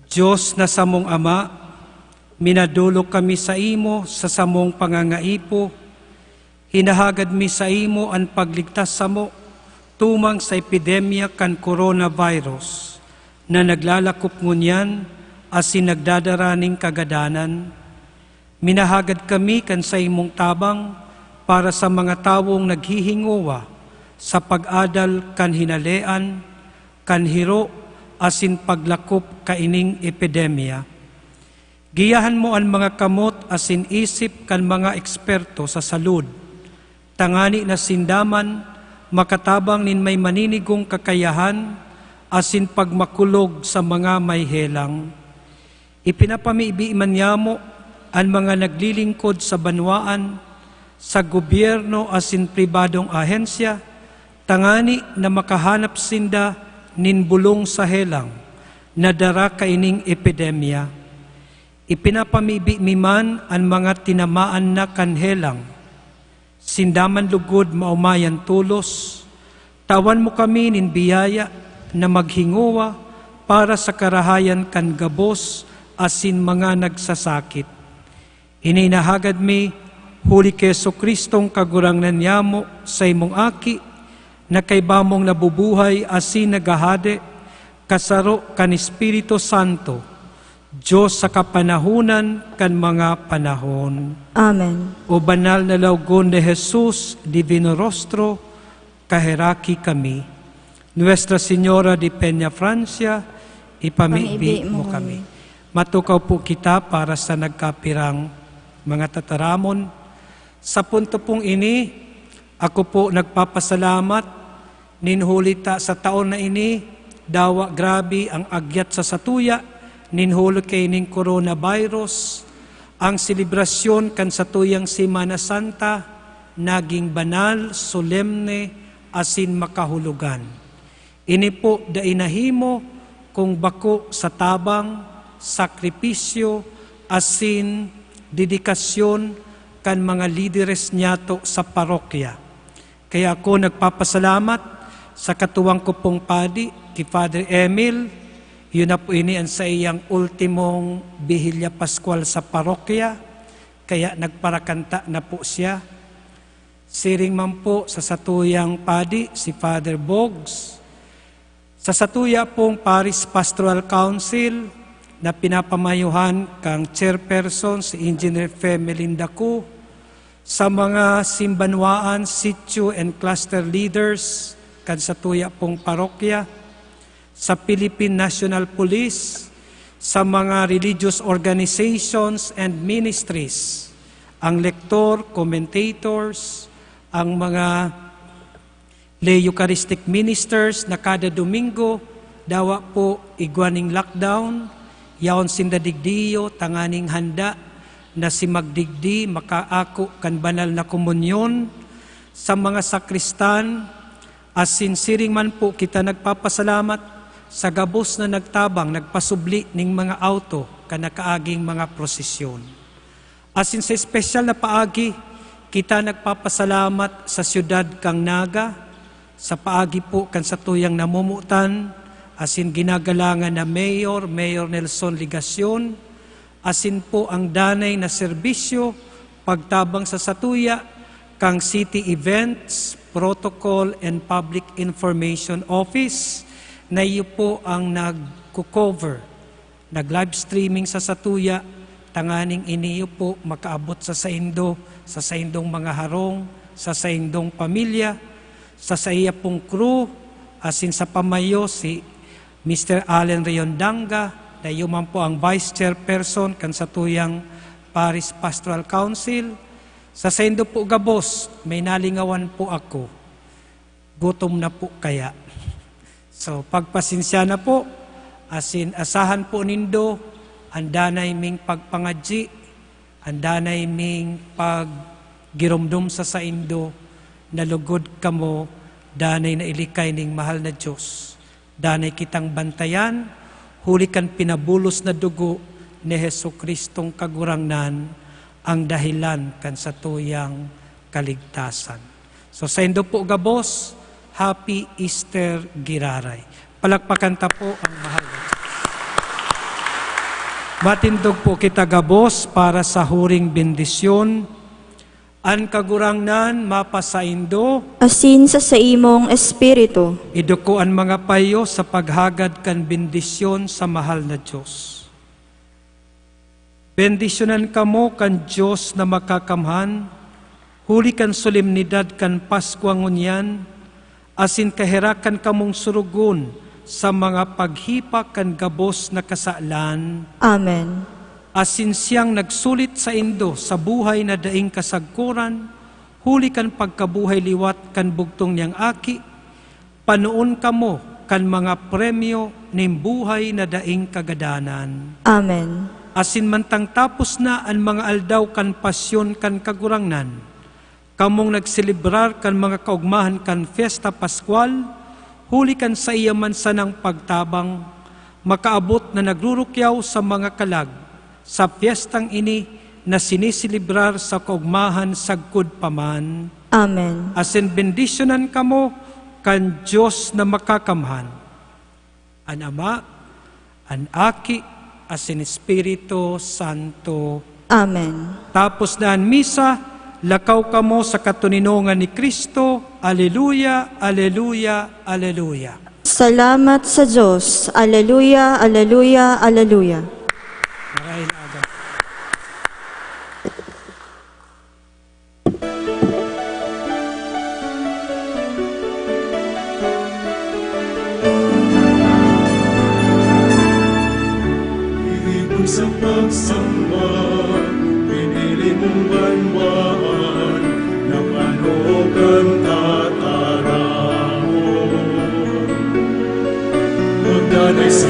Dios na samong Ama, minadolok kami saimo sa samong pangangaipo. Hinahagad mi saimo an pagligtas samo tumang sa epidemya kan coronavirus na naglalakop ngunyan asin nagdadara nin kagadanan. Minahagad kami kan saimong tabang para sa mga tawong naghihingowa sa pag-adal kan hinalean, kan hiro, asin paglakop kaining epidemya. Giyahan mo an mga kamot asin isip kan mga eksperto sa salud, tangani na sinda man makatabang nin may maninigong kakayahan asin pagmakulog sa mga may helang. Ipinapamibi man niamo an mga naglilingkod sa banwaan, sa gobyerno asin pribadong ahensya, tangani na makahanap sinda nin bolong sa helang na dara kaining epidemya. Ipinapamibi mi man an mga tinamaan na kan helang. Sinda man lugod maomayan tolos, Tawan mo kami nin biyaya na maghingowa para sa karahayan kan gabos asin mga nagsasakit. Ini inahagad mi huli ki Jesu-Cristong Kagurangnan niyamo, sa imong Aki, na kaiba mong nabubuhay asin naghahade, kasaro kan Espiritu Santo, Dios sa kapanahonan kan mga panahon. Amen. O banal na lawgon ni Jesus, Divino Rostro, kaheraki kami. Nuestra Señora de Peña Francia, ipamibi Pamibi mo mo kami. kami. Matukaw po kita para sa nagkapirang mga tataramon. Sa punto pong ini, ako po nagpapasalamat nin huli ta sa taon na ini, dawa grabe ang agyat sa satuya, nin huli kaining coronavirus, ang selebrasyon kan satuyang Semana Santa naging banal, solemne, asin makahulogan. Ini po dai nahimo kung bako sa tabang, sakripisyo, asin dedikasyon kan mga lideres niyato sa parokya. Kaya ako nagpapasalamat sa katuwang ko pong padi, ki Father Emil. Iyo na po ini an saiyang ultimong Bihilya Paskwal sa parokya, kaya nagparakanta na po siya. Siring man po sa satuyang padi, si Father Bogs, sa satuya pong Parish Pastoral Council na pinapamayohan kang chairperson, si Engineer Fe Melinda Cu, sa mga simbanwaan, sitio, and cluster leaders kan satuya pong parokya, sa Philippine National Police, sa mga religious organizations and ministries, ang lektor, commentators, ang mga lay Eucharistic ministers na kada Domingo, dawa po igwa ning lockdown, yaon sinda digdiyo tanganing handa na si magdigdi makaako kan banal na komunyon, sa mga sakristan, asin siring man po kita nagpapasalamat sa gabos na nagtabang, nagpasubli ning mga auto kan nakaaging mga prosesyon. Asin sa espesyal na paagi, kita nagpapasalamat sa siyudad kan Naga, sa paagi po kan satuyang namomotan, asin ginagalangan na Mayor, Mayor Nelson Legacion, asin po ang danay na serbisyo pagtabang sa satuya kang City Events, Protocol, and Public Information Office, na iyo po ang nagko-cover. Nag-live streaming sa satuya, tanganing iniyo po makaabot sa saindo, sa saindong mga harong, sa saindong pamilya, sa saiya pong crew, asin sa pamayo si Mister Allen Riondanga, na iyo man po ang Vice Chairperson kan satuyang Parish Pastoral Council. Sa saindo po gabos, may nalingawan po ako. Gutom na po kaya. So, pagpasensya na po, asin asahan po nindo an danay ming pagpangadyi, an danay ming paggiromdom sa saindo, na lugod kamo danay na ilikay ning mahal na Dios. Danay kitang bantayan, huli kan pinabulos na dugo ni Jesu-Cristong Kagurangnan, ang dahelan kan satuyang kaligtasan. So, saindo po gabos, Happy Easter giraray. Palakpakan ta po ang mahal na Diyos. Matindog po kita gabos para sa huring bendisyon. An Kagurangnan mapasaindo. Asin sa saimong espiritu. Iduko an mga payo sa paghagad kan bendisyon sa mahal na Diyos. Bendisyonan kamo kan Dios na Makakamhan, huli kan solemnidad kan Paskwa ngunyan, asin kaherakan kamong surugon sa mga paghipa kan gabos na kasalan. Amen. Asin siyang nagsulit saindo sa buhay na daing kasagkoran, huli kan pagkabuhay liwat kan bugtong niyang Aki, panoon kamo kan mga premyo nin buhay na daing kagadanan. Amen. Asin mantang tapos na an mga aldaw kan pasyon kan Kagurangnan, kamong nagselebrar kan mga kaogmahan kan Fiesta Pascual, huli kan saiya man sanang pagtabang, makaabot na nagrurukyaw sa mga kalag sa fiestang ini na siniselebrar sa kaogmahan sagkod pa man. Amen. Asin bendisyonan kamo Kan Dios na Makakamhan, an Ama, an Aki, asin Espiritu Santo. Amen. Tapos na an misa, lakaw kamo sa katoninongan ni Cristo. Aleluya, aleluya, aleluya. Salamat sa Diyos. Aleluya, aleluya, aleluya. Marahil aga. Ibig sa pagsamba, pinili mong banwaan na panugang tataramon. Magdanay sa